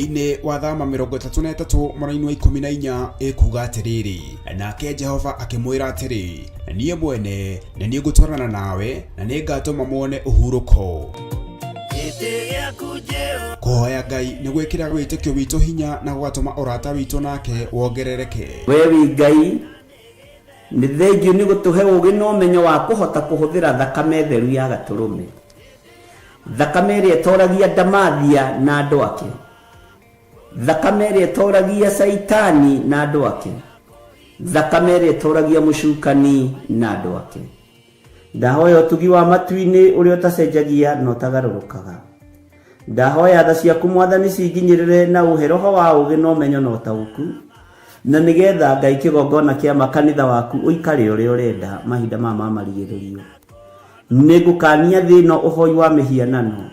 Thĩinĩ wa Thama 33 mũraini wa 14 ĩkuga atĩrĩrĩ, nake Jehova akĩmwĩra atĩrĩ, niĩ mwene nĩ niĩ ngũtwarana nawe na nĩ ngatũma muone ũhurũko. Kũhoya Ngai nĩ gwĩkĩraga wĩtĩkio witũ hinya na gũgatũma ũrata witũ nake wongerereke. We wĩ Ngai, nĩ thengiũ nĩ gũtũhe ũũgĩ na ũmenyo wa kũhota kũhũthĩra thakame theru ya Gatũrũme, thakame ĩrĩa ĩtoragia ndamathia na andũ ake, thakame ĩrĩa ĩtoragia Caitani na andũ ake, thakame ĩrĩa ĩtoragia mũcukani na andũ ake. Ndahoya ũtugi wa matu-inĩ ũrĩa ũtacenjagia na ũtagarũrũkaga. Ndahoya tha ciaku Mwathani cinginyĩrĩre na ũhe roho wa ũũgĩ na ũmenyo na ũtaũku, na nĩgetha Ngai kĩgongona kĩa ma kanitha waku ũikare ũrĩa ũrenda mahinda maya ma marigĩrĩrio. Nĩngũkania thĩ ĩno ũhoi wa mĩhianano,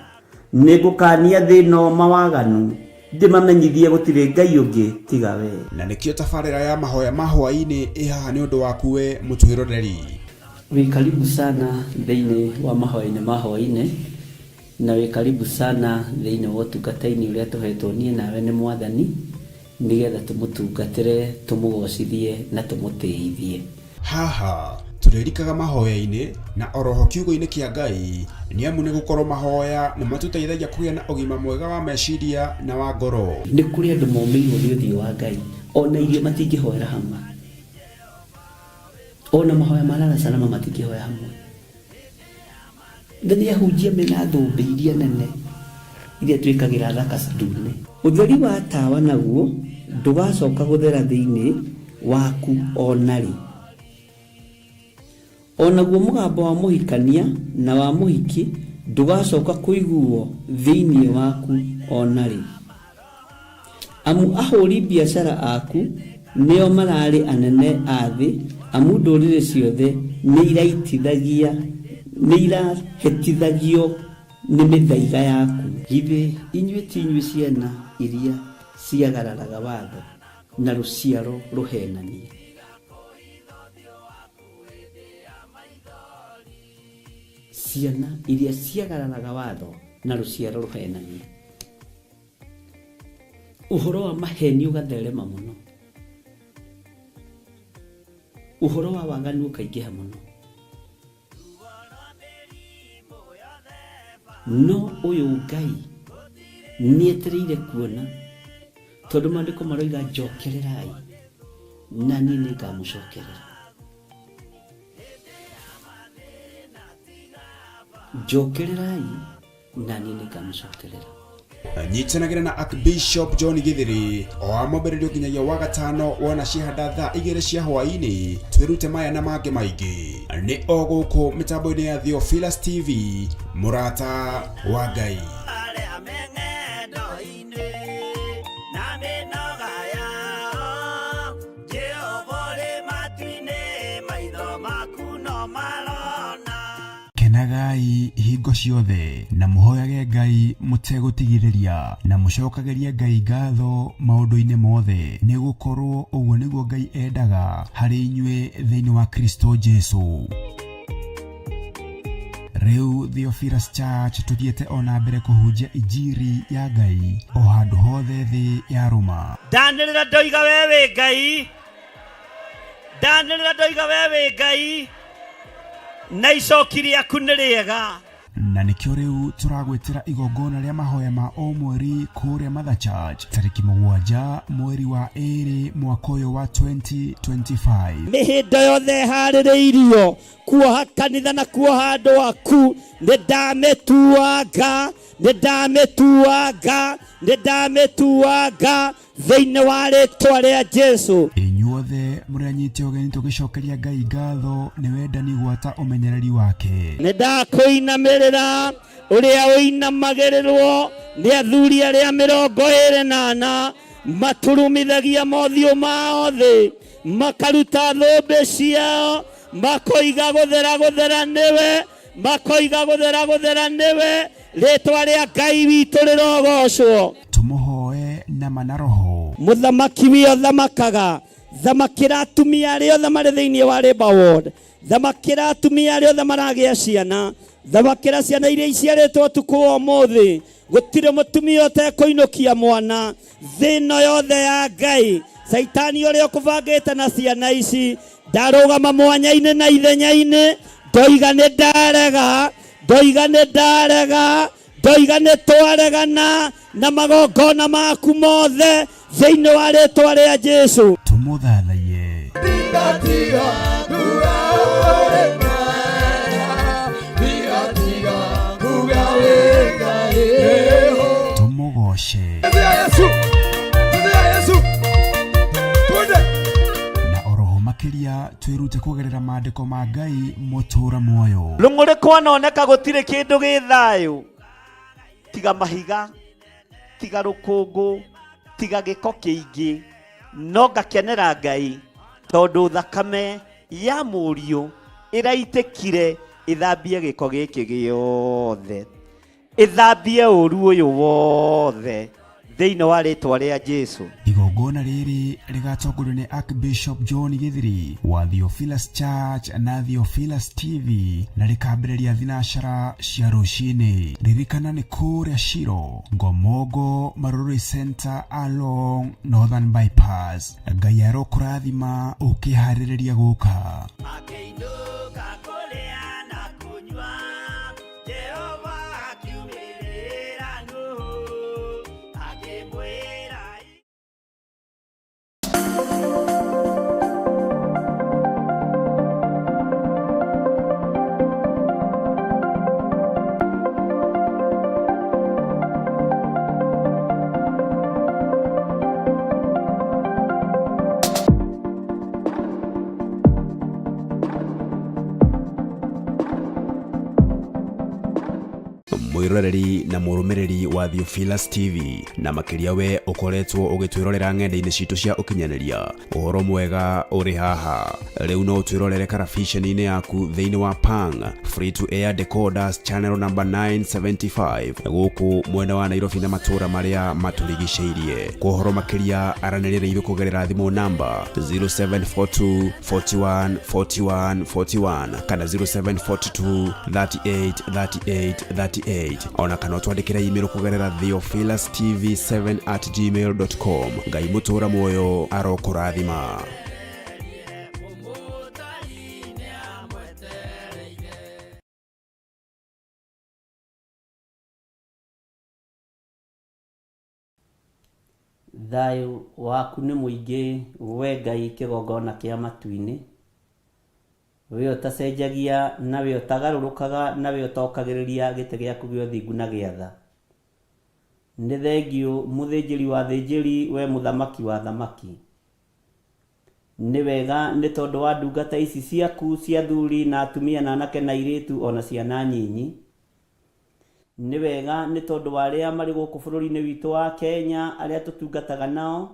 nĩngũkania thĩ ĩno mawaganu, ndĩmamenyithie gũtirĩ Ngai ũngĩ tiga wee. Na nĩkĩo tabarĩra ya mahoya ma hwaĩ-inĩ ĩ haha nĩ ũndũ waku we mũtwĩroreri. Wĩ karibu sana thĩinĩ wa mahoya-inĩ ma hwaĩ-inĩ, na wĩ karibu sana thĩinĩ wa ũtungata-inĩ ũrĩa tũhetwo niĩ nawe nĩ Mwathani, nĩgetha tũmũtungatĩre, tũmũgocithie na tũmũtĩithie. Haha tũrĩrikaga mahoya-inĩ na oroho kiugo-inĩ kĩa Ngai nĩ amu nĩ gũkorwo mahoya nĩ matũteithagia kũgĩa na ũgima mwega wa meciria na wa ngoro. Nĩ kũrĩ andũ momĩirwo nĩ ũthiũ wa Ngai, ona irio matingĩhoera hamwe, ona mahoya ma lala salama matingĩhoya hamwe. Na nĩ ahunjia mena thũmbĩ iria nene iria twĩkagĩra thaka ndune. Ũtheri wa tawa naguo ndũgacoka gũthera thĩinĩ waku o na rĩ. O naguo mũgambo wa mũhikania na wa mũhiki ndũgacoka kũiguwo thĩinĩ waku o na rĩ. Amu ahũri biacara aku nĩo mararĩ anene a thĩ, amu ndũrĩrĩ ciothe nĩirahĩtithagio nĩ mĩthaiga yaku. Githĩ inyuĩ ti inyuĩ ciana iria ciagararaga watho, na rũciaro rũheenania? Ciana iria ciagararaga watho, na rũciaro rũheenania. Ũhoro wa maheni ũgatherema mũno, ũhoro wa waganu ũkaingĩha mũno. No ũyũ Ngai nĩetereire kuona, tondũ maandĩko maroiga njokererai na niĩ nĩngamũcokerera. Njokererai na niĩ nĩngamũcokerera. Nyitanagĩra na Archbishop John Githiri o wa mwambĩrĩrio nginyagia wa gatano wona ciahanda thaa 2 cia hwaĩ-inĩ twĩrute maya na mangĩ maingĩ nĩ o gũkũ mĩtambo-inĩ ya Theophilus TV mũrata wa Ngai. Arĩa me ng'endo-inĩ na mĩnoga yao, Jehova ũrĩ matu-inĩ, maitho maku no marona. Kenagai hingo ciothe na mũhoyage Ngai mũtegũtigithĩria, na mũcokagĩrie Ngai ngatho maũndũ-inĩ mothe, nĩ gũkorũo ũguo nĩguo Ngai endaga harĩ inyuĩ thĩinĩ wa Kristo Jesu. Rĩu Theophilus Church tũthiĩte o na mbere kũhunjia injiri ya Ngai o handũ hothe thĩ yarũma. Ndanĩrĩra ndoiga we wĩ Ngai, ndanĩrĩra ndoiga we wĩ Ngai, na icoki rĩaku nĩ rĩega. Na nĩkĩo rĩu tũragwĩtĩra igongona rĩa mahoya ma o mweri kũrĩa Mother Church tarĩki 7 mweri wa 2 mwaka ũyũ wa 2025. Mĩhĩndo yothe ĩharĩrĩirio kuoha kanitha na kuoha andũ aku, nĩ ndamĩtuanga, nĩ ndamĩtuanga, nĩ ndamĩtuanga thĩinĩ wa rĩtwa rĩa Jesu. Inyuothe mũrĩ anyite ũgeni tũgĩcokeria Ngai ngatho nĩ wendani gwata ũmenyereri wake. Nĩ ndakũinamĩrĩra ũrĩa ũinamagĩrĩrwo nĩ athuri arĩa 24 maturumithagia mothiũ mao thĩ, makaruta thũmbĩ ciao, makoiga gũthera gũthera nĩwe, makoiga gũthera gũthera nĩwe, rĩtwa rĩa Ngai witũ rĩrogocwo. Tũmũhoe na ma na roho. Mũthamaki wĩ ũthamakaga, thamakĩra atumia arĩa othe marĩ thĩinĩ wa Labour Ward, thamakĩra atumia arĩa othe maragĩa ciana, thamakĩra ciana iria iciarĩtwo ũtukũ wa ũmũthĩ. Gũtirĩ mũtumia ũtekũinũkia mwana. Thĩ ĩno yothe ya Ngai, Caitani ũrĩa ũkũbangĩte na ciana ici, ndarũgama mwanya-inĩ na ithenya-inĩ, ndoiga nĩ ndarega, ndoiga nĩ ndarega, ndoiga nĩ twaregana na magongona maku mothe thĩinĩ wa rĩtwa rĩa Jesu. Tũmũthathaiye. Tũmũgoce. Na oroho makĩria twĩrute kũgerera maandĩko ma Ngai mũtũra muoyo. Rũng'ũrĩ kwanoneka gũtirĩ kĩndũ gĩ thayũ tiga mahiga, tiga rũkũngũ, tiga gĩko kĩingĩ, no ngakenera Ngai tondũ thakame ya mũriũ ĩraitĩkire ĩthambie gĩko gĩkĩ gĩothe, ĩthambie ũru ũyũ wothe thĩinĩ wa rĩtwa rĩa Jesu. Igongona rĩrĩ rĩgatongorio nĩ Archbishop John Githiri wa Theophilus Church na Theophilus TV na rĩkambĩrĩria thinacara cia rũcinĩ. Ririkana nĩ kũrĩa Shiro, Ngomongo, Marurui Center along Northern Bypass. Ngai arokũrathima ũkĩharĩrĩria gũka. Akĩinũka kũrĩa na kũnyua, Jehova akiumĩrĩra Nuhu, akĩmwĩra. Mwiroreri na mũrũmĩrĩri wa Theophilus TV na makĩria we ũkoretwo ũgĩtwĩrorera ng'enda-inĩ citũ cia ũkinyanĩria, ũhoro mwega ũrĩ haha. Rĩu no ũtwĩrorere karabiceni-inĩ yaku thĩinĩ wa Pang Free to Air Decoders channel number 975 gũkũ mwena wa Nairobi na matũũra marĩa matũrigicĩirie. Kwa ũhoro makĩria aranĩria na ithuĩ kũgerera thimũ namba 0742 41 41 41 kana 0742 38 38 38, ona kana ũtwandĩkĩre email kũgerera theophilustv7@gmail.com. Ngai mũtũra muoyo arokũrathima. Thayũ waku nĩ mũingĩ we Ngai kĩgongona kĩa matu-inĩ, we ũtacenjagia na we ũtagarũrũkaga na we ũtokagĩrĩria gĩtĩ gĩaku gĩa ũthingu na gĩa tha. Nĩ thengiũ mũthĩnjĩri wa thĩnjĩri, we mũthamaki wa thamaki. Nĩ wega nĩ tondũ wa ndungata ici ciaku cia athuri na atumia na anake na airĩtu ona ciana nyinyi. Nĩ wega nĩ tondũ wa arĩa marĩ gũkũ bũrũri-inĩ witũ wa Kenya, arĩa tũtungataga nao,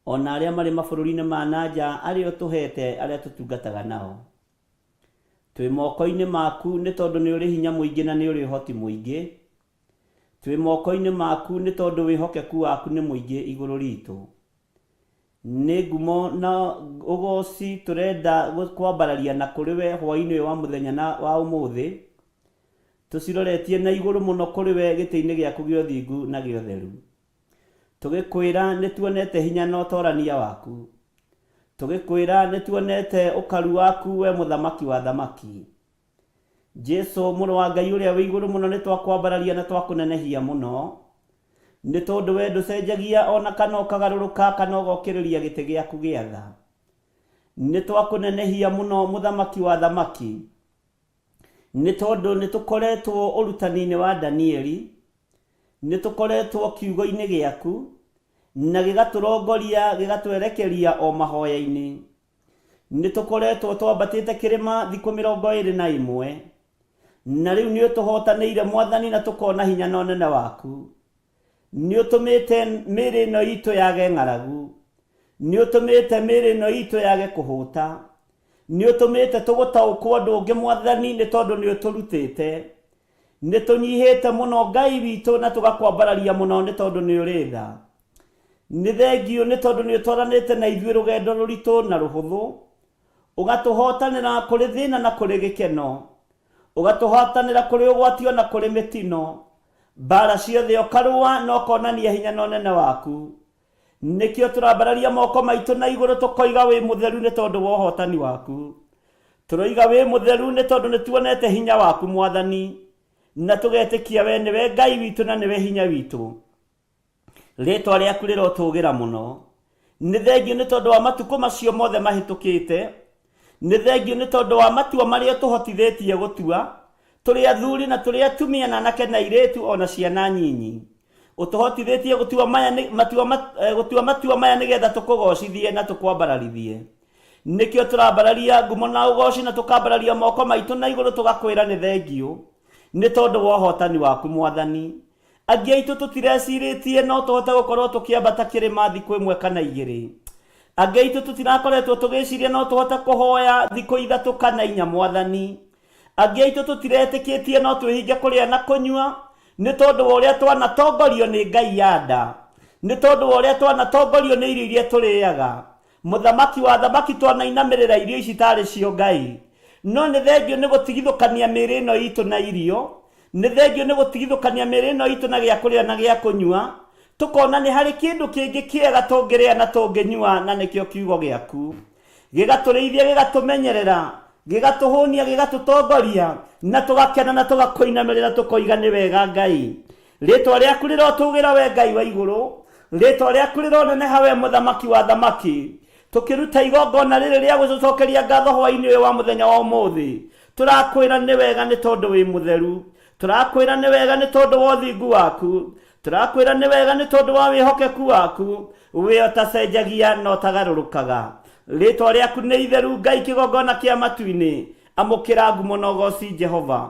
ona arĩa marĩ mabũrũri-inĩ ma na nja, arĩa ũtũhete, arĩa tũtungataga nao. Twĩ moko-inĩ maku nĩ tondũ nĩ ũrĩ hinya mũingĩ na nĩ ũrĩ ũhoti mũingĩ. Twĩ moko-inĩ maku nĩ tondũ wĩhokeku waku nĩ mũingĩ igũrũ ritũ. Nĩ ngumo na ũgoci tũrenda kwambararia na kũrĩ we hwaĩ-inĩ ũyũ wa mũthenya na wa ũmũthĩ. Tũciroretie na igũrũ mũno kũrĩ we gĩtĩ-inĩ gĩaku gĩa ũthingu na gĩa ũtheru. Tũgĩkwĩra nĩ tuonete hinya na ũtorania waku. Tũgĩkwĩra nĩ tuonete ũkaru waku we mũthamaki wa thamaki. Jesu mũrũ wa Ngai ũrĩa wĩ igũrũ mũno nĩ twakwambararia na twakũnenehia mũno. Nĩ tondũ we ndũcenjagia ona kana ũkagarũrũka kana ũgokĩrĩria gĩtĩ gĩaku gĩa tha. Nĩ twakũnenehia mũno mũthamaki wa thamaki. Nĩ tondũ nĩ tũkoretwo ũrutani-inĩ wa Danieli, nĩ tũkoretwo kiugo-inĩ gĩaku, na gĩgatũrongoria gĩgatwerekeria o mahoya-inĩ. Nĩ tũkoretwo twambatĩte kĩrĩma thikũ 21, na rĩu nĩ ũtũhotanĩire Mwathani na tũkona hinya na ũnene waku. Nĩ ũtũmĩte mĩĩrĩ ĩno itũ yage ng'aragu, nĩ ũtũmĩte mĩĩrĩ ĩno itũ yage kũhũta, nĩ ũtũmĩte tũgũtaũkwo ũndũ ũngĩ Mwathani nĩ tondũ nĩ ũtũrutĩte. Nĩ tũnyihĩte mũno Ngai witũ na tũgakwambararia mũno nĩ tondũ nĩ ũrĩ tha. Nĩ thengiũ nĩ tondũ nĩ ũtwaranĩte na ithuĩ rũgendo rũritũ na rũhũthũ, ũgatũhotanĩra kũrĩ thĩna na kũrĩ gĩkeno, ũgatũhotanĩra kũrĩ ũgwati ona kũrĩ mĩtino. Mbara ciothe ũkarũa na ũkonania hinya na ũnene waku. Nĩkĩo tũrambararia moko maitũ na igũrũ tũkoiga wĩ mũtheru nĩ tondũ wa ũhotani waku. Tũroiga wĩ mũtheru nĩ tondũ nĩ tuonete hinya waku Mwathani, na tũgetĩkia we nĩwe Ngai witũ na nĩwe hinya witũ. Rĩtwa rĩaku rĩrotũgĩra mũno. Nĩ thengiũ nĩ tondũ wa matukũ macio mothe mahĩtũkĩte. Nĩ thengiũ nĩ tondũ wa matua marĩa ũtũhotithĩtie gũtua, tũrĩ athuri na tũrĩ atumia na anake na airĩtu o na ciana nyinyi. Ũtũhotithĩtie gũtua maya nĩ, matua, gũtua matua maya nĩgetha tũkũgocithie na tũkwambararithie. Nĩkĩo tũrambararia ngumo na ũgoci na tũkambararia moko maitũ na igũrũ tũgakwĩra nĩ thengiũ nĩ tondũ wa ũhotani waku Mwathani. Angĩ aitũ tũtirecirĩtie no tũhote gũkorwo tũkĩambata kĩrĩma thikũ ĩmwe kana igĩrĩ. Angĩ aitũ tũtirakoretwo tũgĩciria no tũhote kũhoya thikũ ithatũ kana inya Mwathani. Angĩ aitũ tũtiretĩkĩtie no twĩhinge kũrĩa na kũnyua nĩ tondũ wa ũrĩa twanatongorio nĩ ngai ya nda, nĩ tondũ wa ũrĩa twanatongorio nĩ irio iria tũrĩaga. Mũthamaki wa athamaki twanainamĩrĩra irio ici tarĩ cio ngai. No nĩ thengiũ nĩ gũtigithũkania mĩĩrĩ ĩno itũ na irio, nĩ thengiũ nĩ gũtigithũkania mĩĩrĩ ĩno itũ na gĩa kũrĩa na gĩa kũnyua, tũkona nĩ harĩ kĩndũ kĩngĩ kĩega tũngĩrĩa na tũngĩnyua na nĩkĩo kiugo gĩaku. Gĩgatũrĩithia, gĩgatũmenyerera, gĩgatũhũnia, gĩgatũtongoria, na tũgakena na tũgakũinamĩrĩra tũkoiga nĩ wega Ngai. Rĩtwa rĩaku rĩrotũgĩra we Ngai wa igũrũ, rĩtwa rĩaku rĩroneneha we Mũthamaki wa athamaki. Tũkĩruta igongona rĩrĩ rĩa gũgũcokeria ngatho hwaĩ-inĩ ũyũ wa mũthenya wa ũmũthĩ, tũrakwĩra nĩ wega nĩ tondũ wĩ mũtheru. Tũrakwĩra nĩ wega nĩ tondũ wa ũthingu waku. Tũrakwĩra nĩ wega nĩ tondũ wa wĩhokeku waku, we ũtacenjagia na ũtagarũrũkaga. Rĩtwa rĩaku nĩ itheru Ngai kĩgongona kĩa matu-inĩ. Amũkĩra ngumo na ũgooci Jehova.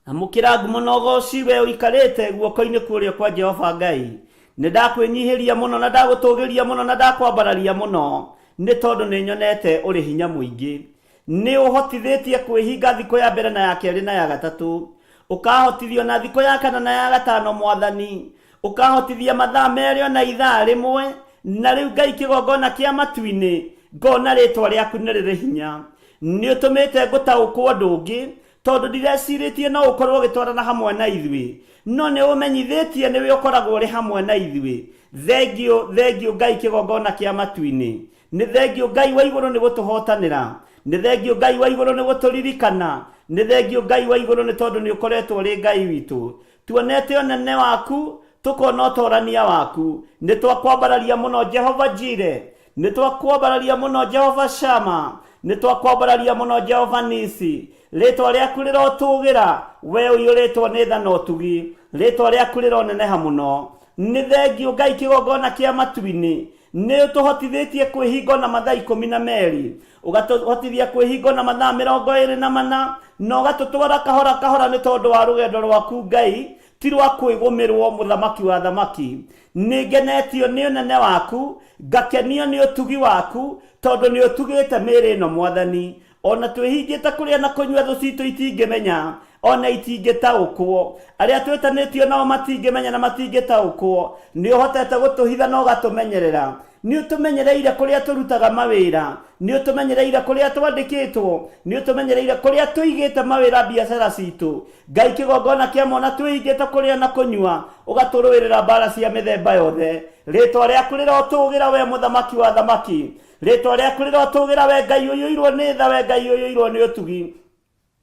Amũkĩra ngumo na ũgooci we ũikarĩte guoko-inĩ kwa ũrĩo kwa Jehova Ngai. Nĩ ndakwĩnyihĩria mũno na ndagũtũgĩria mũno na ndakwambararia mũno, nĩ tondũ nĩ nyonete ũrĩ hinya mũingĩ. Nĩ ũhotithĩtie kwĩhinga thikũ ya mbere na ya kerĩ na ya gatatũ. Ũkahotithio na thikũ ya kana na ya gatano Mwathani. Ũkahotithia mathaa merĩ ona ithaa rĩmwe. Na rĩu Ngai kĩgongona kĩa matu-inĩ, ngona rĩtwa rĩaku nĩ rĩrĩ hinya. Nĩ ũtũmĩte ngũtaũkwo ũndũ ũngĩ, tondũ ndirecirĩtie no ũkorwo ũgĩtwarana hamwe na ithuĩ, no nĩ ũmenyithĩtie nĩwe ũkoragwo ũrĩ hamwe na ithuĩ. Thengiũ, thengiũ Ngai kĩgongona kĩa matu-inĩ. Nĩ thengiũ Ngai wa igũrũ nĩ gũtũhotanĩra. Nĩ thengiũ Ngai wa igũrũ nĩ gũtũririkana. Nĩ thengiũ Ngai wa igũrũ nĩ tondũ nĩ ũkoretwo ũrĩ Ngai witũ. Tuonete ũnene waku, tũkona ũtorania waku. Nĩ twakwambararia mũno Jehova Jire. Nĩ twakwambararia mũno Jehova Shama. Nĩ twakwambararia mũno Jehova Nisi. Rĩtwa rĩaku rĩrotũgĩra, we ũiyũrĩtwo nĩ tha na ũtugi. Rĩtwa rĩaku rĩroneneha mũno. Nĩ thengiũ Ngai kĩgongona kĩa matu-inĩ. Nĩ ũtũhotithĩtie kwĩhinga na mathaa 12, ũgatũhotithia kwĩhinga na mathaa 24, na ũgatũtwara kahora kahora nĩ tondũ wa rũgendo rwaku Ngai, ti rwa kwĩgũmĩrwo mũthamaki wa athamaki. Nĩ ngenetio nĩ ũnene waku, ngakenio nĩ ũtugi waku, tondũ nĩ ũtugĩte mĩĩrĩ ĩno Mwathani. Ona twĩhingĩte kũrĩa na kũnyua thũ citũ itingĩmenya, ona itingĩtaũkwo. Arĩa twĩtanĩtio nao matingĩmenya na matingĩtaũkwo. Nĩ ũhotete gũtũhitha na ũgatũmenyerera. Nĩ ũtũmenyereire kũrĩa tũrutaga mawĩra. Nĩ ũtũmenyereire kũrĩa twandĩkĩtwo. Nĩ ũtũmenyereire kũrĩa tũigĩte mawĩra biacara citũ. Ngai kĩgongona kĩa mona twĩhingĩte kũrĩa na kũnyua, ũgatũrũĩrĩra mbara cia mĩthemba yothe. Rĩtwa rĩaku rĩrotũgĩra we mũthamaki wa athamaki. Rĩtwa rĩaku rĩrotũgĩra we Ngai ũiyũirwo nĩ tha, we Ngai ũiyũirwo nĩ ũtugi.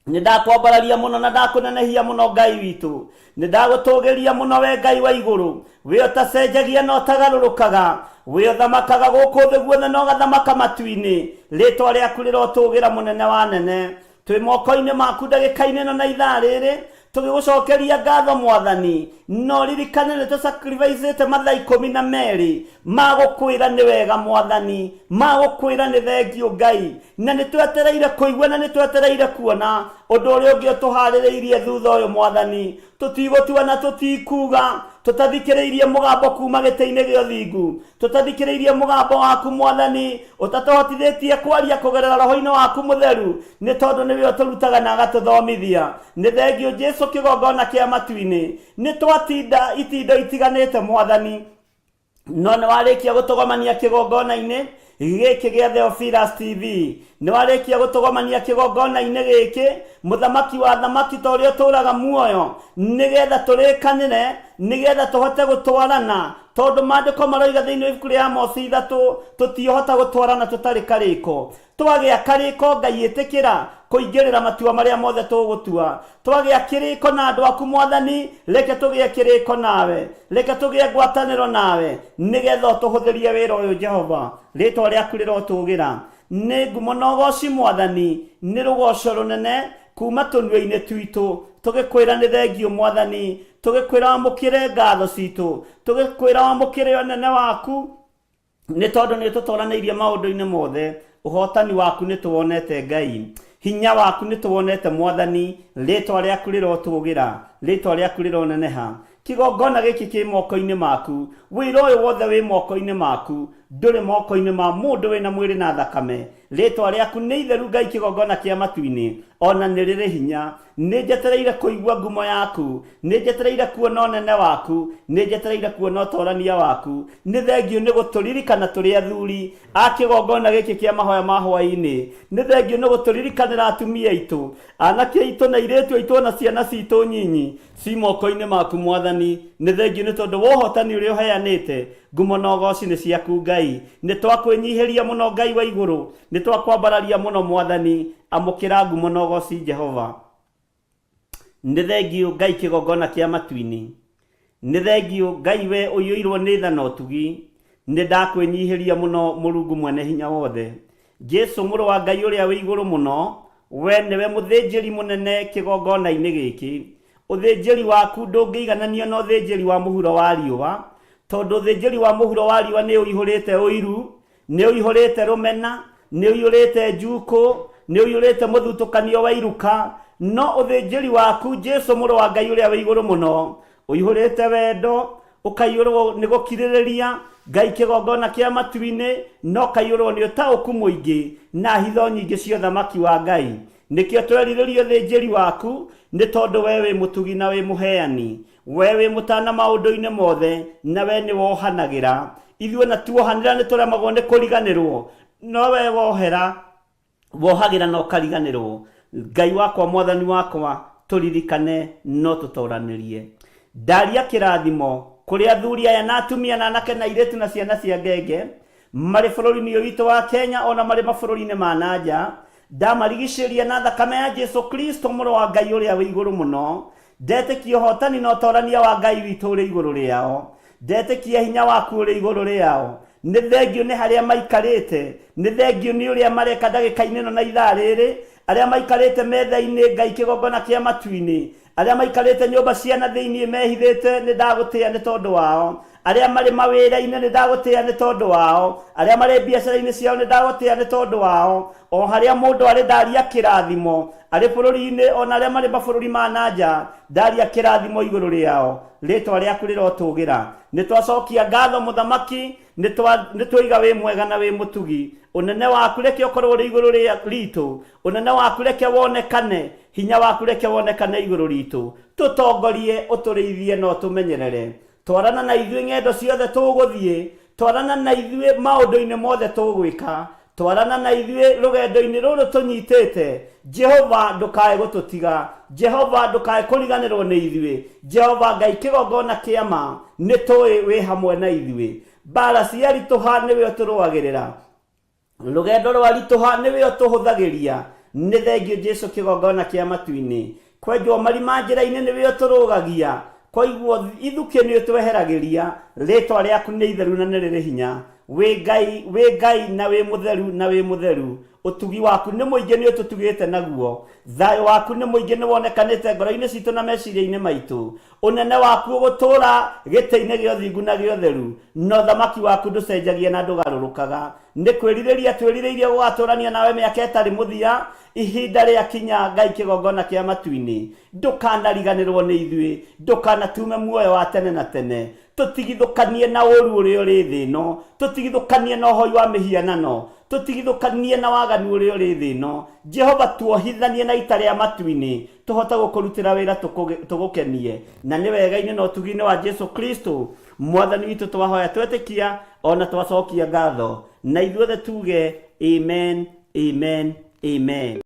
Nĩ ndakwambararia mũno na ndakũnenehia mũno Ngai witũ. Nĩ ndagũtũgĩria mũno we Ngai wa igũrũ. We ũtacenjagia na ũtagarũrũkaga. We ũthamakaga gũkũ thĩ guothe na ũgathamaka matu-inĩ. Rĩtwa rĩaku rĩrotũgĩra mũnene wa nene. Twĩ moko-inĩ maku ndagĩka-inĩ ĩno na ithaa rĩrĩ, tũgĩgũcokeria ngatho Mwathani. Na ũririkane nĩ tũsacrificĩte mathaa 12 ma gũkwĩra nĩ wega Mwathani, ma gũkwĩra nĩ thengiũ Ngai. Na nĩ twetereire kũigua na nĩ twetereire kuona ũndũ ũrĩa ũngĩ ũtũharĩrĩirie thutha ũyũ Mwathani. Tũtigũtua na tũtikuga, tũtathikĩrĩirie mũgambo kuma gĩtĩ-inĩ gĩa ũthingu, tũtathikĩrĩirie mũgambo waku Mwathani, ũtatũhotithĩtie kwaria kũgerera roho-inĩ waku mũtheru, nĩ tondũ nĩwe ũtũrutaga na agatũthomithia. Nĩ thengiũ Jesu kĩgongona kĩa matu-inĩ. Nĩ twatinda itindo itiganĩte Mwathani. No nĩ warĩkia gũtũgomania kĩgongona-inĩ gĩkĩ gĩa Theophilus TV, nĩ warĩkia gũtũgomania kĩgongona-inĩ gĩkĩ, mũthamaki wa thamaki, ta ũrĩa ũtũũraga muoyo, nĩgetha tũrĩkanĩre, nĩgetha tũhote gũtwarana, tondũ maandĩko maroiga thĩinĩ wa ibuku rĩa Amosi 3, tũtiũhota gũtwarana tũtarĩ karĩko. Twagĩa karĩko, Ngai ĩtĩkĩra kũingĩrĩra matua marĩa mothe tũgũtua. Twagĩa kĩrĩko na andũ aku, Mwathani, reke tũgĩe kĩrĩko nawe, reke tũgĩe ngwatanĩro nawe, nĩgetha ũtũhũthĩrie wĩra ũyũ. Jehova, rĩtwa rĩaku rĩrotũgĩra. Nĩ ngumo na ũgoci, Mwathani, nĩ rũgoco rũnene kuma tũnua-inĩ twitũ, tũgĩkwĩra nĩ thengiũ, Mwathani, tũgĩkwĩra wamũkĩre ngatho citũ, tũgĩkwĩra wamũkĩre ũnene waku, nĩ tondũ nĩ tũtoranĩirie maũndũ-inĩ mothe. Ũhotani waku nĩ tũwonete, Ngai, hinya waku nĩ tũwonete, Mwathani. Rĩtwa rĩaku rĩrotũgĩra, rĩtwa rĩaku rĩroneneha. Kĩgongona gĩkĩ kĩ moko-inĩ maku, wĩra ũyũ wothe wĩ moko-inĩ maku, ndũrĩ moko-inĩ ma mũndũ wĩna mwĩrĩ na thakame. Rĩtwa rĩaku nĩ itheru, Ngai, kĩgongona kĩa matu-inĩ, ona nĩ rĩrĩ hinya. Nĩ njetereire kũigua ngumo yaku, nĩ njetereire kuona ũnene waku, nĩ njetereire kuona ũtorania waku. Nĩ thengiũ nĩ gũtũririkana tũrĩ athuri a kĩgongona gĩkĩ kĩa mahoya ma hwaĩ-inĩ. Nĩ thengiũ nĩ gũtũririkanĩra atumia aitũ, anake aitũ na airĩtu aitũ, ona ciana citũ nyinyi ci moko-inĩ maku, Mwathani. Nĩ thengiũ nĩ tondũ wa ũhotani ũrĩa ũheanĩte. Ngumo na ũgoci nĩ ciaku, Ngai. Nĩ twakwĩnyihĩria mũno, Ngai wa igũrũ, nĩ twakwambararia mũno, Mwathani. Amũkĩra ngumo na ũgoci, Jehova. Nĩ thengiũ, Ngai kĩgongona kĩa matu-inĩ. Nĩ thengiũ, Ngai, we ũiyũirwo nĩ tha na ũtugi. Nĩ ndakwĩnyihĩria mũno, Mũrungu mwene hinya wothe. Jesu, mũrũ wa Ngai ũrĩa wĩ igũrũ mũno, we nĩwe mũthĩnjĩri mũnene kĩgongona-inĩ gĩkĩ. Ũthĩnjĩri waku ndũngĩigananio na ũthĩnjĩri wa mũhuro wa riũa, tondũ ũthĩnjĩri wa mũhuro wa riũa nĩ ũihũrĩte ũiru, nĩ ũihũrĩte rũmena, nĩ ũiyũrĩte njukũ, nĩ ũiyũrĩte mũthutũkanio wa iruka. No ũthĩnjĩri waku, Jesu, mũrũ wa Ngai ũrĩa wĩ igũrũ mũno, ũihũrĩte wendo, ũkaiyũrwo nĩ gũkirĩrĩria, Ngai kĩgongona kĩa matu-inĩ, na ũkaiyũrwo nĩ ũtaũku mũingĩ na hitho nyingĩ cia ũthamaki wa Ngai. Nĩkĩo twerirĩria ũthĩnjĩri waku, nĩ tondũ we wĩ mũtugi na wĩ mũheani, we wĩ mũtana maũndũ-inĩ mothe, na we nĩ wohanagĩra. Ithuĩ na tuohanĩra nĩ tũremagwo nĩ kũriganĩrwo, no we wohera, wohagĩra na ũkariganĩrwo. Ngai wakwa, Mwathani wakwa, tũririkane no tũtoranĩrie. Ndaria kĩrathimo kũrĩ athuri aya na atumia na anake na airĩtu na ciana cia ngenge marĩ bũrũri-inĩ ũyũ witũ wa Kenya, ona marĩ mabũrũri-inĩ ma na nja. Ndamarigicĩria na thakame ya Jesu Kristo, mũrũ wa Ngai ũrĩa wĩ igũrũ mũno. Ndetĩkia ũhotani na ũtorania wa Ngai witũ ũrĩ igũrũ rĩao. Ndetĩkia hinya waku ũrĩ igũrũ rĩao. Nĩ thengiũ nĩ harĩa maikarĩte, nĩ thengiũ nĩ ũrĩa mareka ndagĩka-inĩ ĩno na ithaa rĩrĩ, arĩa maikarĩte metha-inĩ, Ngai kĩgongona kĩa matu-inĩ, arĩa maikarĩte nyũmba cia na thĩinĩ mehithĩte, nĩ ndagũtĩĩa nĩ tondũ wao. Arĩa marĩ mawĩra-inĩ, nĩ ndagũtĩĩa nĩ tondũ wao. Arĩa marĩ biacara-inĩ ciao, nĩ ndagũtĩĩa nĩ tondũ wao. O harĩa mũndũ arĩ, ndaria kĩrathimo, arĩ bũrũri-inĩ ona arĩa marĩ mabũrũri ma na nja, ndaria kĩrathimo igũrũ rĩao. Rĩtwa rĩaku rĩrotũgĩra. Nĩ twacokia ngatho, Mũthamaki, nĩ twoiga wĩ mwega na wĩ mũtugi. Ũnene waku reke ũkorwo ũrĩ igũrũ ritũ, ũnene waku reke wonekane, hinya waku reke wonekane igũrũ ritũ. Tũtongorie, ũtũrĩithie na ũtũmenyerere. Twarana na ithuĩ ng'endo ciothe tũgũthiĩ, twarana na ithuĩ maũndũ-inĩ mothe tũgwĩka, twarana na ithuĩ rũgendo-inĩ rũrũ tũnyitĩte. Jehova, ndũkae gũtũtiga. Jehova, ndũkae kũriganĩrwo nĩ ithuĩ. Jehova Ngai kĩgongona kĩa ma, nĩ tũĩ wĩ hamwe na ithuĩ. Mbara ciaritũha nĩwe ũtũrũagĩrĩra, rũgendo rwaritũha nĩwe ũtũhũthagĩria. Nĩ thengiũ, Jesu kĩgongona kĩa matu-inĩ. Kwenjwo marima njĩra-inĩ nĩwe ũtũrũgagia, koiguo ithukĩ nĩ ũtweheragĩria. Rĩtwa rĩaku nĩ itheru na nĩ rĩrĩ hinya. Wĩ Ngai, wĩ Ngai na wĩ mũtheru, na wĩ mũtheru. Ũtugi waku nĩ mũingĩ, nĩ ũtũtugĩte naguo. Thayũ waku nĩ mũingĩ, nĩ wonekanĩte ngoro-inĩ citũ na meciria-inĩ maitũ. Ũnene waku ũgũtũũra gĩtĩ-inĩ gĩa ũthingu na gĩa ũtheru, na ũthamaki waku ndũcenjagia na ndũgarũrũkaga. Nĩ kwĩrirĩria twĩrirĩirie gũgatũũrania nawe mĩaka ĩtarĩ mũthia. Ihinda rĩakinya, Ngai kĩgongona kĩa matu-inĩ, ndũkanariganĩrwo nĩ ithuĩ, ndũkanatume muoyo wa tene na tene. Tũtigithũkanie na ũũru ũrĩa ũrĩ thĩ ĩno, tũtigithũkanie na ũhoi wa mĩhianano, tũtigithũkanie na waganu ũrĩa ũrĩ thĩ ĩno. Jehova, tuohithanie na ita rĩa matu-inĩ, tũhote gũkũrutĩra wĩra tũgũkenie. Na nĩ wega-inĩ na ũtugi-inĩ wa Jesu Kristo, Mwathani witũ twahoya twetĩkia ona twacokia ngatho, na ithuothe tuge amen, amen, amen.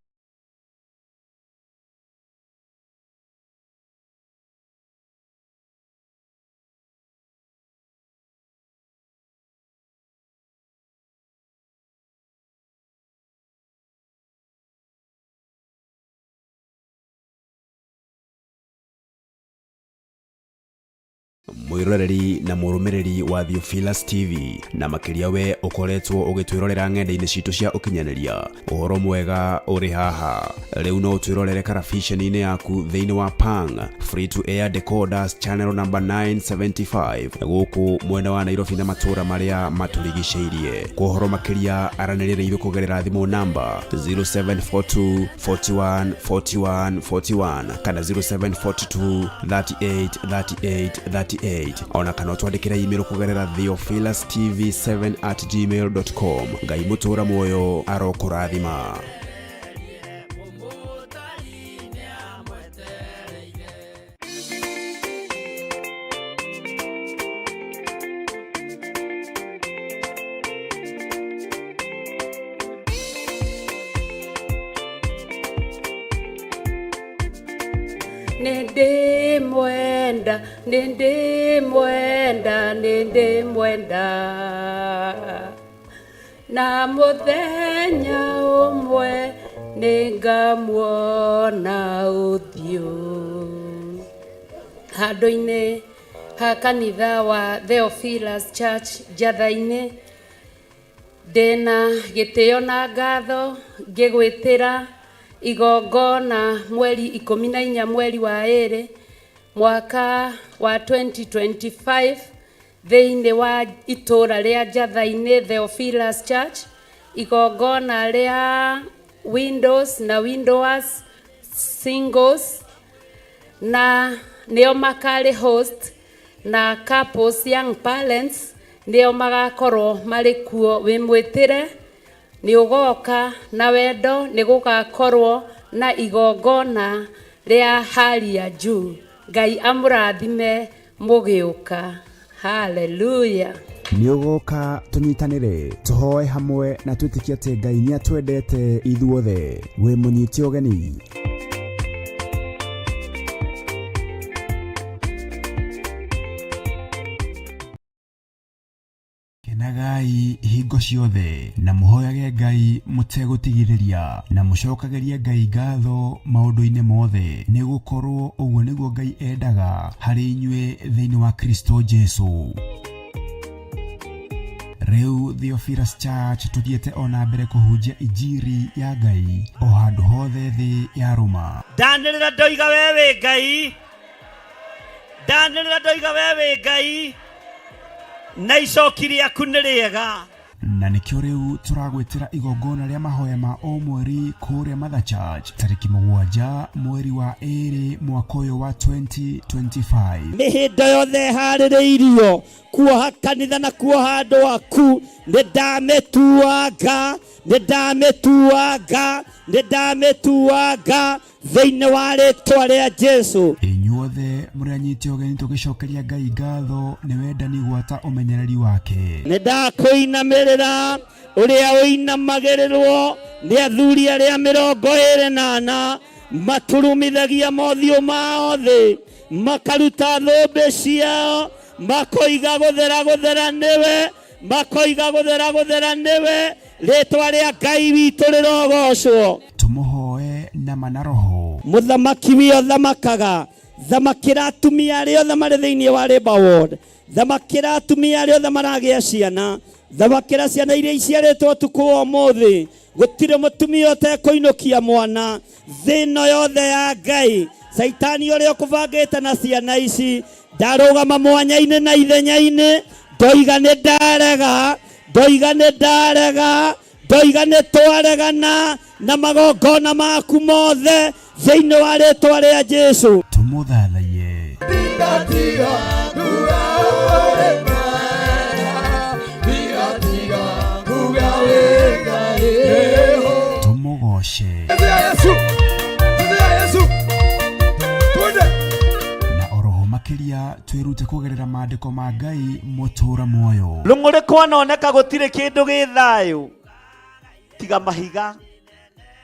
Mwiroreri na mũrũmĩrĩri wa Theophilus TV, na makĩria we ũkoretwo ũgĩtwĩrorera ng'enda-inĩ citũ cia ũkinyanĩria, ũhoro mwega ũrĩ haha. Rĩu no ũtwĩrorere karabiceni-inĩ yaku thĩinĩ wa Pang Free to Air Decoders channel number 975 gũkũ mwena wa Nairobi na matũũra marĩa matũrigicĩirie. Kwa ũhoro makĩria aranĩria na ithuĩ kũgerera thimũ namba 0742 41 41 41 kana 0742 38 38 38, ona kana ũtwandĩkĩre email kũgerera theophilustv7@gmail.com. Ngai mũtũũra muoyo arokũrathima. Nĩndĩmwenda, nĩndĩmwenda, nĩndĩmwenda, na mũthenya ũmwe nĩngamuona ũthiũ. Handũ-inĩ ha kanitha wa Theophilus Church Njatha-inĩ, ndĩna gĩtĩo na ngatho ngĩgwĩtĩra igongona mweri 14 mweri wa 2 mwaka wa 2025 thĩinĩ wa itũũra rĩa Njatha-inĩ Theophilus Church, igongona rĩa windows na widowers, singles na nĩo makarĩ host, na couples, young parents nĩo magakorwo marĩ kuo. Wĩ mwĩtĩre, nĩ ũgoka na wendo, nĩ gũgakorwo na igongona rĩa hali ya juu. Ngai amũrathime mũgĩũka. Haleluya. Nĩ ũgoka tũnyitanĩre, tũhoe hamwe na twĩtĩkie atĩ Ngai nĩ atwendete ithuothe. Wĩ mũnyite ũgeni. Kenagai hingo ciothe na mũhoyage Ngai mũtegũtigithĩria, na mũcokagĩrie Ngai ngatho maũndũ-inĩ mothe, nĩ gũkorwo ũguo nĩguo Ngai endaga harĩ inyuĩ thĩinĩ wa Kristo Jesu. Rĩu Theophilus Church tũthiĩte ona mbere kũhunjia injiri ya Ngai o handũ hothe thĩ ya rũma. Ndanĩrĩra ndoiga we wĩ Ngai, ndanĩrĩra ndoiga we wĩ Ngai, na icoki rĩaku nĩ rĩega. Na nĩkĩo rĩu tũragwĩtĩra igongona rĩa mahoya ma o mweri kũrĩa Mother Church tarĩki 7 mweri wa 2 mwaka ũyũ wa 2025. Mĩhĩndo yothe ĩharĩrĩirio kuoha kanitha na kuoha andũ aku, nĩ ndamĩtuanga, nĩ ndamĩtuanga, nĩ ndamĩtuanga thĩinĩ wa rĩtwa rĩa Jesu. Inyuothe mũrĩ anyite ũgeni tũgĩcokeria Ngai ngatho nĩ wendani gwata ũmenyereri wake. Nĩ ndakũinamĩrĩra ũrĩa ũinamagĩrĩrwo nĩ athuri arĩa 24 maturumithagia mothiũ mao thĩ, makaruta thũmbĩ ciao, makoiga gũthera gũthera nĩwe, makoiga gũthera gũthera nĩwe, rĩtwa rĩa Ngai witũ rĩrogocwo. Tũmũhoe na ma na roho. Mũthamaki wio thamakaga, thamakĩra atumia arĩa othe marĩ thĩinĩ wa Labour Ward, thamakĩra atumia arĩa othe maragĩa ciana, thamakĩra ciana iria iciarĩtwo ũtukũ wa ũmũthĩ. Gũtirĩ mũtumia ũtekũinũkia mwana thĩ ĩno yothe ya Ngai. Caitani ũrĩa ũkũbangĩte na ciana ici, ndarũgama mwanya-inĩ na ithenya-inĩ, ndoiga nĩ ndarega, ndoiga nĩ ndarega, ndoiga nĩ twaregana na magongona maku mothe thĩinĩ wa rĩtwa rĩa Jesu. Tũmũthathaiye. Tũmũgoce. Na oroho makĩria Ũka twĩrute kũgerera maandĩko ma Ngai mũtũũra muoyo. Rũng'ũrĩ kwanoneka gũtirĩ kĩndũ gĩ thayũ tiga mahiga,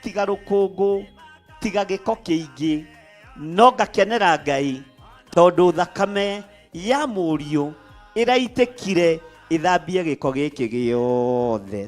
tiga rũkũngũ, tiga gĩko kĩingĩ, no ngakenera Ngai tondũ thakame ya mũriũ ĩraitĩkire ĩthambie gĩko gĩkĩ gĩothe,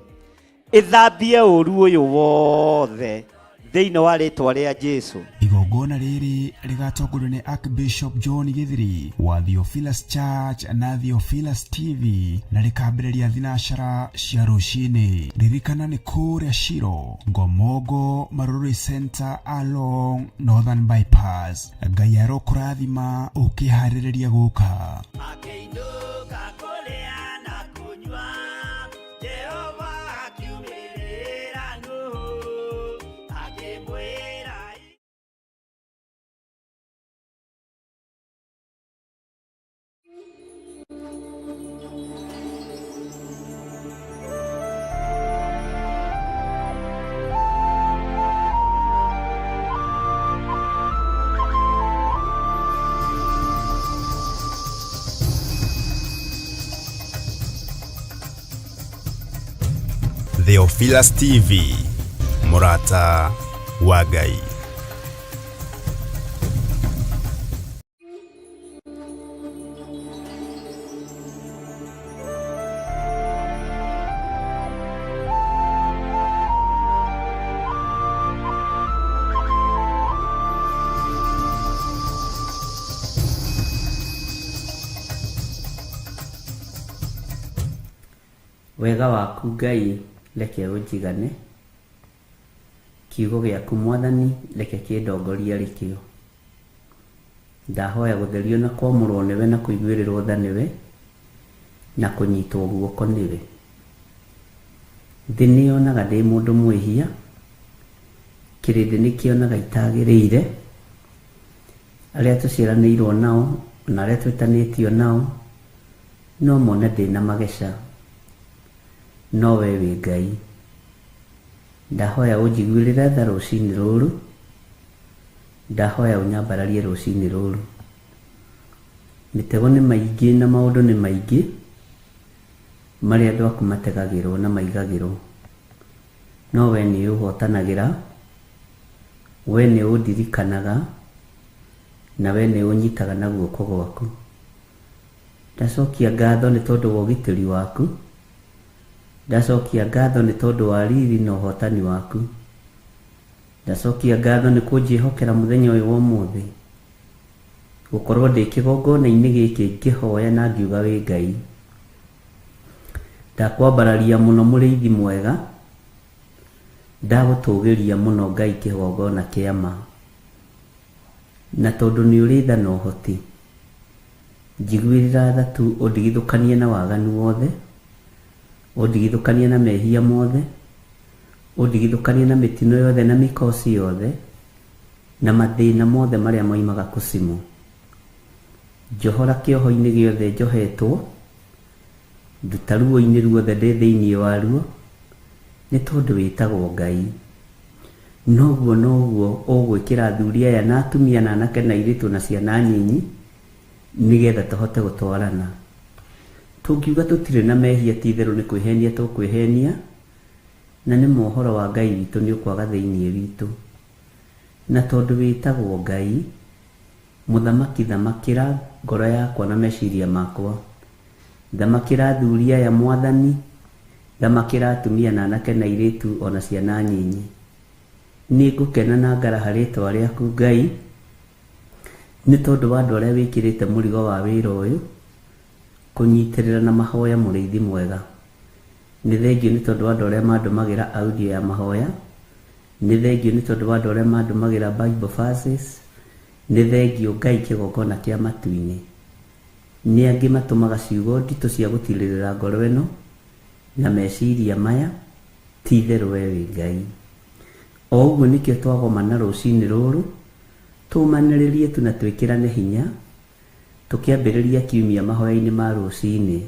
ĩthambie ũru ũyũ wothe thĩinĩ wa rĩtwa rĩa Jesu. Igongona rĩrĩ rĩgatongorio nĩ Archbishop John Githiri wa Theophilus Church na Theophilus TV na rĩkambĩrĩria thinacara cia rũcinĩ. Ririkana nĩ kũrĩa Shiro, Ngomongo, Marurui Center along Northern Bypass. Ngai arokũrathima ũkĩharĩrĩria gũka. Akĩinũka kũrĩa na kũnyua, Jehova akiumĩrĩra Nuhu, akĩmwĩra. Theophilus TV, mũrata wa Ngai. Wega waku Ngai reke ũnjigane, kiugo gĩaku Mwathani reke kĩndongorie arĩ kĩo. Ndahoya gũtherio na kwamũrwo nĩwe na kũiguĩrĩrwo tha nĩwe na kũnyitwo guoko nĩwe. Thĩ nĩyonaga ndĩ mũndũ mwĩhia, kĩrĩndĩ nĩkĩonaga itagĩrĩire, arĩa tũciaranĩirwo nao na arĩa twĩtanĩtio nao no mone ndĩna mageca, no we wĩ Ngai. Ndahoya ũnjiguĩrĩre tha rũcinĩ rũrũ, ndahoya ũnyambararie rũcinĩ rũrũ. Mĩtego nĩ maingĩ na maũndũ nĩ maingĩ marĩa andũ aku mategagĩrwo na maigagĩrwo, no we nĩ ũhotanagĩra, we nĩ ũndirikanaga, na we nĩ ũnyitaga na guoko gwaku. Ndacokia ngatho nĩ tondũ wa ũgitĩri waku, ndacokia ngatho nĩ tondũ wa riri na ũhotani waku, ndacokia ngatho nĩ kũnjĩhokera mũthenya ũyũ wa ũmũthĩ, gũkorwo ndĩ kĩgongona-inĩ gĩkĩ ngĩhoya na ngiuga wĩ Ngai. Ndakwambararia mũno mũrĩithi mwega, ndagũtũgĩria mũno Ngai kĩgongona kĩa ma, na tondũ nĩ ũrĩ tha na ũhoti, njiguĩrĩra tha tu ũndigithũkanie na waganu wothe, ũndigithũkanie na mehia mothe, ũndigithũkanie na mĩtino yothe na mĩkosi yothe, na mathĩna mothe marĩa moimaga kũcimu. Njohora kĩoho-inĩ gĩothe njohetwo, nduta ruo-inĩ ruothe ndĩ thĩinĩ waruo, nĩ tondũ wĩtagwo Ngai. Noguo noguo ũgwĩkĩra athuri aya na atumia na anake na airĩtu na ciana nyinyi, nĩgetha tũhote gũtwarana. Tũngiuga tũtirĩ na mehia ti itherũ nĩ kwĩhenia tũkwĩhenia, na nĩ mohoro wa Ngai witũ nĩ ũkwaga thĩinĩ witũ. Na tondũ wĩtagwo Ngai, mũthamaki thamakĩra ngoro yakwa na meciria makwa, thamakĩra athuri aya Mwathani, thamakĩra atumia na anake na airĩtu ona ciana nyinyi. Nĩ ngũkena na ngaraha rĩtwa rĩaku Ngai, nĩ tondũ wa andũ arĩa wĩkĩrĩte mũrigo wa wĩra ũyũ, kũnyitĩrĩra na mahoya mũrĩithi mwega. Nĩ thengio nĩ tondũ wa andũ arĩa mandũmagĩra audio ya mahoya, nĩ thengio nĩ tondũ wa andũ arĩa mandũmagĩra Bible verses, nĩ thengio Ngai kĩgongona kĩa matu-inĩ. Nĩ angĩ matũmaga ciugo nditũ cia gũtirĩrĩra ngoro ĩno na meciria maya, ti itherũ we wĩ Ngai. O ũguo nĩkĩo twagomana rũcinĩ rũrũ, tũmanĩrĩrie tu na twĩkĩrane hinya, tũkĩambĩrĩria kiumia mahoya-inĩ ma rũcinĩ.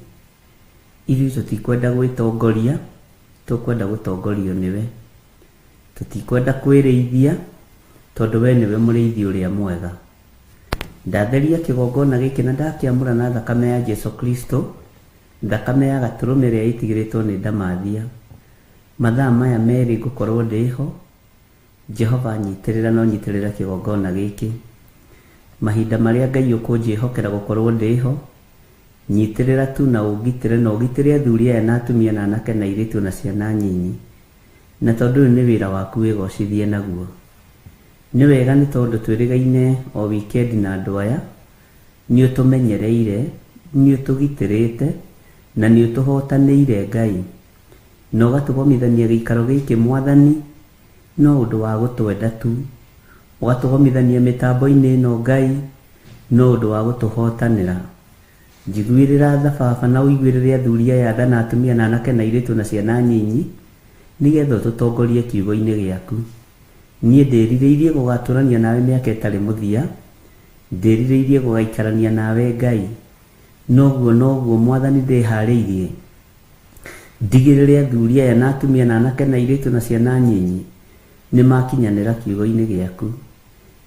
Ithuĩ tũtikwenda gwĩtongoria, tũkwenda gũtongorio nĩwe. Tũtikwenda kwĩrĩithia, tondũ we nĩwe mũrĩithi ũrĩa mwega. Ndatheria kĩgongona gĩkĩ na ndakĩamũra na thakame ya Jesu Kristo, thakame ya gatũrũme ĩrĩa ĩtigĩrĩtwo nĩ ndamathia. Mathaa maya merĩ ngũkorwo ndĩho, Jehova nyitĩrĩra no nyitĩrĩra kĩgongona gĩkĩ. Mahinda marĩa Ngai ũkũnjĩhokera gũkorwo ndĩho, nyitĩrĩra tu na ũngitĩre na ũgitĩre athuri aya na atumia na anake na airĩtu na ciana nyinyi. Na tondũ ũyũ nĩ wĩra waku wĩgocithie naguo. Nĩ wega nĩ tondũ twĩrĩgaine o wikendi na andũ aya, nĩ ũtũmenyereire, nĩ ũtũgitĩrĩte na nĩ ũtũhotanĩire Ngai. Na ũgatũgomithania gĩikaro gĩkĩ Mwathani no ũndũ wa gũtwenda tu. Ũgatũgomithania mĩtambo-inĩ ĩno Ngai no ũndũ wa gũtũhotanĩra. Njiguĩrĩra tha baba na ũiguĩrĩre athuri aya tha na atumia na anake na airĩtu na ciana nyinyi, nĩgetha ũtũtongorie kiugo-inĩ gĩaku. Niĩ ndĩrirĩirie gũgatũrania nawe mĩaka ĩtarĩ mũthia, ndĩrirĩirie gũgaikarania nawe Ngai. Noguo noguo Mwathani ndĩharĩirie. Ndigĩrĩre athuri aya na atumia na anake na airĩtu na ciana nyinyi nĩ makinyanĩra kiugo-inĩ gĩaku.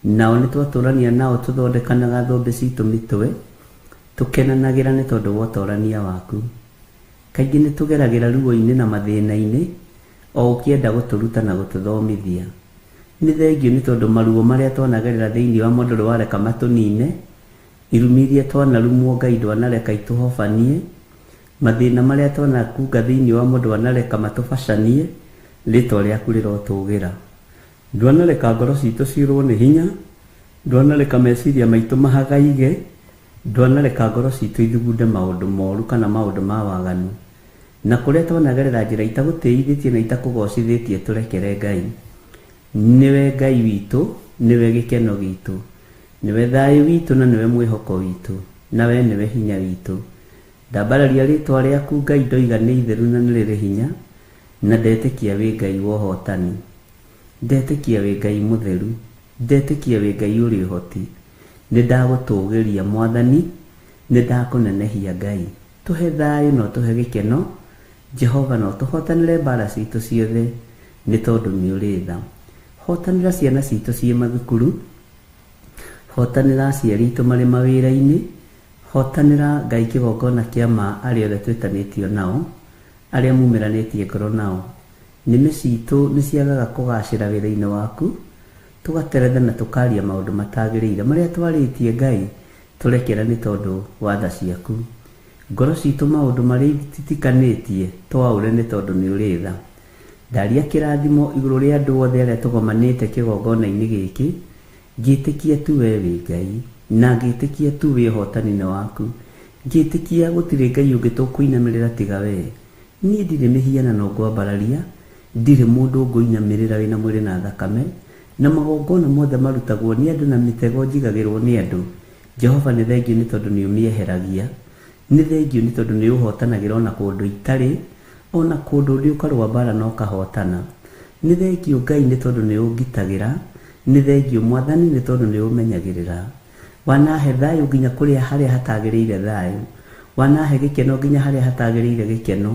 Nao nĩ twatũrania nao tũthondekanaga thũmbĩ citũ mĩtwe, tũkenanagĩra nĩ tondũ wa ũtorania waku. Kaingĩ nĩ tũgeragĩra ruo-inĩ na mathĩna-inĩ o ũkĩenda gũtũruta na gũtũthomithia. Nĩ thengio nĩ tondũ maruo marĩa twanagerera thĩinĩ wa mo ndũrĩ wareka matũnine, irumi iria twanarumwo Ngai ndwanareka itũhobanie, mathĩna marĩa twanakunga thĩinĩ wa mo ndwanareka matũbacanie, rĩtwa rĩaku rĩrotũgĩra. Ndwanareka ngoro citũ ciũrwo nĩ hinya, ndwanareka meciria maitũ mahagaige, ndwanareka ngoro citũ ithugunde maũndũ moru kana maũndũ ma waganu. Na kũrĩa twanagerera njĩra itagũtĩithĩtie na itakũgocithĩtie tũrekere Ngai. Nĩwe Ngai witũ, nĩwe gĩkeno gitũ, nĩwe thayũ witũ na nĩwe mwĩhoko witũ, na we nĩwe hinya witũ. Ndambararia rĩtwa rĩaku Ngai ndoiga nĩ itheru na nĩ rĩrĩ hinya, na ndetĩkia wĩ Ngai wa ũhotani. Ndetĩkia wĩ Ngai mũtheru, ndetĩkia wĩ Ngai ũrĩ ũhoti. Nĩ ndagũtũgĩria Mwathani, nĩ ndakũnenehia Ngai. Tũhe thayũ na ũtũhe gĩkeno, Jehova na ũtũhotanĩre mbara citũ ciothe nĩ tondũ nĩ ũrĩ tha. Hotanĩra ciana citũ ciĩ mathukuru, hotanĩra aciari aitũ marĩ mawĩra-inĩ, hotanĩra Ngai kĩgongona kĩa ma arĩa othe twĩtanĩtio nao, arĩa mumĩranĩtie ngoro nao. Nĩmĩ citũ nĩ ciagaga kũgacĩra wĩra-inĩ waku, tũgateretha na tũkaria maũndũ matagĩrĩire marĩa twarĩtie Ngai tũrekera nĩ tondũ wa tha ciaku. Ngoro citũ maũndũ marĩa ititikanĩtie twaũre nĩ tondũ nĩ ũrĩ tha. Ndaria kĩrathimo igũrũ rĩa andũ othe arĩa tũgomanĩte kĩgongona-inĩ gĩkĩ, ngĩtĩkia tu we wĩ Ngai, na ngĩtĩkia tu wĩ ũhotani-inĩ waku. Ngĩtĩkia gũtirĩ Ngai ũngĩ tũkũinamĩrĩra tiga we. Niĩ ndirĩ mĩhianano ngwambararia, ndirĩ mũndũ ngũinamĩrĩra wĩna mwĩrĩ na thakame, na magongona mothe marutagwo nĩ andũ na mĩtego njigagĩrwo nĩ andũ. Jehova nĩ thengio nĩ tondũ nĩ ũmĩeheragia. Nĩ thengio nĩ tondũ nĩ ũhotanagĩra ona kũndũ itarĩ, ona kũndũ ndĩ ũkarũa mbara na ũkahotana. Nĩ thengio Ngai nĩ tondũ nĩ ũngitagĩra, nĩ thengio Mwathani nĩ tondũ nĩ ũmenyagĩrĩra. Wanahe thayũ nginya kũrĩa harĩa hatagĩrĩire thayũ, wanahe gĩkeno nginya harĩa hatagĩrĩire gĩkeno.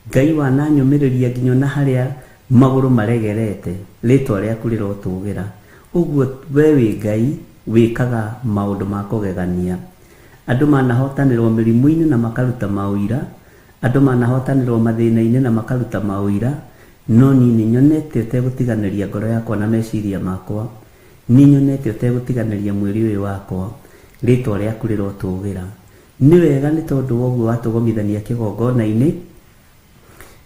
Ngai wananyũmĩrĩria nginya ona harĩa magũrũ maregerete, rĩtwa rĩaku rĩrotũgĩra. Ũguo we wĩ Ngai wĩkaga maũndũ ma kũgegania. Andũ manahotanĩrwo mĩrimũ-inĩ na makaruta maũira, andũ manahotanĩrwo mathĩna-inĩ na makaruta maũira, no niĩ nĩ nyonete ũtegũtiganĩria ngoro yakwa na meciria makwa. Nĩ nyonete ũtegũtiganĩria mwĩrĩ ũyũ wakwa, rĩtwa rĩaku rĩrotũgĩra. Nĩ wega nĩ tondũ wa ũguo watũgomithania kĩgongona-inĩ,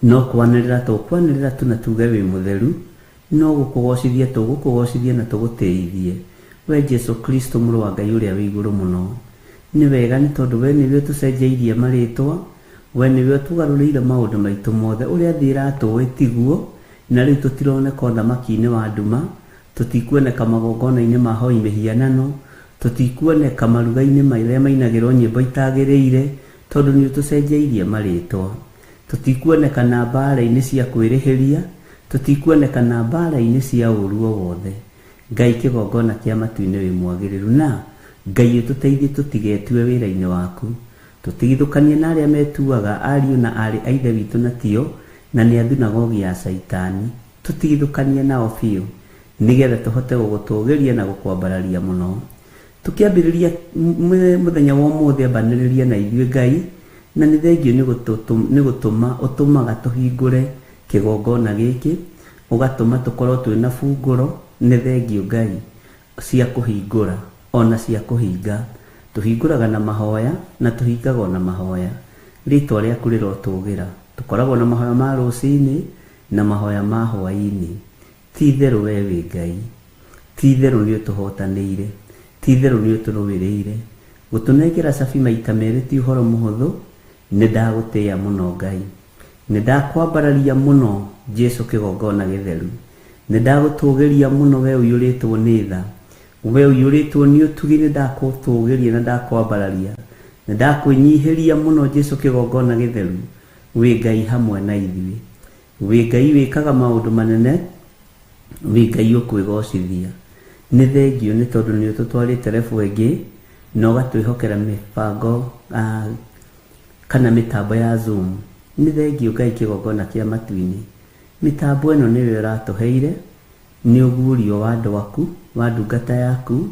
no kwanĩrĩra tũkwanĩrĩra tu na tuge wĩ mũtheru, no gũkũgocithia tũgũkũgocithia na tũgũtĩithie. We Jesu Kristo mũrũ wa Ngai ũrĩa wĩ igũrũ mũno. Nĩ wega nĩ tondũ we nĩwe ũtũcenjeirie marĩtwa, we nĩwe ũtũgarũrĩire maũndũ maitũ mothe. Ũrĩa thĩ ĩratũĩ tiguo, na rĩu tũtironeka ũthamaki-inĩ wa nduma, tũtikuoneka magongona-inĩ ma hoi mĩhianano, tũtikuoneka maruga-inĩ marĩa mainagĩrwo nyĩmbo itagĩrĩire, tondũ nĩ ũtũcenjeirie marĩtwa. Tũtikuoneka na mbara-inĩ cia kwĩrĩhĩria, tũtikuoneka na mbara-inĩ cia ũru o wothe. Ngai kĩgongona kĩa matu-inĩ wĩ mwagĩrĩru, na Ngai ũtũteithie tũtigetue wĩra-inĩ waku. Tũtigithũkanie na arĩa metuaga ariũ na aarĩ a Ithe witũ na tio, na nĩ a thunagogi ya Caitani. Tũtigithũkanie nao biũ, nĩgetha tũhote gũgũtũgĩria na gũkwambararia mũno. Tũkĩambĩrĩria mũthenya wa ũmũthĩ ambanĩrĩria na ithuĩ Ngai, na nĩ thengiũ nĩ gũtũma ũtũmaga tũhingũre kĩgongona gĩkĩ, ũgatũma tũkorwo twĩna bungũro, nĩ thengiũ Ngai cia kũhingũra ona cia kũhinga. Tũhingũraga na mahoya na tũhingaga ona mahoya. Rĩtwa rĩaku rĩrotũgĩra. Tũkoragwo na mahoya ma rũcinĩ na mahoya ma hwaĩ-inĩ. Ti itherũ we wĩ Ngai. Ti itherũ nĩ ũtũhotanĩire. Ti itherũ nĩ ũtũrũĩrĩire. Gũtũnengera cabi maita merĩ ti ũhoro mũhũthũ. Nĩ ndagũtĩĩa mũno Ngai. Nĩ ndakwambararia mũno Jesu kĩgongona gĩtheru. Nĩ ndagũtũgĩria mũno we ũiyũrĩtwo nĩ tha. We ũiyũrĩtwo nĩ ũtugi nĩ ndakũtũgĩria na ndakwambararia. Nĩ ndakwĩnyihĩria mũno Jesu kĩgongona gĩtheru. Wĩ Ngai hamwe na ithuĩ. Wĩ Ngai wĩkaga maũndũ manene. Wĩ Ngai ũkwĩgocithia. Nĩ thengiũ nĩ tondũ nĩ ũtũtwarĩte level ĩngĩ na ũgatwĩhokera mĩbango kana mĩtambo ya Zoom. Nĩ thengiũ Ngai kĩgongona kĩa matu-inĩ. Mĩtambo ĩno nĩwe ũratũheire, nĩ ũguũrio wa andũ aku, wa ndungata yaku,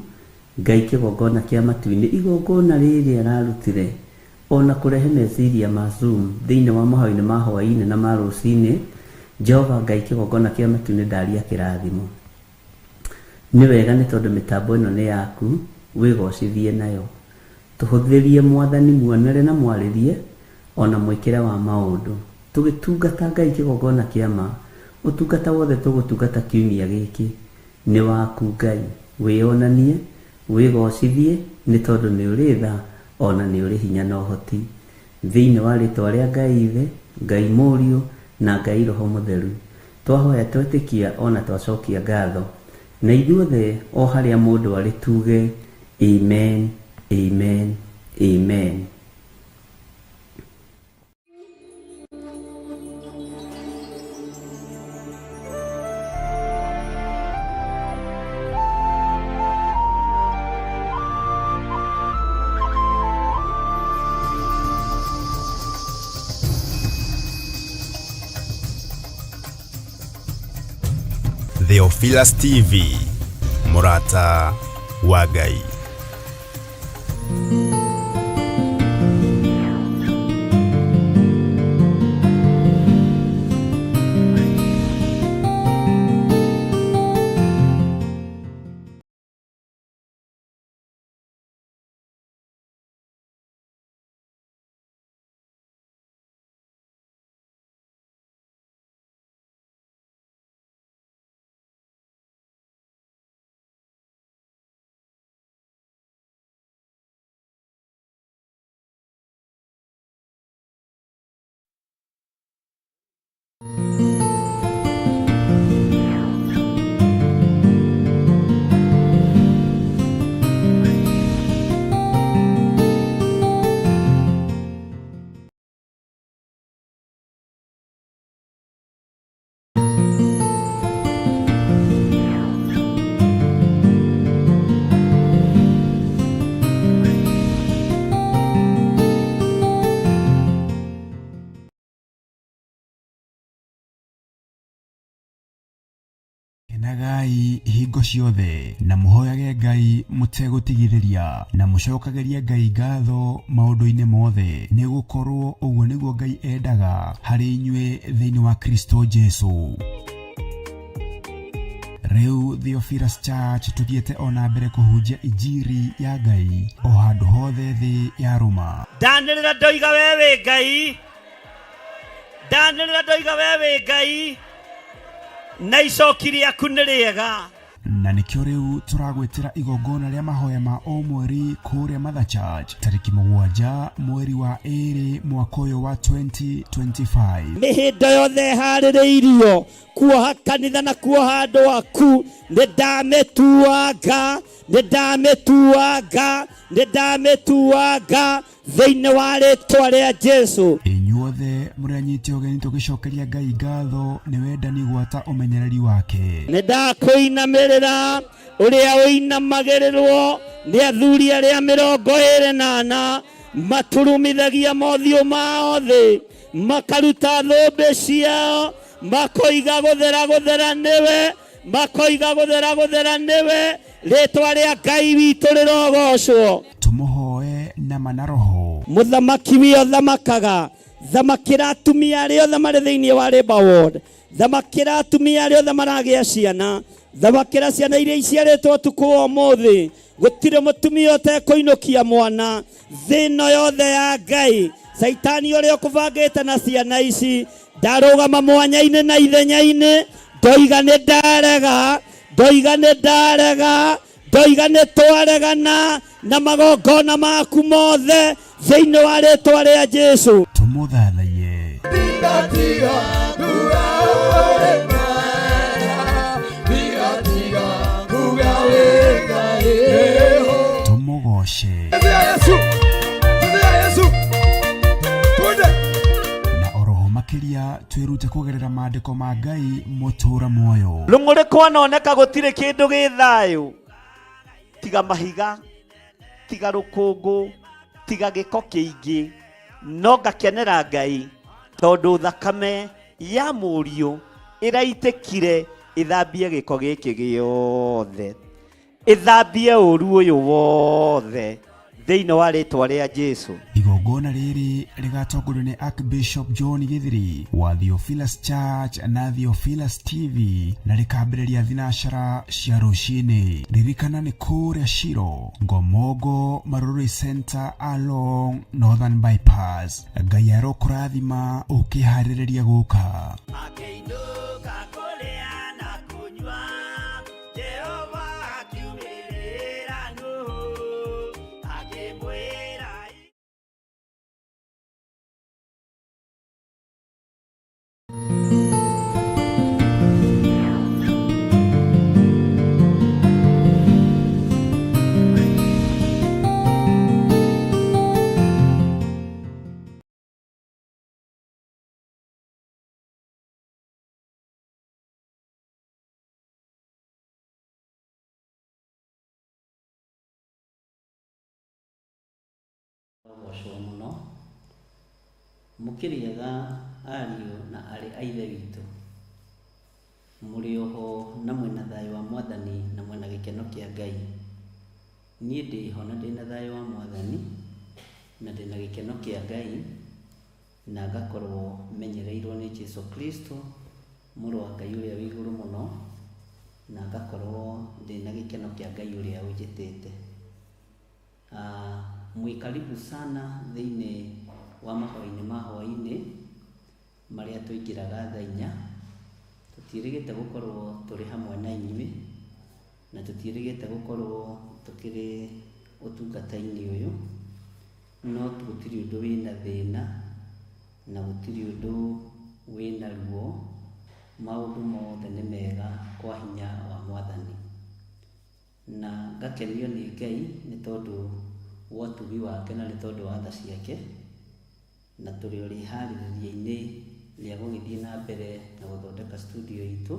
Ngai kĩgongona kĩa matu-inĩ. Igongona rĩrĩ ararutire ona kũrehe meciria ma Zoom thĩinĩ wa mahoya-inĩ ma hwaĩ-inĩ na ma rũcinĩ, Jehova Ngai kĩgongona kĩa matu-inĩ ndaria kĩrathimo. Nĩ wega nĩ tondũ mĩtambo ĩno nĩ yaku, wĩgocithie nayo. Tũhũthĩrie Mwathani muonere na mwarĩrie ona mwĩkĩre wa maũndũ. Tũgĩtungata Ngai kĩgongona kĩa ma, ũtungata wothe tũgũtungata kiumia gĩkĩ nĩ waku Ngai. Wĩyonanie, wĩgocithie nĩ tondũ nĩ ũrĩ tha ona nĩ ũrĩ hinya na ũhoti. Thĩinĩ wa rĩtwa rĩa Ngai Ithe, Ngai Mũriũ na Ngai Roho Mũtheru, twahoya twetĩkia ona twacokia ngatho. Na ithuothe o harĩa mũndũ arĩ tuge amen, amen, amen. Theophilus TV, mũrata wa Ngai. Kenagai hingo ciothe na mũhoyage Ngai mũtegũtigithĩria na mũcokagĩrie Ngai ngatho maũndũ-inĩ mothe, nĩ gũkorwo ũguo nĩguo Ngai endaga harĩ inyuĩ thĩinĩ wa Kristo Jesu. Rĩu Theophilus Church tũthiĩte o na mbere kũhunjia injiri ya Ngai o handũ hothe thĩ yarũma. Ndanĩrĩra ndoiga we wĩ Ngai, ndanĩrĩra ndoiga we wĩ Ngai, na icoki rĩaku nĩ rĩega. Na nĩkĩo rĩu tũragwĩtĩra igongona rĩa mahoya ma o mweri kũrĩa Mother Church tarĩki 7 mweri wa 2 mwaka ũyũ wa 2025. Mĩhĩndo yothe ĩharĩrĩirio kuoha kanitha na kuoha andũ aku, nĩ ndamĩtuanga, nĩ ndamĩtuanga, nĩ ndamĩtuanga thĩinĩ wa rĩtwa rĩa Jesu. Inyuothe mũrĩ anyite ũgeni tũgĩcokeria Ngai ngatho nĩ wendani gwata ũmenyereri wake. Nĩ ndakũinamĩrĩra ũrĩa ũinamagĩrĩrwo nĩ athuri arĩa 24 maturumithagia mothiũ mao thĩ, makaruta thũmbĩ ciao, makoiga gũthera gũthera nĩwe. Makoiga gũthera gũthera nĩwe, rĩtwa rĩa Ngai witũ rĩrogocwo. Tũmũhoe nama na roho. Mũthamaki wĩ ũthamakaga, thamakĩra atumia arĩa othe marĩ thĩinĩ wa Labour Ward, thamakĩra atumia arĩa othe maragĩa ciana, thamakĩra ciana iria iciarĩtwo ũtukũ wa ũmũthĩ. Gũtirĩ mũtumia ũtekũinũkia mwana thĩ ĩno yothe ya Ngai. Caitani ũrĩa ũkũbangĩte na ciana ici, ndarũgama mwanya-inĩ na ithenya-inĩ, ndoiga nĩ ndarega, ndoiga nĩ ndarega, ndoiga nĩ twaregana na magongona maku mothe thĩinĩ wa rĩtwa rĩa Jesu. Tũmũthathaiye. Tũmũgoce. Na oroho makĩria twĩrute kũgerera maandĩko ma Ngai mũtũra muoyo. Rũng'ũrĩ kwanoneka gũtirĩ kĩndũ gĩ thayũ tiga mahiga, tiga rũkũngũ, tiga gĩko kĩingĩ, no ngakenera Ngai tondũ thakame ya mũriũ ĩraitĩkire ĩthambie gĩko gĩkĩ gĩothe, ĩthambie ũru ũyũ wothe thĩinĩ wa rĩtwa rĩa Jesu. Igongona rĩrĩ rĩgatongorio nĩ Archbishop John Githiri wa Theophilus Church na Theophilus TV na rĩkambĩrĩria thinacara cia rũcinĩ. Ririkana nĩ kũrĩa Shiro, Ngomongo, Marurui Center along Northern Bypass. Ngai arokũrathima ũkĩharĩrĩria gũka. Akĩinũka kũrĩa na kũnyua, Jehova akiumĩrĩra Nuhu, akĩmwĩra. Rogocwo mũno, mũkĩrĩega ariũ na arĩ a Ithe witũ, mũrĩ oho na mwĩna thayũ wa Mwathani na mwĩna gĩkeno kĩa Ngai. Niĩ ndĩho na ndĩna thayũ wa Mwathani na ndĩna gĩkeno kĩa Ngai na ngakorwo menyereirwo nĩ Jesu Kristo mũrũ wa Ngai ũrĩa wĩ igũrũ mũno, na ngakorwo ndĩna gĩkeno kĩa Ngai ũrĩa ũnjĩtĩte. Mwĩ karibu sana thĩinĩ wa mahoya-inĩ ma hwaĩ-inĩ marĩa tũingĩraga thaa inya. Tũtiĩrĩgĩte gũkorwo tũrĩ hamwe na inyuĩ na tũtiĩrĩgĩte gũkorwo tũkĩrĩ ũtungata-inĩ ũyũ, no gũtirĩ ũndũ wĩna thĩna na gũtirĩ ũndũ wĩna ruo. Maũndũ mothe nĩ mega kwa hinya wa Mwathani. Na ngakenio nĩ Ngai nĩ tondũ wa ũtugi wake na nĩ tondũ wa tha ciake, na tũrĩ o rĩharĩrĩria-inĩ rĩa gũgĩthiĩ na mbere na gũthondeka studio itũ,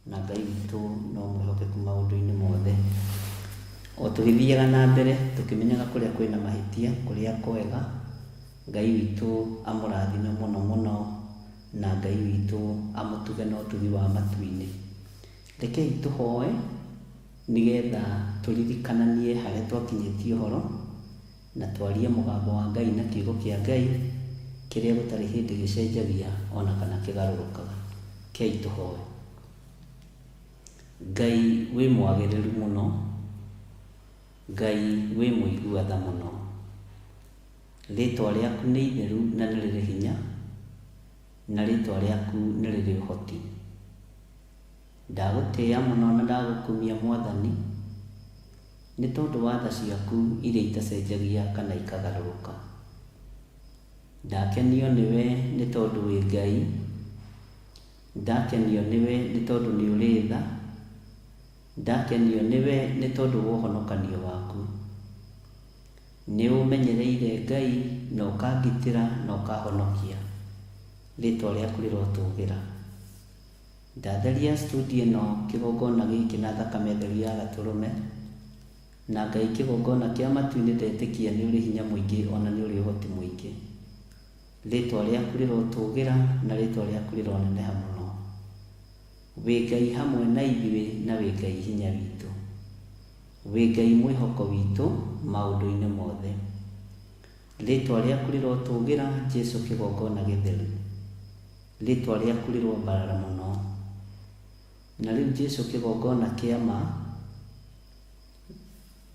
na Ngai witũ no mwĩhokeku maũndũ-inĩ mothe. O tũgĩthiaga na mbere tũkĩmenyaga kũrĩa kwĩna mahĩtia, kũrĩa kwega, Ngai witũ amũrathime mũno mũno, na Ngai witũ amũtuge na ũtugi wa matu-inĩ. Rekei tũhoe nĩgetha tũririkananie harĩa twakinyĩtie ũhoro, na twarie mũgambo wa Ngai na kiugo kĩa Ngai kĩrĩa gũtarĩ hĩndĩ gĩcenjagia ona kana kĩgarũrũkaga. Rekei tũhoe. Ngai wĩ mwagĩrĩru mũno, Ngai wĩ mũigua tha mũno, rĩtwa rĩaku nĩ itheru na nĩ rĩrĩ hinya, na rĩtwa rĩaku nĩ rĩrĩ ũhoti. Ndagũtĩĩa mũno na ndagũkumia Mwathani, nĩ tondũ wa tha ciaku iria itacenjagia kana ikagarũrũka. Ndakenio nĩwe nĩ tondũ wĩ Ngai, ndakenio nĩwe nĩ tondũ nĩ ũrĩ tha, ndakenio nĩwe nĩ tondũ wa ũhonokanio waku. Nĩ ũmenyereire Ngai na ũkangitĩra na ũkahonokia, rĩtwa rĩaku rĩrotũgĩra. Ndatheria studio ĩno kĩgongona gĩkĩ na thakame theru ya gatũrũme, na Ngai kĩgongona kĩa matu-inĩ ndetĩkia nĩ ũrĩ hinya mũingĩ ona nĩ ũrĩ ũhoti mũingĩ. Rĩtwa rĩaku rĩrotũgĩra na rĩtwa rĩaku rĩroneneha mũno. Wĩ Ngai hamwe na ithuĩ na wĩ Ngai hinya witũ. Wĩ Ngai mwĩhoko witũ maũndũ-inĩ mothe. Rĩtwa rĩaku rĩrotũgĩra Jesu kĩgongona gĩtheru. Rĩtwa rĩaku rĩroambarara mũno. Na rĩu Jesu kĩgongona kĩa ma,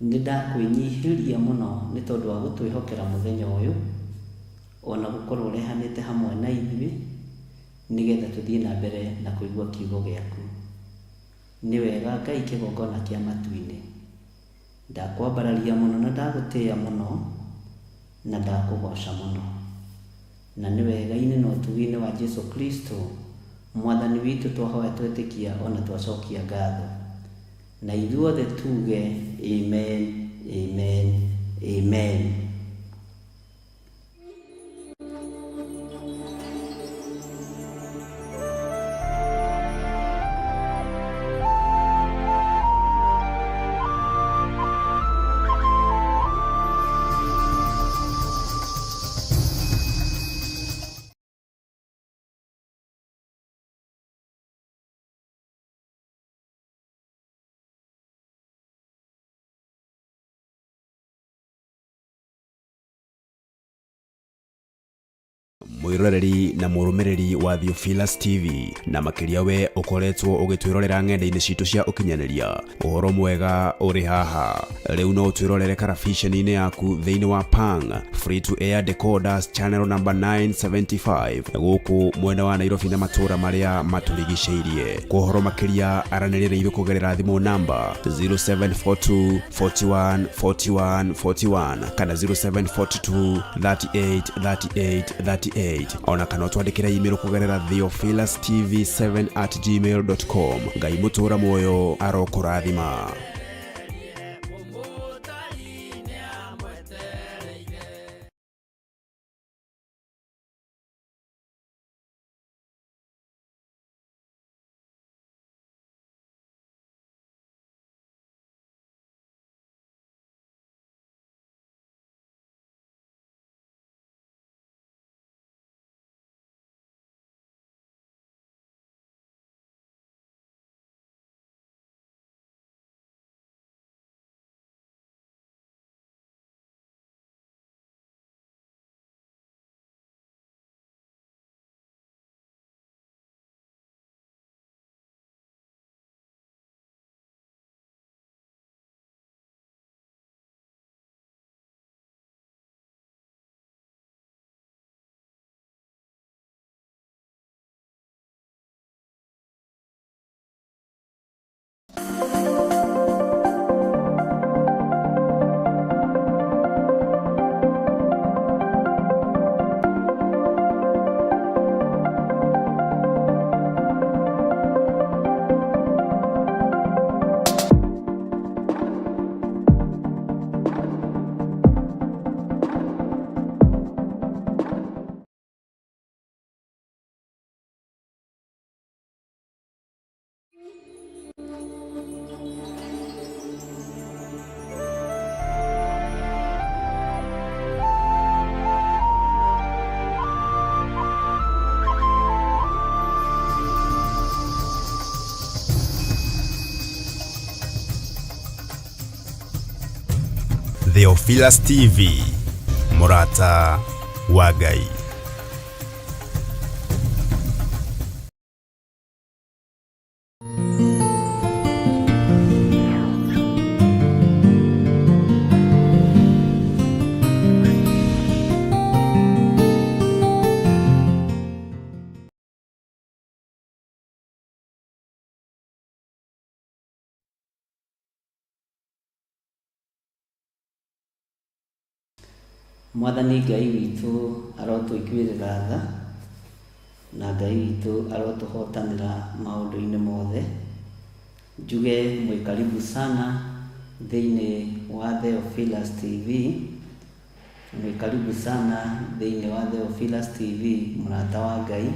nĩ ndakwĩnyihĩria mũno nĩ tondũ wa gũtwĩhokera mũthenya ũyũ, ona gũkorwo ũrehanĩte hamwe na ithuĩ, nĩgetha tũthiĩ na mbere na kũigua kiugo gĩaku. Nĩ wega Ngai kĩgongona kĩa matu-inĩ. Ndakwambararia mũno na ndagũtĩĩa mũno, na ndakũgooca mũno. Na nĩ wega-inĩ na ũtugi-inĩ wa Jesu Kristo, Mwathani witũ twahoya twetĩkia ona twacokia ngatho. Na ithuothe tuge amen, amen, amen. Mwĩroreri na mũrũmĩrĩri wa Theophilus TV na makĩria we ũkoretwo ũgĩtwĩrorera ng'enda-inĩ citũ cia ũkinyanĩria, ũhoro mwega ũrĩ haha. Rĩu no ũtwĩrorere karabiceni-inĩ yaku thĩinĩ wa Pang Free to Air Decoders channel number 975 gũkũ mwena wa Nairobi na matũũra marĩa matũrigicĩirie. Kwa ũhoro makĩria aranĩria na ithuĩ kũgerera thimũ namba 0742 41 41 41 kana 0742 38 38 38 ona kana ũtwandĩkĩre email kũgerera theophilustv7@gmail.com. Ngai mũtũra muoyo arokũrathima. Theophilus TV, mũrata wa Ngai. Mwathani Ngai witũ arotũiguĩrĩra tha, na Ngai witũ arotũhotanĩra maũndũ-inĩ mothe. Njuge mwĩ karibu sana thĩinĩ wa Theophilus TV, mwĩ karibu sana thĩinĩ wa Theophilus TV, mũrata wa Ngai,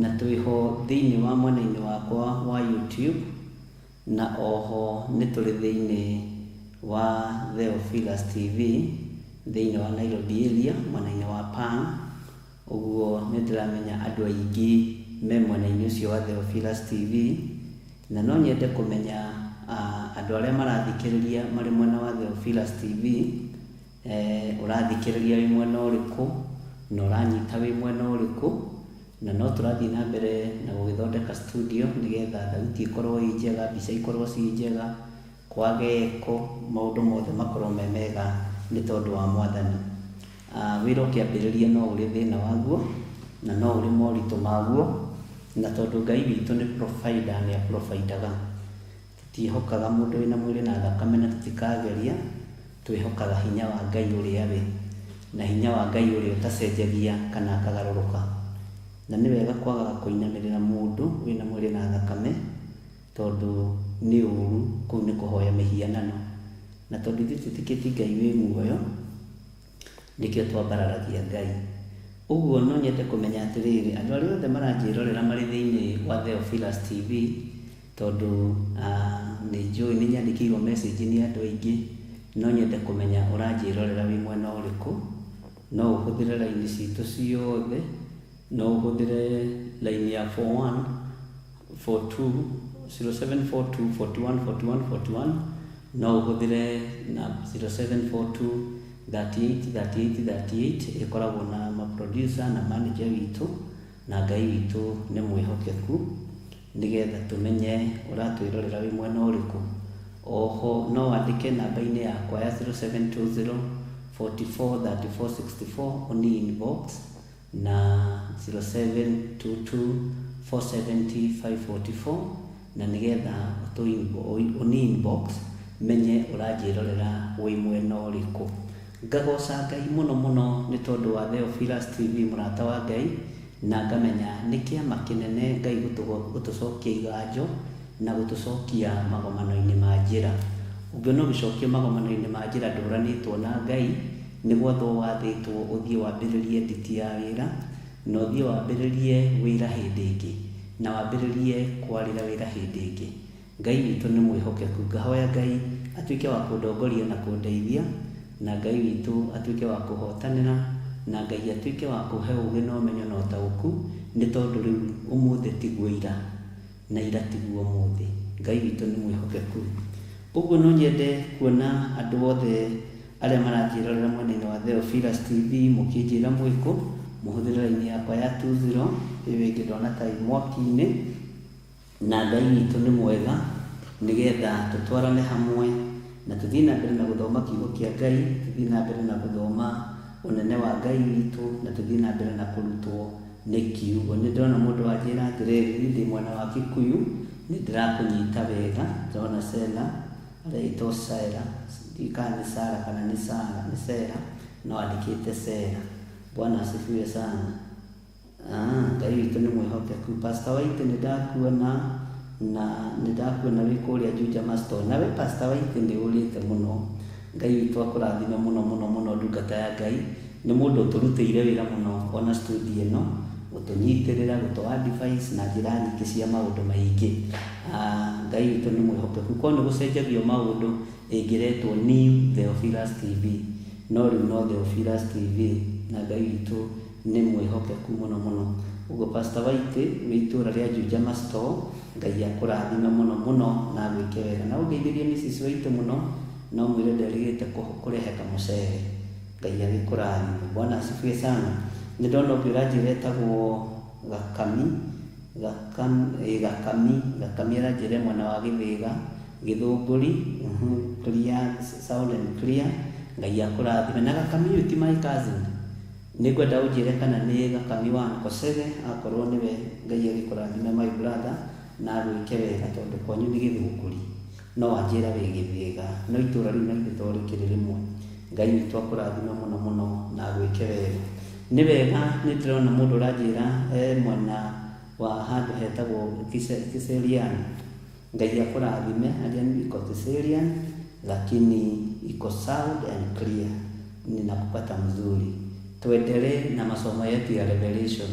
na twĩho thĩinĩ wa mwena-inĩ wakwa wa YouTube, na oho nĩ tũrĩ thĩinĩ wa Theophilus TV thĩinĩ wa Nairobi area mwena-inĩ wa Pang. Ũguo nĩ ndĩramenya andũ aingĩ me mwena-inĩ ũcio wa Theophilus TV, na no nyende kũmenya andũ arĩa marathikĩrĩria marĩ mwena wa Theophilus TV, ũrathikĩrĩria wĩ mwena ũrĩkũ, na ũranyita wĩ mwena ũrĩkũ, na no tũrathiĩ na mbere na gũgĩthondeka studio nĩgetha thauti ĩkorwo ĩ njega, mbica ikorwo ciĩ njega, kwage eko, maũndũ mothe makorwo me mega nĩ tondũ wa Mwathani. Wĩra ũkĩambĩrĩria no ũrĩ thĩna waguo, na no ũrĩ moritũ maguo, na tondũ Ngai witũ nĩ provider, nĩ aprovidaga. Tũtiĩhokaga mũndũ wĩna mwĩrĩ na thakame na tũtikageria, twĩhokaga hinya wa Ngai ũrĩa we, na hinya wa Ngai ũrĩa ũtacenjagia kana akagarũrũka. Na nĩ wega kwagaga kũinamĩrĩra mũndũ wĩna mwĩrĩ na thakame, tondũ nĩ ũru, kũu nĩ kũhoya mĩhianano. Na tondũ ithuĩ twĩtĩkĩtie Ngai wĩ muoyo, nĩkĩo twambararagia Ngai. Ũguo no nyende kũmenya atĩrĩrĩ, andũ arĩa othe maranjĩrorera marĩ thĩinĩ wa Theophilus TV, tondũ nĩ njũĩ nĩ nyandĩkĩirwo message nĩ andũ aingĩ, no nyende kũmenya ũranjĩrorera wĩ mwena ũrĩkũ. No ũhũthĩre raini citũ ciothe, no ũhũthĩre raini ya 41 42 0742 41 41 41, no ũhũthĩre na 0742 38 38 38, ĩkoragwo na ma producer na manager witũ, na Ngai witũ nĩ mwĩhokeku, nĩgetha tũmenye ũratwĩrorera wĩ mwena ũrĩkũ. Oho no wandĩke namba-inĩ yakwa ya 0720 44 34 64 ũni inbox, na 0722 470 544, na nĩgetha ũni inbox menye ũranjĩrorera wĩ mwena ũrĩkũ. Ngagoca Ngai mũno mũno nĩ tondũ wa Theophilus TV, mũrata wa Ngai, na ngamenya nĩ kĩama kĩnene Ngai gũtũcokia iganjo na gũtũcokia magomano-inĩ ma njĩra. Ũngĩona ũgĩcokio magomano-inĩ ma njĩra ndũranĩtwo na Ngai, nĩ gwathwo wathĩtwo ũthiĩ wambĩrĩrie nditi ya wĩra, na ũthiĩ wambĩrĩrie wĩra hĩndĩ ĩngĩ, na wambĩrĩrie kwarĩra wĩra hĩndĩ ĩngĩ. Ngai witũ nĩ mwĩhokeku. Ngahoya Ngai atuĩke wa kũndongoria na kũndeithia, na Ngai witũ atuĩke wa kũhotanĩra, na Ngai atuĩke wa kũhe ũũgĩ na ũmenyo na ũtaũku, nĩ tondũ rĩu ũmũthĩ tiguo ira, na ira tiguo ũmũthĩ. Ngai witũ nĩ mwĩhokeku. Ũguo no nyende kuona andũ othe arĩa maranjĩrorera mwena-inĩ wa Theophilus TV mũkĩnjĩra mwĩkũ, mũhũthĩre raini yakwa ya 20, ĩyo ĩngĩ ndona ta ĩ mwaki-inĩ, na Ngai witũ nĩ mwega, nĩgetha tũtwarane hamwe na tũthiĩ na mbere na gũthoma kiugo kĩa Ngai, tũthiĩ na mbere na gũthoma ũnene wa Ngai witũ, na tũthiĩ na mbere na kũrutwo nĩ kiugo. Nĩ ndĩrona mũndũ wanjĩra atĩrĩrĩ, niĩ ndĩ mwena wa Kikuyu, nĩ ndĩrakũnyita wega. Ndĩrona Sela, aretwo Sera, ndiũĩ kana nĩ Sara kana nĩ Sara, nĩ Sera, no andĩkĩte Sera. Bwana asifiwe sana. Ngai witũ nĩ mwĩhokeku. Pastor White nĩ ndakuona, na nĩ ndakuona wĩ kũrĩa Juja Masto. Nawe Pastor White nĩ ũrĩte mũno. Ngai witũ akũrathime mũno mũno mũno, ndungata ya Ngai. Nĩ mũndũ ũtũrutĩire wĩra mũno ona studio ĩno, gũtũnyitĩrĩra, gũtũ advice na njĩra nyingĩ cia maũndũ maingĩ. Ngai witũ nĩ mwĩhokeku. Korwo nĩ gũcenjagio maũndũ, ĩngĩretwo New Theophilus TV, no rĩu no Theophilus TV, na Ngai witũ nĩ mwĩhokeku mũno mũno. Ũguo Pastor White wĩ itũũra rĩa Juja Masto, Ngai akũrathime mũno mũno na agwĩke wega. Na ũngeithĩrie Mrs White mũno, no mwĩre nderĩgĩte kũrehe kamũcere. Ngai agĩkũrathime. Bwana asifiwe sana. Nĩ ndona ũngĩ ũranjĩra etagwo Gakami, Gakami, Gakami aranjĩra mwena wa Gĩthĩga, Gĩthũngũri, clear, sound and clear. Ngai akũrathime. Na Gakami ũyũ ti my cousin. Nĩngwenda ũnjĩre kana nĩ Gakami wa Nkosege, akorwo nĩwe Ngai agĩkũrathime my brother, na agwĩke wega, tondũ kwanyu nĩ Gĩthũngũri. No wanjĩra wĩ Gĩthĩga, no itũũra rĩu na ithuĩ to rĩkĩrĩ rĩmwe. Ngai witũ akũrathime mũno mũno na agwĩke wega. Nĩ wega, nĩ ndĩrona mũndũ ũranjĩra e mwena wa handũ hetagwo Kiserian. Ngai akũrathime, arĩa iko Kiserian, lakini iko sound and clear. Ninakupata mzuri. Tuendelee na masomo yetu ya Revelation.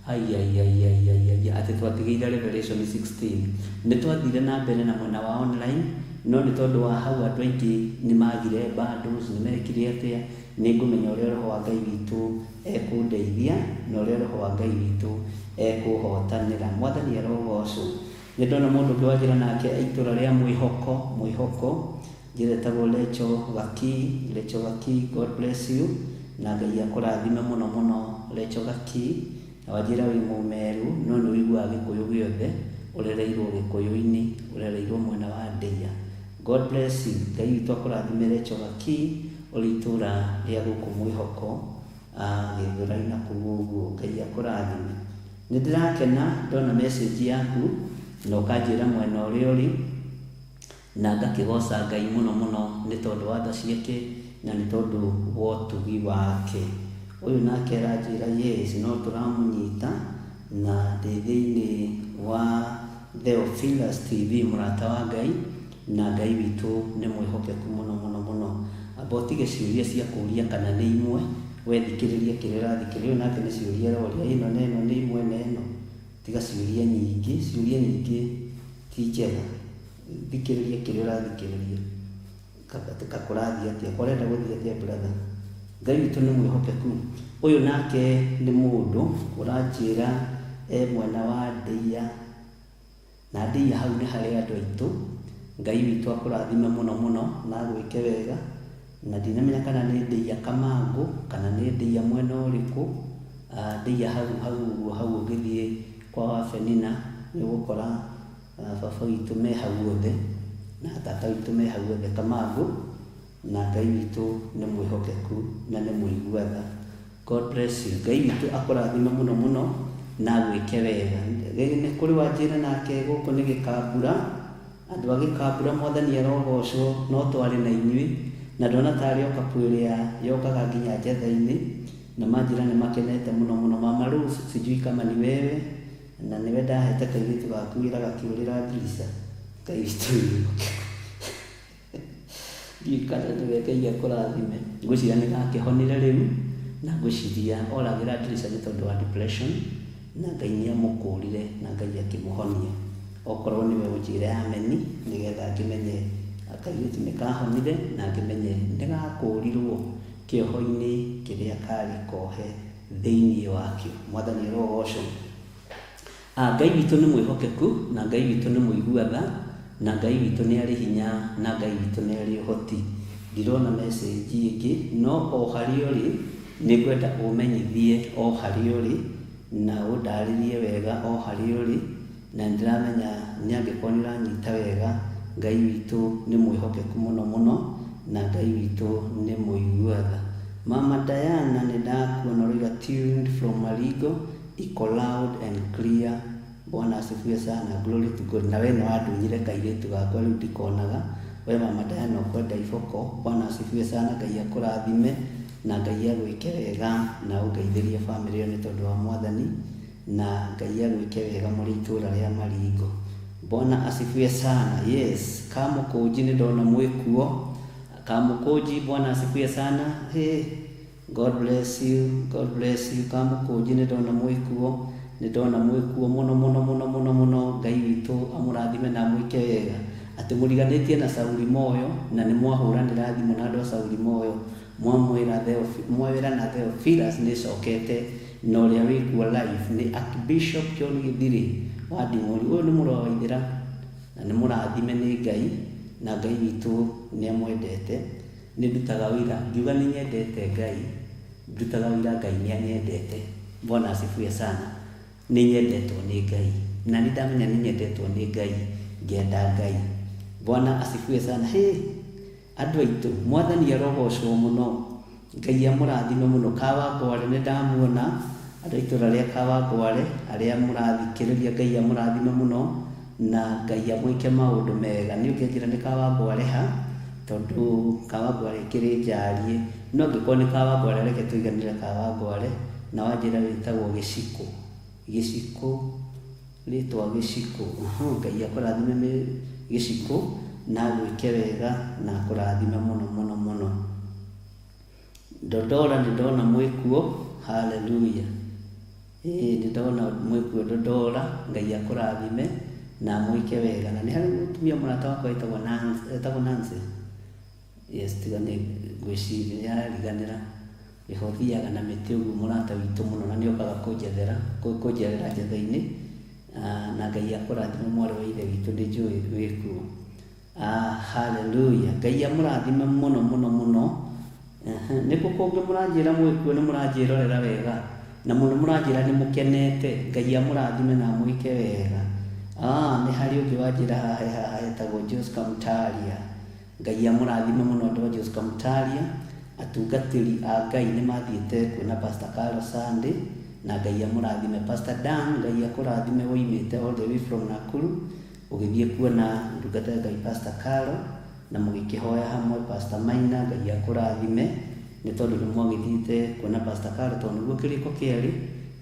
Ai, ai, ai, ai, ai, ai, atĩ twatigĩire Revelation 16. Nĩ twathire na mbere na mwena wa online, no nĩ tondũ wa hau andũ aingĩ nĩ magire bundles, nĩ mekire atĩa, Nĩ ngũmenya ũrĩa Roho wa Ngai witũ ekũndeithia na ũrĩa Roho wa Ngai witũ ekũhotanĩra. Mwathani arogocwo. Nĩ ndona mũndũ ũngĩ wanjĩra nake e itũra rĩa Mwĩhoko, Mwĩhoko, njĩra ĩtagwo Lecho Gaki, Lecho Gaki, God bless you, na Ngai akũrathime mũno mũno Lecho Gaki. Na wanjĩra wĩ Mũmeru, no nĩ ũiguaga Gĩkũyũ gĩothe, ũrereirwo Gĩkũyũ-inĩ, ũrereirwo mwena wa Ndeiya. God bless you. Ngai witũ akũrathime Lecho Gaki, ũrĩ itũra rĩa gũkũ Mwĩhoko, Gĩthũrai na kũu ũguo. Ngai akũrathime. Nĩ ndĩrakena ndona message yaku na ũkanjĩra mwena ũrĩa ũrĩ, na ngakĩgoca Ngai mũno mũno nĩ tondũ wa tha ciake na nĩ tondũ wa ũtugi wake. Ũyũ nake aranjĩra yes, no tũramũnyita na ndĩ thĩinĩ wa Theophilus TV, mũrata wa Ngai, na Ngai witũ nĩ mwĩhokeku mũno mũno mũno. Amba ũtige ciũria cia kũria kana nĩ imwe, we thikĩrĩria kĩrĩa ũrathikĩrĩria. Ũyũ nake nĩ ciũria aroria, ĩno na ĩno nĩ imwe na ĩno. Tiga ciũria nyingĩ, ciũria nyingĩ ti njega. Thikĩrĩria kĩrĩa ũrathikĩrĩria. Kũrathiĩ atĩa? Ũrenda gũthiĩ atĩa brother? Ngai witũ nĩ mwĩhokeku. Ũyũ nake nĩ mũndũ ũranjĩra e mwena wa Ndeiya, na Ndeiya hau nĩ harĩ andũ aitũ. Ngai witũ akũrathime mũno mũno na agwĩke wega. Na ndinamenya kana nĩ Ndeiya Kamangũ kana nĩ Ndeiya mwena ũrĩkũ. Ndeiya hau hau ũguo hau ũngĩthiĩ kwa Wabenina nĩ ũgũkora baba witũ me hau othe na tata witũ me hau othe Kamangũ, na Ngai witũ nĩ mwĩhokeku na nĩ mũigua tha. God bless you. Ngai witũ akũrathime mũno mũno na agwĩke wega. Nĩ kũrĩ wanjĩra nake gũkũ nĩ Gĩkambura. Andũ a Gĩkambura Mwathani arogocwo, no twarĩ na inyuĩ na ndona tarĩ o kapu ĩrĩa yokaga nginya njetha-inĩ, na manjĩra nĩ makenete mũno mũno. Mama Rose, sijui kama ni wewe, na nĩwe ndahete kairĩtu gaku wĩra gakĩũrĩra ndirica. Ngai witũ nĩ mwĩhokeku. Ndiũĩ kana nĩwe Ngai akũrathime. Ngwĩciria nĩ gakĩhonire rĩu, na ngwĩciria oragĩra ndirica nĩ tondũ wa depression, na Ngai nĩ amũkũrire na Ngai akĩmũhonia. Okorwo nĩwe ũnjĩre ameni, nĩgetha ngĩmenye kairĩtu nĩ kahonire, na ngĩmenye nĩ gakũrirwo kĩoho-inĩ kĩrĩa karĩ kohe thĩinĩ wakĩo. Mwathani arogocwo. Ngai witũ nĩ mwĩhokeku, na Ngai witũ nĩ mũigua tha, na Ngai witũ nĩ arĩ hinya, na Ngai witũ nĩ arĩ ũhoti. Ndirona message ĩngĩ, no o harĩa ũrĩ, nĩ ngwenda ũmenyithie o harĩa ũrĩ, na ũndarĩrie wega o harĩa ũrĩ, na nĩ ndĩramenya nĩ angĩkorwo nĩ ũranyita wega, Ngai witũ nĩ mwĩhokeku mũno mũno, na Ngai witũ nĩ mũigua tha. Mama Diana nĩ ndakuona ũroiga tuned from Marigo, iko loud and clear. Bwana asifiwe sana, glory to God. Na we nĩ wandunyire kairĩtu gakwa rĩu ndikonaga. We Mama Diana ũkwenda iboko. Bwana asifiwe sana, Ngai akũrathime na Ngai agwĩke wega na ũngeithĩrie famĩlĩ ĩyo nĩ tondũ wa Mwathani, na Ngai agwĩke wega mũrĩ itũũra rĩa Maringo. Bwana asifiwe sana. Yes, Kamũkũnji nĩ ndona mwĩkuo. Kamũkũnji, Bwana asifiwe sana. Hey. God bless you, God bless you. Kamũkũnji nĩ ndona mwĩkuo, nĩ ndona mwĩkuo mũno mũno mũno mũno mũno. Ngai witũ amũrathime na amwĩke wega. Atĩ mũriganĩtie na Sauli Moyo na nĩ mwahũranĩra thimũ na andũ a Sauli Moyo, mwamwĩra mwawĩra na Theophilus nĩ ĩcokete, na ũrĩa wĩkuo live nĩ Archbishop John Gĩthirĩ wa Nding'ũri. Ũyũ nĩ mũrũ wa Waithĩra na nĩ mũrathime nĩ Ngai, na Ngai witũ nĩ amwendete. Nĩ ndutaga wĩira ngiuga nĩ nyendete Ngai, ndutaga wĩira Ngai nĩ anyendete. Bwana asifiwe sana. Nĩ nyendetwo nĩ Ngai, na nĩ ndamenya nĩ nyendetwo nĩ Ngai, ngenda Ngai. Bwana asifiwe sana. Hĩ, andũ aitũ, Mwathani arogocwo mũno. Ngai amũrathime mũno. Kawangware nĩ ndamuona, andũ a itũra rĩa Kawangware arĩa mũrathikĩrĩria, Ngai amũrathime mũno na Ngai amwĩke maũndũ mega. Niĩ ũngĩnjĩra nĩ Kawangware ha, tondũ Kawangware ĩkĩrĩ njariĩ, no angĩkorwo nĩ Kawangware reke tũiganĩre Kawangware, na wanjĩra wĩtagwo Gĩcikũ, Gĩcikũ, rĩtwa Gĩcikũ, Ngai akũrathime Gĩcikũ na agwĩke wega na akũrathime mũno mũno mũno. Dodora nĩ ndona mwĩkuo, hallelujah. Ĩĩ nĩ ndona mwĩkuo Dodora, Ngai akũrathime na amwĩke wega. Na nĩ harĩ mũtumia mũrata wakwa wĩtagwo Nancy, etagwo Nancy. Yes, tiga nĩ ngwĩciria nĩ arariganĩra. Wĩho ũthiaga na mĩtĩ ũguo mũrata witũ mũno na nĩ okaga kũnjethera, kũnjerera njetha-inĩ. Na Ngai akũrathime mwarĩ wa ithe witũ nĩ njũĩ wĩkuo. Hallelujah. Ngai amũrathime mũno mũno mũno. Nĩ kũ kũngĩ mũranjĩra mwĩkuo nĩ mũranjĩrorera wega na mũno mũranjĩra nĩ mũkenete. Ngai amũrathime na amwĩke wega. Nĩ harĩ ũngĩ wanjĩra haha haha hetagwo Josca Mutaria. Ngai amũrathime mũno andũ a Josca Mutaria. Atungatĩri a Ngai nĩ mathiĩte kuona Pastor Carol Sunday na Ngai amũrathime. Pastor Dan, Ngai akũrathime woimĩte all the way from Nakuru ũgĩthiĩ kuona ndungata ya Ngai Pastor Carol na mũgĩkĩhoya hamwe. Pastor Maina, Ngai akũrathime nĩ tondũ nĩ mwagĩthiĩte kuona Pastor Carol tondũ nĩguo kĩrĩko kĩarĩ.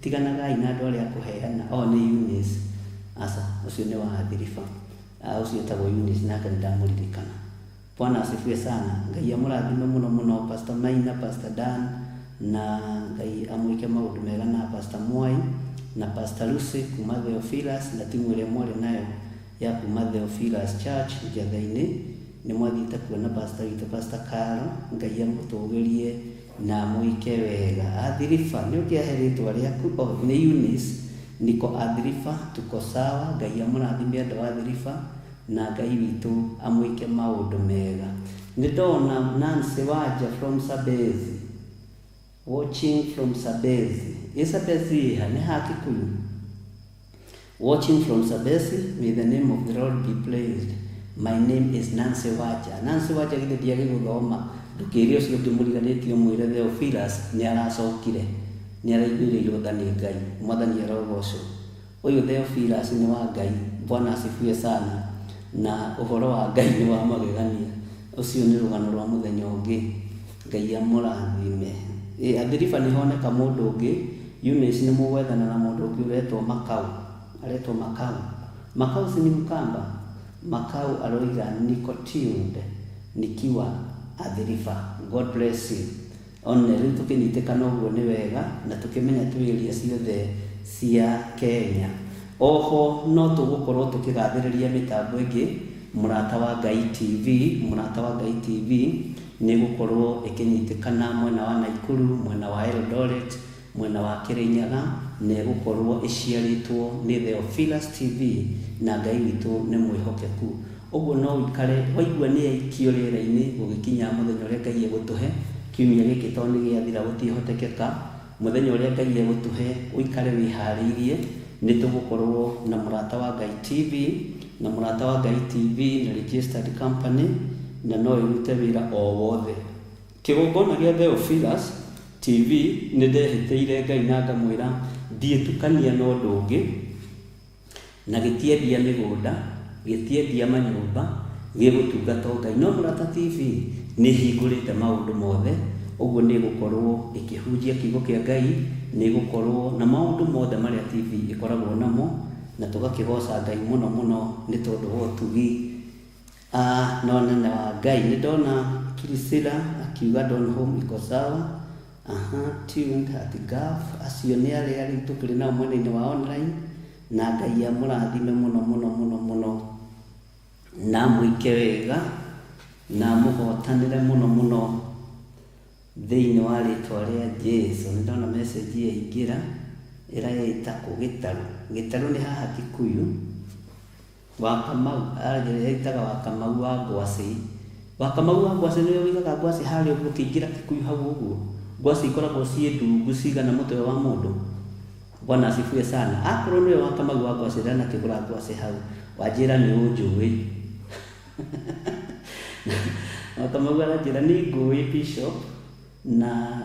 Tiganagai na andũ arĩa akũheana. O nĩ Eunice. Aca, ũcio nĩ wa Athiriba. Ũcio etagwo Eunice nake nĩ ndamũririkana. Bwana asifiwe sana. Ngai amũrathime mũno mũno Pastor Maina, Pastor Dan na Ngai amwĩke maũndũ mega na Pastor Mwai na Pastor Lucy kuma Theophilus na timu ĩrĩa mwarĩ nayo ya kuma Theophilus Church Njatha-inĩ. Nĩ mwathiĩte kuona pastor witũ Pastor Carol. Ngai amũtũgĩrie na amwĩke wega. Athiriba, nĩ ũkĩahe rĩtwa rĩaku? Oh, nĩ Eunice. Niko Athiriba, tuko sawa. Ngai amũrathime andũ a Athiriba na Ngai witũ amwĩke maũndũ mega. Nĩ ndona Nancy Wanja from Sabezi. Watching from Sabezi. Ĩ Sabezi ĩha? Nĩ ha Kikuyu? Watching from Sabesi, may the name of the Lord be praised. My name is Nancy Waja. Nancy Waja githĩ ndiagĩgũthoma ndũkĩre ũcio ũngĩ mũriganĩtie ũmwĩre Theophilus nĩ aracokire nĩ araiguĩrĩirwo tha nĩ Ngai. Mwathani arogocwo. Ũyũ Theophilus nĩ wa Ngai. Bwana asifiwe sana. Na ũhoro wa Ngai nĩ wa magegania. Ũcio nĩ rũgano rwa mũthenya ũngĩ. Ngai amũrathime. Athiriba nĩ honeka mũndũ ũngĩ. Eunice nĩ mũgwethana na mũndũ ũngĩ ũretwo Makau. Aretwo Makau. Makau si ni Mkamba? Makau aroiga niko tuned nikiwa Athiriba. God bless you. One rĩu tũkĩnyitĩkana ũguo nĩ wega na tũkĩmenya twĩ area ciothe cia Kenya. Oho no tũgũkorwo tũkĩgathĩrĩria mĩtambo ĩngĩ Mũrata wa Ngai TV. Mũrata wa Ngai TV nĩ ĩgũkorwo ĩkĩnyitĩkana mwena wa Naikuru, mwena wa Eldoret, mwena wa Kĩrĩnyaga, na ĩgũkorwo ĩciarĩtwo nĩ Theophilus TV na Ngai witũ nĩ mwĩhokeku. Ũguo no ũikare waigua nĩ yaikio rĩera-inĩ gũgĩkinya mũthenya ũrĩa Ngai egũtũhe, kiumia gĩkĩ tondũ nĩ gĩathira gũtiĩhotekeka, mũthenya ũrĩa Ngai egũtũhe ũikare wĩharĩirie, nĩ tũgũkorwo na Mũrata wa Ngai TV, na Mũrata wa Ngai TV nĩ registered company na no ĩrute wĩra o wothe. Kĩgongona gĩa Theophilus TV nĩ ndehĩtĩire Ngai na ngamwĩra ndiĩtukania na ũndũ ũngĩ, na gĩtiendia mĩgũnda, gĩtiendia manyũmba, gĩgũtungata o Ngai. No Mũrata TV nĩ ĩhingũrĩte maũndũ mothe, ũguo nĩ ĩgũkorwo ĩkĩhunjia kiugo kĩa Ngai, nĩ ĩgũkorwo na maũndũ mothe marĩa TV ĩkoragwo namo, na tũgakĩgoca Ngai mũno mũno nĩ tondũ wa ũtugi na ũnene wa Ngai. Nĩ ndona Priscilla akiuga Donholm iko sawa. Aha, tuned at Gulf. Acio nĩ arĩa rĩu tũkĩrĩ nao mwena-inĩ wa online, na Ngai amũrathime mũno mũno mũno mũno, na amwĩke wega, na amũhotanĩre mũno mũno thĩinĩ wa rĩtwa rĩa Jesu. Nĩ ndona message yaingĩra ĩraĩta kũ Gĩtarũ. Gĩtarũ nĩ haha Kikuyu. Wa Kamau, etaga wa Kamau wa Ngwacĩ. Wa Kamau wa Ngwacĩ nĩwe ũigaga ngwacĩ harĩa ũguo ũkĩingĩra Kikuyu hau ũguo. Ngwacĩ ikoragwo ciĩ ndungu cigana mũtwe wa mũndũ. Bwana asifiwe sana. Akorwo nĩwe wa Kamau wa Ngwacĩ ndanakĩgũra ngwacĩ hau, wanjĩra nĩ ũnjũĩ. Wa Kamau aranjĩra nĩ ngũĩ Bishop na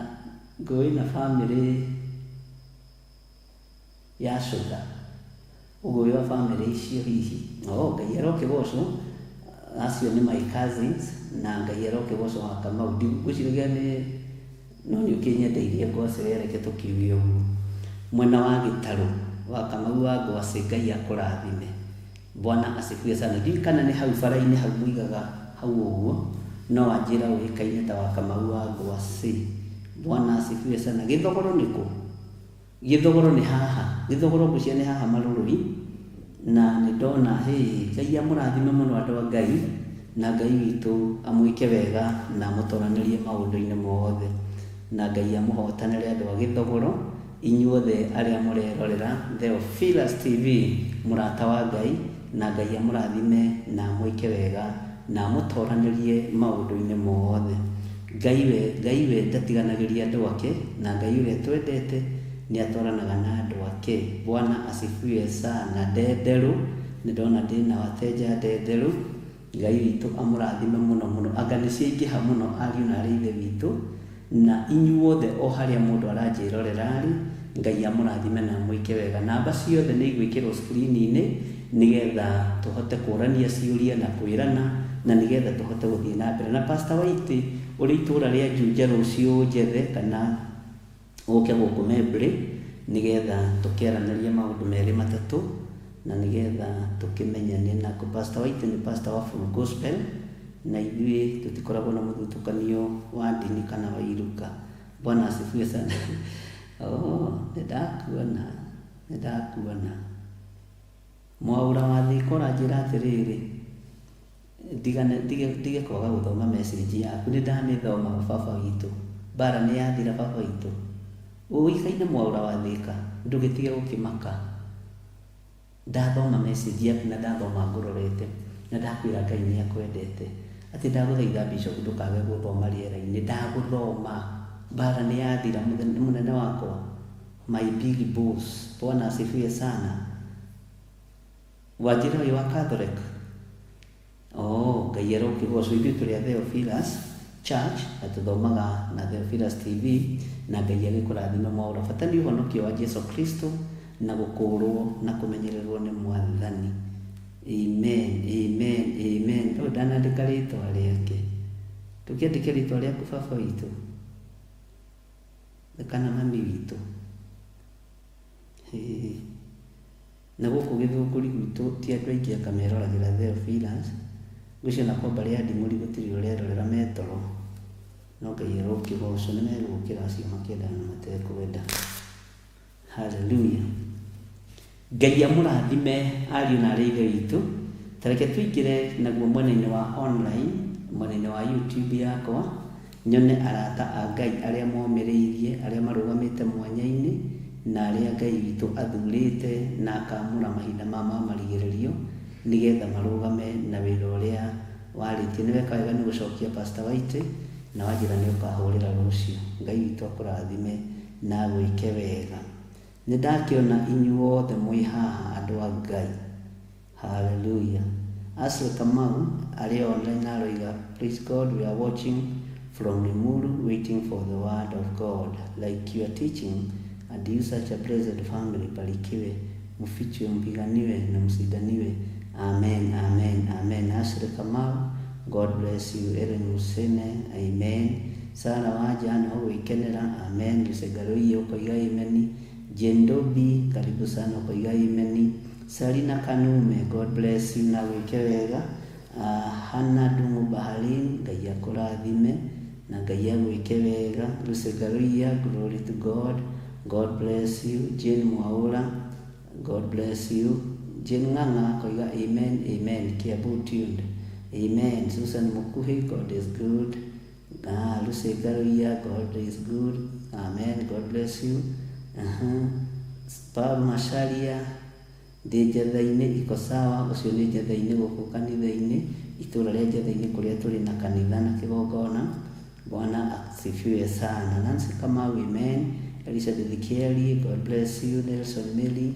ngũĩ na family ya Sugar. Ũguo wĩ wa family icio hihi. Oh, Ngai arokĩgocwo, acio nĩ my cousins na Ngai arokĩgocwo wa Kamau. Ndigwĩciragia nĩ no nĩ ũkĩnyendeirie ngwacĩ we reke tũkiuge ũguo. Mwena wa Gĩtarũ wa Kamau wa Ngwacĩ Ngai akũrathime. Bwana asifiwe sana. Ndiũĩ kana nĩ hau bara-inĩ hau mũigaga hau ũguo, no wanjĩra ũĩkaine ta wa Kamau wa Ngwacĩ. Bwana asifiwe sana. Gĩthogoro nĩ kũ? Gĩthogoro nĩ haha. Gĩthogoro ngwĩciria nĩ haha Marũrũi, na nĩ ndona, hĩ, Ngai amũrathime mũno andũ a Ngai, Na Ngai witũ amwĩke wega na amũtoranĩrie maũndũ-inĩ mothe, na Ngai amũhotanĩre andũ a Gĩthogoro, inyuothe arĩa mũrerorera Theophilus TV, mũrata wa Ngai, na Ngai amũrathime na amwĩke wega na amũtoranĩrie maũndũ-inĩ mothe. Ngai we, Ngai we ndatiganagĩria andũ ake, na Ngai ũrĩa twendete nĩ atwaranaga na andũ ake. Bwana asifiwe sana. Ndenderũ, nĩ ndona ndĩna wateja Ndenderũ. Ngai witũ amũrathime mũno mũno. Anga nĩ ciaingĩha mũno ariũ na arĩ ithe witũ, na inyuothe o harĩa mũndũ aranjĩrorera-rĩ, Ngai amũrathime na amwĩke wega. Namba ciothe nĩ igwĩkĩrwo screen-inĩ nĩgetha tũhote kũrania ciũria na kwĩrana, na nĩgetha tũhote gũthiĩ na mbere. Na Pastor White ũrĩ itũra rĩa Juja rũciũ njethe kana ũke gũkũ Membley nĩgetha tũkĩaranĩrie maũndũ merĩ matatũ, na nĩgetha tũkĩmenyane. Na Pastor White nĩ pastor wa Full Gospel, na ithuĩ tũtikoragwo na mũthutũkanio wa ndini kana wa iruka. Bwana asifiwe sana. Oh, nĩndakuona, nĩndakuona. Mwaũra wa Thika ũranjĩra atĩrĩrĩ, ndigane ndige ndige kwaga gũthoma message yaku, nĩndamĩthoma baba witũ. Mbara nĩ yathira baba witũ. Ũĩkaine Mwaũra wa Thika, ndũgĩtige gũkĩmaka. Ndathoma message yaku na ndathoma ngũrorete, na ndakwĩra Ngai nĩ akwendete. Atĩ ndagũthaitha Bishop ndũkage gũthoma rĩera-inĩ, ndagũthoma. Mbara nĩ yathira mũnene wakwa. My big boss. Bwana asifiwe sana. Wanjĩra ũyũ wa Catholic? Oh, Ngai arokĩgocwo. Ithuĩ tũrĩ a Theophilus Church na tũthomaga na Theophilus TV, na Ngai agĩkũrathime Mwaũra. Bata nĩ ũhonokio wa Jesu Kristo na gũkũrwo na kũmenyererwo nĩ Mwathani. Amen, amen, amen. Ũyũ ndanandĩka rĩtwa rĩake. Ndũkĩandĩke rĩtwa rĩaku baba witũ kana mami witũ. Hĩ. Na gũkũ Gĩthũngũri gwitũ ti andũ aingĩ anga meroragĩra Theophilus. Ngwĩciria ona kwa mbarĩ ya Nding'ũri gũtirĩ ũrerorera me toro. No Ngai arokĩgocwo, nĩ megũkĩra acio makĩenda na matekwenda. Hallelujah. Ngai amũrathime ariũ na arĩ ithe witũ. Ta reke tũingĩre naguo mwena-inĩ wa online, mwena-inĩ wa YouTube yakwa, nyone arata a Ngai arĩa momĩrĩirie, arĩa marũgamĩte mwanya-inĩ, na arĩa Ngai witũ athurĩte na akamũra mahinda maya ma marigĩrĩrio, nĩgetha marũgame na wĩra ũrĩa warĩtie. Nĩ weka wega nĩ gũcokia Pastor White, na wanjĩra nĩ ũkahũrĩra rũciũ. Ngai witũ akũrathime na agwĩke wega. Nĩ ndakĩona inyuothe mwĩ haha andũ a Ngai. Hallelujah. Ashley Kamau arĩ online aroiga, praise God, we are watching from Limuru, waiting for the word of God. Like your teaching, and you such a blessed family, barikiwe, mfichwe, mpiganiwe na msidaniwe. Amen, amen, amen. Ashley Kamau, God bless you. Ellen Musene, amen. Sarah Wanja no gwikenera, amen. Lusegaroiye ukoiga amen. Jendobi, karibu sana ukoiga amen. Salina Kanume, God bless you na wike wega. Hana Dungu Baharin, Ngai akũrathime na Ngai agwĩke wega. Lusegaroiya, glory to God, God bless you. Jane Mwaura, God bless you. Jane Ng'ang'a akoiga amen, amen. Kiambu tuned, amen. Susan Mukuhi, God is good. Lucy Garuya, God is good. Amen. God bless you. Paul Masharia, ndĩ Njatha-inĩ iko sawa, ũcio nĩ Njatha-inĩ gũkũ kanitha-inĩ, itũra rĩa Njatha-inĩ kũrĩa tũrĩ na kanitha na kĩgongona. Bwana asifiwe sana. Nancy Kamau, amen. Elizabeth Kelly, God bless you. Nelson Meli,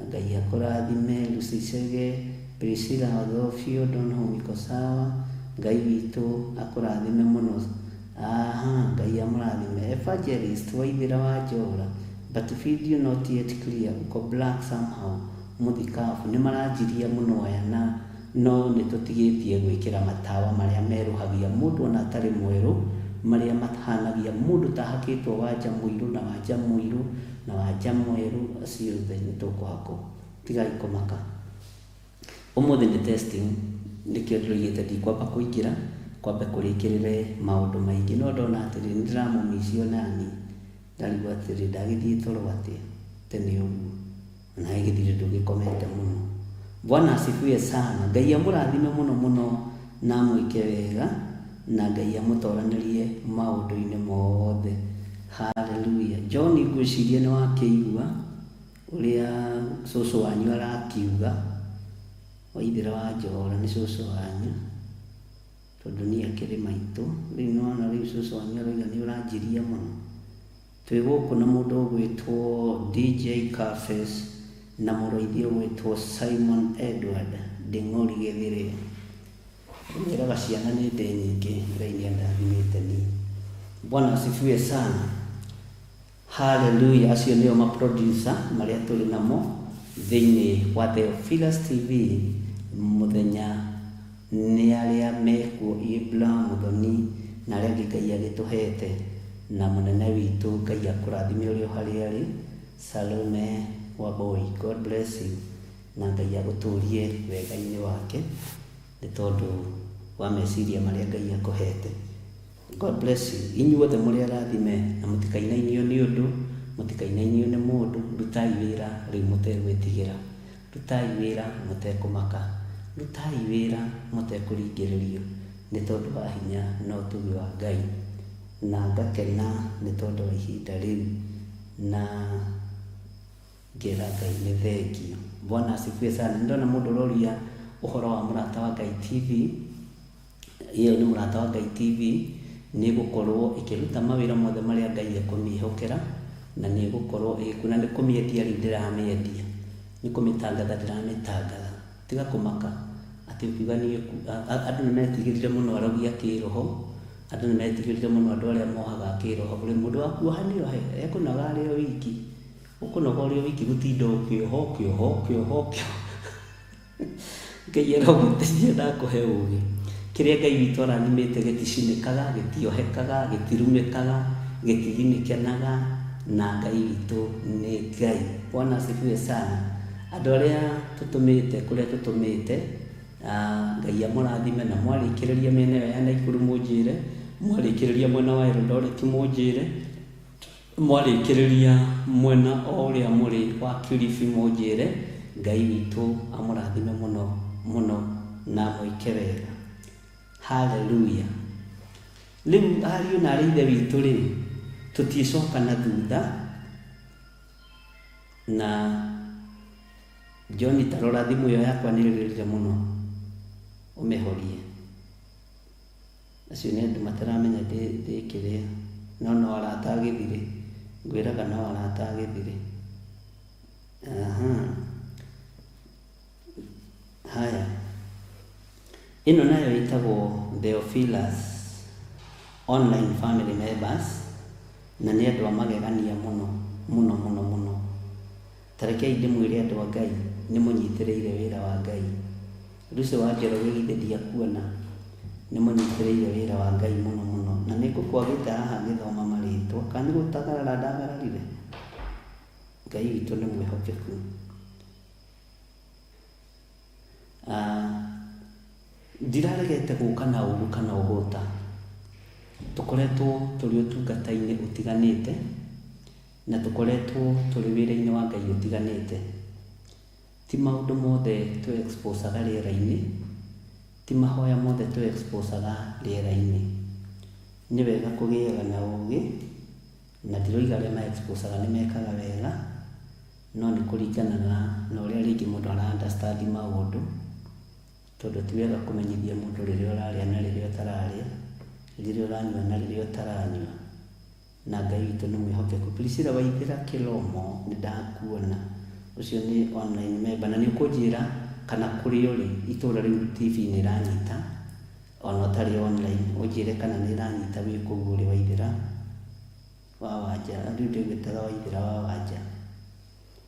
Ngai akũrathime. Lucy Chege, Priscilla Odhofio, Donholm iko sawa. Ngai witũ akũrathime mũno. Aha, Ngai amũrathime. Evangelist Waithera wa Njora, but video not yet clear, uko black somehow. Mũthikabu nĩ maranjiria mũno aya, na no nĩ tũtigĩtie gwĩkĩra matawa marĩa merũhagia mũndũ ona atarĩ mwerũ, marĩa mahanagia mũndũ ta ahakĩtwo wanja mũirũ na wanja mũirũ na wanja mwerũ, acio othe nĩ tũkũhakwo. Tigai kũmaka. Ũmũthĩ nĩ testing, nĩkĩo ndĩroigĩte ndikwamba kũingĩra, kwambe kũrĩkĩrĩre maũndũ maingĩ, no ndona atĩrĩ nĩ ndĩramũmicio nani, ndarigwo atĩrĩ ndagĩthiĩ toro atĩa tene ũguo, na gĩthirĩ ndũgĩkomete mũno. Bwana asifiwe sana. Ngai amũrathime mũno mũno na amwĩke wega na Ngai amũtoranĩrie maũndũ-inĩ mothe. Haleluya. John, ngwĩciria nĩ wakĩigua ũrĩa cũcũ wanyu arakiuga. Waithĩra wa Njora nĩ cũcũ wanyu, tondũ niĩ akĩrĩ maitũ. Rĩu nĩwona rĩu cũcũ wanyu aroiga nĩ ũranjiria mũno. Twĩ gũkũ na mũndũ ũgwĩtwo DJ Carface na mũrũithi ũgwĩtwo Simon Edward Ndĩng'ũri Gĩthĩrĩ. Mwĩraga ciana nĩ ndĩ nyingĩ, Ngai nĩ andathimĩte niĩ. Bwana asifiwe sana. Haleluya. Acio nĩo ma-producer marĩa tũrĩ namo thĩinĩ wa Theophilus TV mũthenya nĩ arĩa mekuo Ibra, Muthoni na arĩa angĩ Ngai agĩtũhete, na mũnene witũ Ngai akũrathime ũrĩ o harĩa arĩ, Salome Wambui. God bless you na Ngai agũtũrie wega-inĩ wake nĩ tondũ wa meciria marĩa Ngai akũhete. God bless you. Inyuothe mũrĩ arathime na mũtikainainio nĩ ũndũ, mũtikainainio nĩ mũndũ. Rutai wĩra rĩu mũtegwĩtigĩra. Rutai wĩra mũtekũmaka. Rutai wĩra mũtekũringĩrĩrio nĩ tondũ wa hinya na ũtugi wa Ngai. Na ngakena nĩ tondũ wa ihinda rĩu na ngera Ngai nĩ thengio. Bwana asifiwe sana. Nĩ ndona mũndũ ũroria ũhoro wa Mũrata wa Ngai TV. Ĩyo nĩ Mũrata wa Ngai TV nĩ ĩgũkorwo ĩkĩruta mawĩra mothe marĩa Ngai ekũmĩhokera na nĩ ĩgũkorwo ĩgĩkua na nĩ kũmĩendia rĩu ndĩramĩendia. Nĩ kũmĩtangatha ndĩramĩtangatha. Tiga kũmaka atĩ ũkiuga niĩ andũ nĩ metigĩrire mũno arogi a kĩroho, andũ nĩ metigĩrire mũno andũ arĩa mohaga a kĩroho. Ũrĩ mũndũ wa kuoha nĩ ohe, ekũnoga arĩ o wiki. Ũkũnoga ũrĩ o wiki gũtinda ũkĩoha ũkĩoha ũkĩoha ũkĩoha. Ngai arogũteithia na akũhe ũgĩ. Kĩrĩa Ngai witũ arathimĩte gĩticinĩkaga, gĩtiohekaga, gĩtirumĩkaga, gĩtithinĩkenaga, na Ngai witũ nĩ Ngai. Bwana asifiwe sana. Andũ arĩa tũtũmĩte kũrĩa tũtũmĩte, Ngai amũrathime, na mwarĩkĩrĩria mĩena ĩyo ya Naikuru mũnjĩre, mwarĩkĩrĩria mwena wa Eldoret mũnjĩre, mwarĩkĩrĩria mwena o ũrĩa mũrĩ wa Kilifi mũnjĩre, Ngai witũ amũrathime mũno mũno na amwĩke wega. Haleluya. Rĩu ariũ na arĩ ithe witũ rĩ, tũtiĩcoka na thutha na John ta rora thimũ ĩyo yakwa nĩ ĩrĩrire mũno ũmĩhorie. Acio nĩ andũ mataramenya ndĩ kĩrĩa, no no arata a gĩthirĩ, ngwĩraga no arata a gĩthirĩ. Aha. Haya. Ĩno nayo ĩtagwo Theophilus Online Family Members, na nĩ andũ a magegania mũno mũno mũno mũno. Ta rekei ndĩmwĩre andũ a Ngai, nĩ mũnyitĩrĩire wĩra wa Ngai. Lucy wa Njoroge githĩ ndiakuona, nĩ mũnyitĩrĩire wĩra wa Ngai mũno mũno. Na nĩ ngũkwagĩte haha ngĩthoma marĩtwa, kana nĩ gũtagarara ndagararire? Ngai witũ nĩ mwĩhokeku. Ndiraregete gũka na ũru kana ũgũta. Tũkoretwo tũrĩ ũtungata-inĩ ũtiganĩte, na tũkoretwo tũrĩ wĩra-inĩ wa Ngai ũtiganĩte. Ti maũndũ mothe tũ expose aga rĩera-inĩ, ti mahoya mothe tũ expose aga rĩera-inĩ. Nĩ wega kũgĩaga na ũgĩ, na ndiroiga arĩa ma expose aga nĩ mekaga wega, no nĩ kũringanaga na ũrĩa rĩngĩ mũndũ ara understand maũndũ, tondũ ti wega kũmenyithia mũndũ rĩrĩa ũrarĩa na rĩrĩa ũtararĩa, rĩrĩa ũranyua na rĩrĩa ũtaranyua. Na Ngai witũ nĩ mwĩhokeku. Priscilla Waithĩra Kĩlomo, nĩ ndakuona. Ũcio nĩ online member. Na nĩ ũkũnjĩra kana kũrĩa ũrĩ itũra rĩu TV nĩ ĩranyita, ona ũtarĩ online, ũnjĩre kana nĩ ĩranyita wĩ kũu ũrĩ Waithĩra wa Wanja. Rĩu ndĩgwĩtaga Waithĩra wa Wanja.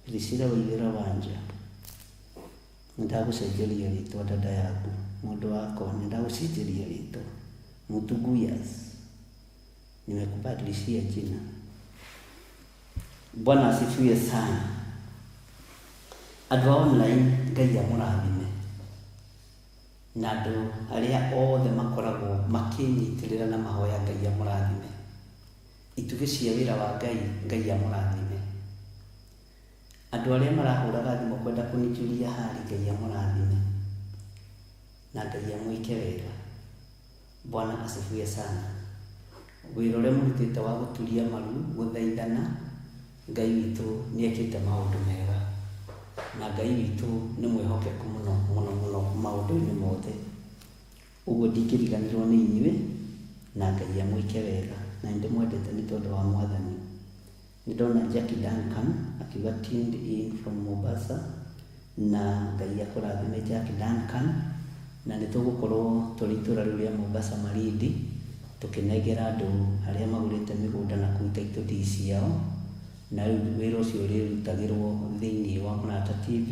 Priscilla Waithĩra Wanja. Nĩ ndagũcenjeria rĩtwa dada yaku, mũndũ wakwa, nĩ ndagũcenjeria rĩtwa. Mutuguyas. Nimekubadilishia jina. Bwana asifiwe sana. Andũ a online Ngai amũrathime. Na andũ arĩa othe makoragwo makĩnyitĩrĩra na mahoya Ngai amũrathime. Itugĩ cia wĩra wa Ngai, Ngai amũrathime. Andũ arĩa marahũraga thimũ kwenda kũnijulia hali, Ngai amũrathime. Na Ngai amwĩke wega. Bwana asifiwe sana. Wĩra ũrĩa mũrutĩte wa gũturia maru, gũthaithana, Ngai witũ nĩ ekĩte maũndũ mega. Na Ngai witũ nĩ mwĩhokeku mũno mũno mũno maũndũ-inĩ mothe. Ũguo ndingĩriganĩrwo nĩ inyuĩ, na Ngai amwĩke wega. Na nĩ ndĩmwendete nĩ tondũ wa Mwathani. Nĩ ndona Jackie Duncan akiuga tuned in from Mombasa, na Ngai akũrathime Jack Duncan. Na nĩ tũgũkorwo tũrĩ itũra rĩu rĩa Mombasa Malindi, tũkĩnengera andũ arĩa magũrĩte mĩgũnda na kũu title deed ciao. Na rĩu wĩra ũcio ũrĩrutagĩrwo thĩinĩ wa Mũrata TV,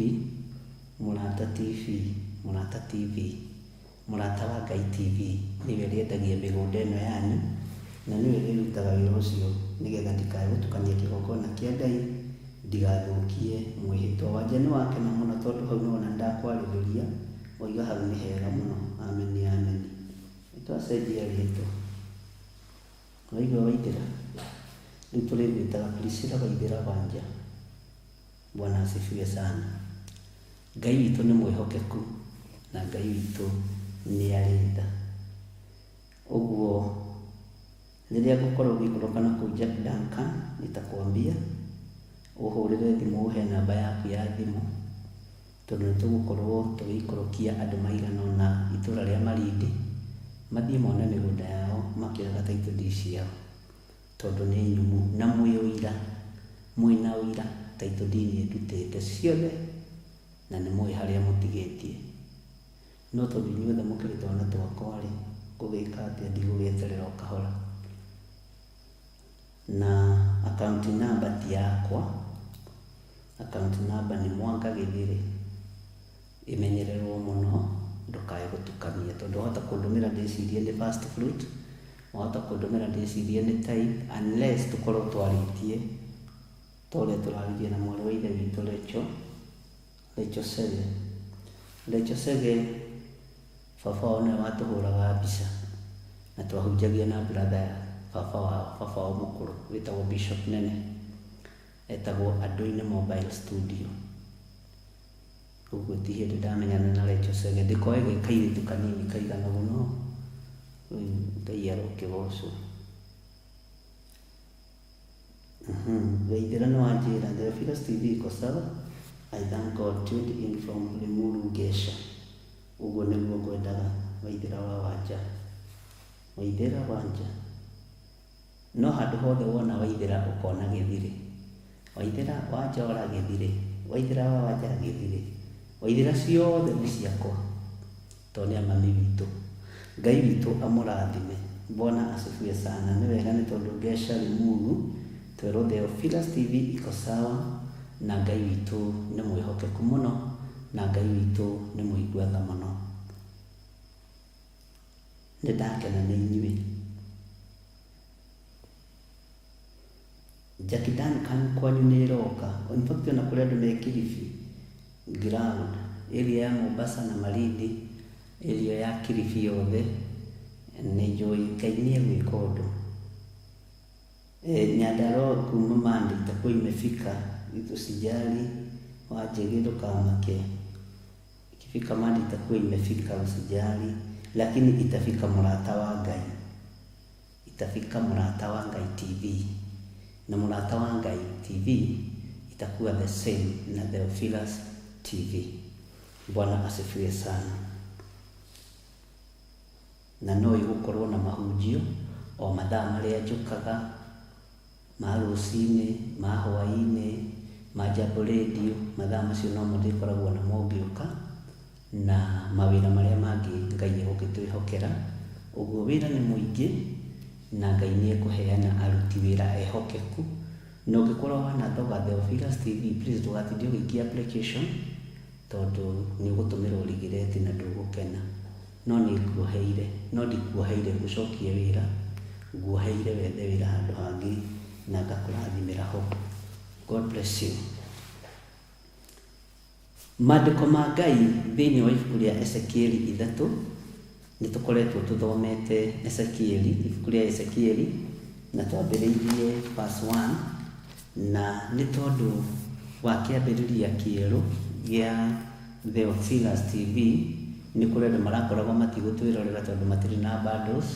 Mũrata TV, Mũrata TV, Mũrata wa Ngai TV nĩwe ĩrĩendagia mĩgũnda ĩno yanyu, na nĩwe ĩrĩrutaga wĩra ũcio nĩgetha ndikae gũtukania kĩgongona kĩa Ngai, ndigathũkie mwĩhĩtwa. Wanja nĩ wakena mũno tondũ hau nĩwona nĩndakwarĩrĩria, waiga hau nĩ hega mũno. Ameni ameni. Nĩtwacenjia rĩtwa. Waigua Waithĩra? Rĩu tũrĩgwĩtaga Priscilla Waithĩra Wanja. Bwana asifiwe sana. Ngai witũ nĩ mwĩhokeku na Ngai witũ nĩ arĩ tha. Ũguo rĩrĩa ngũkorwo ngĩikũrũka na kũu Jack Duncan, nitakwambia ũhũrĩre thimũ ũhe namba yaku ya thimũ, tondũ nĩ tũgũkorwo tũgĩikũrũkia andũ maigana ũna itũra rĩa Malindi, mathiĩ mone mĩgũnda yao makĩoyaga title deed ciao, tondũ nĩ nyũmũ na mwĩ ũira, mwĩna ũira title deed nĩ ndutĩte ciothe na nĩ mũĩ harĩa mũtigĩtie. No tondũ inyuothe mũkĩrĩ twana twakwa-rĩ, ngũgĩka atĩa ndigũgĩeterera o kahora. Na account number ti yakwa, account number nĩ Mwanga Gĩthĩrĩ, ĩmenyererwo mũno ndũkae gũtukania, tondũ wahota kũndũmĩra ndĩcirie nĩ first fruit, wahota kũndũmĩra ndĩcirie nĩ tithe, unless tũkorwo twarĩtie ta ũrĩa tũraririe na mwarĩ wa ithe witũ Rachel, Rachel Sege. Rachel Sege baba wao nĩwe watũhũraga mbica na twahunjagia na brother ya baba wao, baba wao mũkũrũ wĩtagwo Bishop Nene, etagwo Andũ-inĩ Mobile Studio. Ũguo ti hĩndĩ ndamenyana na Rachel Sege, ndĩkoe ge kairĩtu kanini kaigana ũguo no rĩu Ngai arokĩgocwo. Waithĩra nĩ wanjĩra Theophilus TV iko sawa. I thank God tuned in from Limuru Gesha. Ũguo nĩguo ngwendaga Waithĩra wa Wanja. Waithĩra Wanja. No handũ hothe wona Waithĩra ũkona Gĩthirĩ. Waithĩra wa Njora Gĩthirĩ. Waithĩra wa Wanja Gĩthirĩ. Waithĩra ciothe nĩ ciakwa tondũ nĩ a mami witũ. Ngai witũ amũrathime. Bwana asifiwe sana. Nĩ wega nĩ tondũ Gesha Limuru twerwo Theophilus TV iko sawa na Ngai witũ nĩ mwĩhokeku mũno na Ngai witũ nĩ mũigua tha mũno. Nĩ ndakena nĩ inyuĩ. Jackie Duncan kwanyu nĩ ĩroka. In fact ona kũrĩ andũ me Kilifi ground area ya Mombasa na Malindi, area ya Kilifi yothe nĩ njũĩ Ngai nĩ egwĩka ũndũ. Nyandarua kuma Mandi itakuwa imefika, usijali, Wanjigi ndũkamake. Ikifika Mandi itakuwa imefika, usijali, lakini itafika Mũrata wa Ngai. Itafika Mũrata wa Ngai TV. Na Mũrata wa Ngai TV itakuwa the same na Theophilus TV. Bwana asifiwe sana. Na no ĩgũkorwo na mahunjio o mathaa marĩa njũkaga, ma rũcinĩ, ma hwaĩ-inĩ, ma Jambo Radio, mathaa macio nomo ndĩkoragwo namo ngĩũka, na mawĩra marĩa mangĩ Ngai egũgĩtwĩhokera. Ũguo wĩra nĩ mũingĩ na Ngai nĩ ekũheana aruti wĩra ehokeku. Na ũngĩkorwo wanathoga Theophilus TV, please ndũgatinde ũgĩikia application tondũ nĩ ũgũtũmĩrwo regret na ndũgũkena. No nĩ nguoheire, no ndikuoheire ngũcokie wĩra, nguoheire wethe wĩra handũ hangĩ na ngakũrathimĩra ho. God bless you. Maandĩko ma Ngai thĩinĩ wa ibuku rĩa Ezekieli ithatũ, nĩ tũkoretwo tũthomete Ezekieli, ibuku rĩa Ezekieli, na twambĩrĩirie verse 1, na nĩ tondũ wa kĩambĩrĩria kĩerũ gĩa Theophilus TV, Nĩ kũrĩ andũ marakoragwo matigũtwĩrorera tondũ matirĩ na bundles.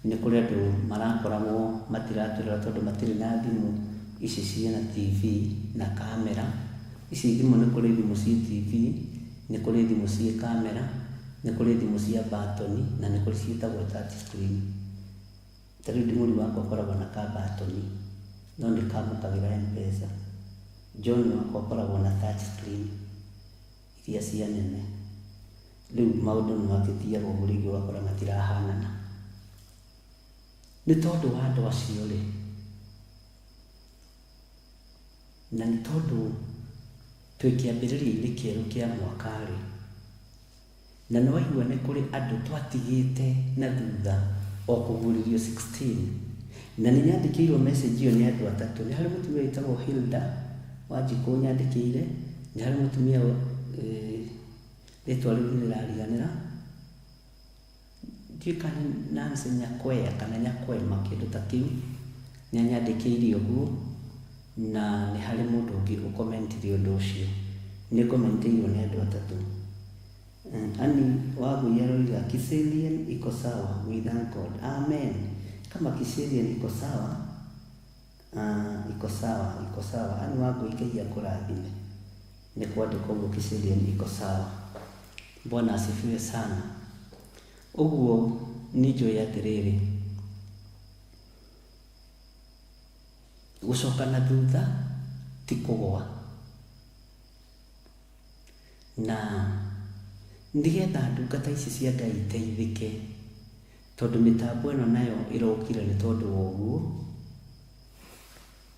Nĩ kũrĩ andũ marakoragwo matiratwĩrorera tondũ matirĩ na thimũ ici ciĩna TV na kamera. Ici thimũ nĩ kũrĩ thimũ ciĩ TV, nĩ kũrĩ thimũ ciĩ kamera, nĩ kũrĩ thimũ cia batoni na nĩ kũrĩ ciĩtagwo touch screen. Ta rĩu nding'ũri wakwa akoragwo na ka batoni no nĩ kamũkagĩra M-Pesa. John wakwa akoragwo na touch screen iria cia nene. Rĩu maũndũ nĩ magĩthiaga ũguo rĩngĩ ũgakora matirahanana. Nĩ tondũ wa andũ acio rĩ, na nĩ tondũ twĩ kĩambĩrĩria-inĩ kĩerũ kĩa mwaka rĩ, na nĩ waigua nĩ kũrĩ andũ twatigĩte na thutha o kũguũrĩrio 16. Na nĩ nyandĩkĩirwo message ĩyo nĩ andũ atatũ. Nĩ harĩ mũtumia wĩtagwo Hilda Wanjikũ ũnyandĩkĩire, nĩ harĩ mũtumia rĩtwa rĩu nĩ rĩrariganĩra, ndiũĩ kana nĩ Nancy Nyakwea kana Nyakwema kĩndũ ta kĩu, nĩ anyandĩkĩire ũguo, na nĩ harĩ mũndũ ũngĩ ũkomentire ũndũ ũcio. Nĩ ngomentĩirwo nĩ andũ atatũ. Annie Wangui aroiga Kiserian iko sawa, we thank God. Amen. Kama Kiserian iko sawa, iko sawa, iko sawa. Annie Wangui Ngai akũrathime. Nĩ kwandĩka ũguo Kiserian iko sawa. Bwana asifiwe sana. Ũguo nĩ njũĩ atĩrĩrĩ, gũcoka na thutha ti kũgwa. Na nĩgetha ndungata ici cia Ngai iteithĩke, tondũ mĩtambo ĩno nayo ĩrokire nĩ tondũ wa ũguo,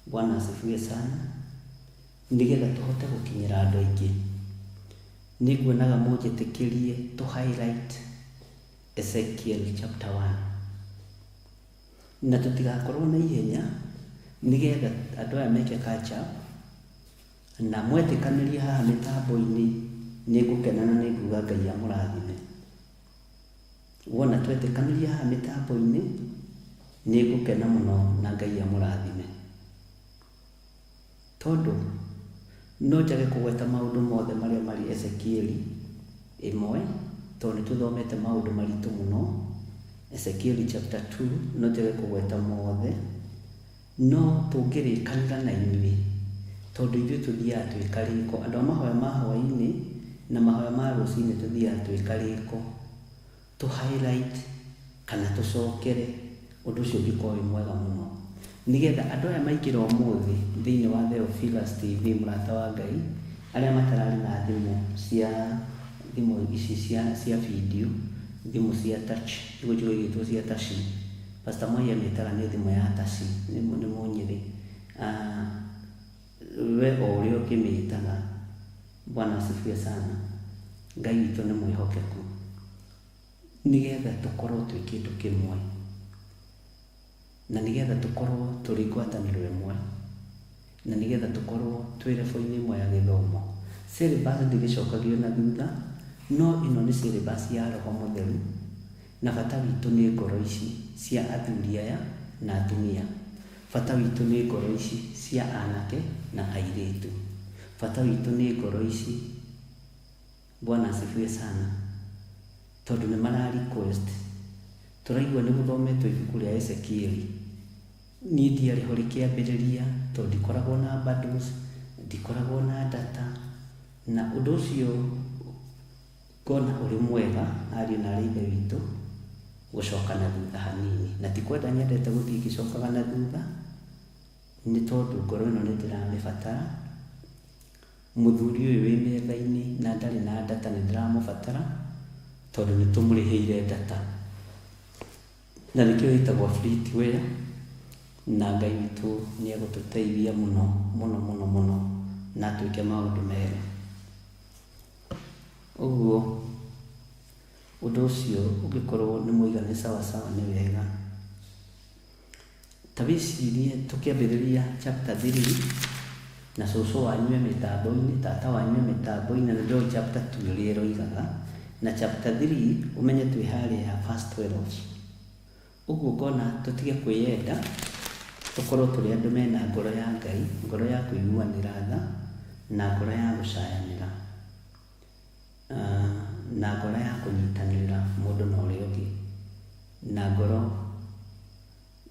Bwana asifiwe sana, nĩgetha tũhote gũkinyĩra andũ aingĩ. Nĩ nguonaga mũnjĩtĩkĩrie tũ highlight Ezekiel chapter 1. Na tũtigakorwo na ihenya, nĩgetha andũ aya meke catch up, na mwetĩkanĩria haha mĩtambo-inĩ, nĩ ngũkena na nĩ nguga Ngai amũrathime. Wona twetĩkanĩria haha mĩtambo-inĩ, nĩ ngũkena mũno na Ngai amũrathime. Tondũ no njage kũgweta maũndũ mothe marĩa marĩ Ezekieli ĩmwe, tondũ nĩ tũthomete maũndũ maritũ mũno. Ezekieli chapter 2, no njage kũgweta mothe, no tũngĩrĩkanĩra na inyuĩ, tondũ ithuĩ tũthiaga twĩ karĩko. Andũ a mahoya ma hwaĩ-inĩ na mahoya ma rũcinĩ tũthiaga twĩ karĩko. Tũ highlight kana tũcokere ũndũ ũcio ũngĩkorwo wĩ mwega mũno. Nĩgetha andũ aya maingĩra ũmũthĩ thĩinĩ wa Theophilus TV mũrata wa Ngai, arĩa matararĩ na thimũ cia thimũ ici cia video, thimũ cia touch, nĩguo njũĩ igĩtwo cia touch. Pastor Mwai amĩtaga nĩ thimũ ya touch, nĩ Mũnyĩrĩ. We o ũrĩa ũngĩmĩtaga, Bwana asifiwe sana. Ngai witũ nĩ mwĩhokeku. Nĩgetha tũkorwo twĩ kĩndũ kĩmwe, na nĩgetha tũkorwo tũrĩ ngwatanĩro ĩmwe, na nĩgetha tũkorwo twĩ level-inĩ ĩmwe ya gĩthomo. Syllabus ndĩgĩcokagio na thutha, no ĩno nĩ syllabus ya Roho Mũtheru, na bata witũ nĩ ngoro ici cia athuri aya na atumia. Bata witũ nĩ ngoro ici cia anake na airĩtu. Bata witũ nĩ ngoro ici, Bwana asifiwe sana, tondũ nĩ mara request. Tũraigua nĩ gũthometwo ibuku rĩa Ezekieli. Niĩ ndiarĩ ho rĩkĩambĩrĩria, tondũ ndikoragwo na bundles, ndikoragwo na data, na ũndũ ũcio ngona ũrĩ mwega ariũ na arĩ ithe witũ gũcoka na thutha hanini. Na ti kwenda nyendete gũthiĩ ngĩcokaga na thutha, nĩ tondũ ngoro ĩno nĩ ndĩramĩbatara. Mũthuri ũyũ wĩ metha-inĩ na ndarĩ na data nĩ ndĩramũbatara, tondũ nĩ tũmũrĩhĩire data. Na nĩkĩo ĩtagwo free-to-air, na Ngai witũ nĩ egũtũteithia mũno mũno mũno mũno na atwĩke maũndũ mega. Ũguo ũndũ ũcio ũngĩkorwo nĩ mwaiga nĩ sawa sawa nĩ wega. Ta wĩcirie tũkĩambĩrĩria chapter 3 na cũcũ wanyu e mĩtambo-inĩ, tata wanyu e mĩtambo-inĩ, na nĩndoĩ chapter 2 ũrĩa ĩroigaga, na chapter 3 ũmenye twĩ harĩa verse 12. Ũguo ngona tũtige kwĩyenda, tũkorwo tũrĩ andũ mena ngoro ya Ngai, ngoro ya kũiguanĩra tha, na ngoro ya gũcayanĩra. Na Na ngoro ya kũnyitanĩrĩra mũndũ na ũrĩa ũngĩ, na ngoro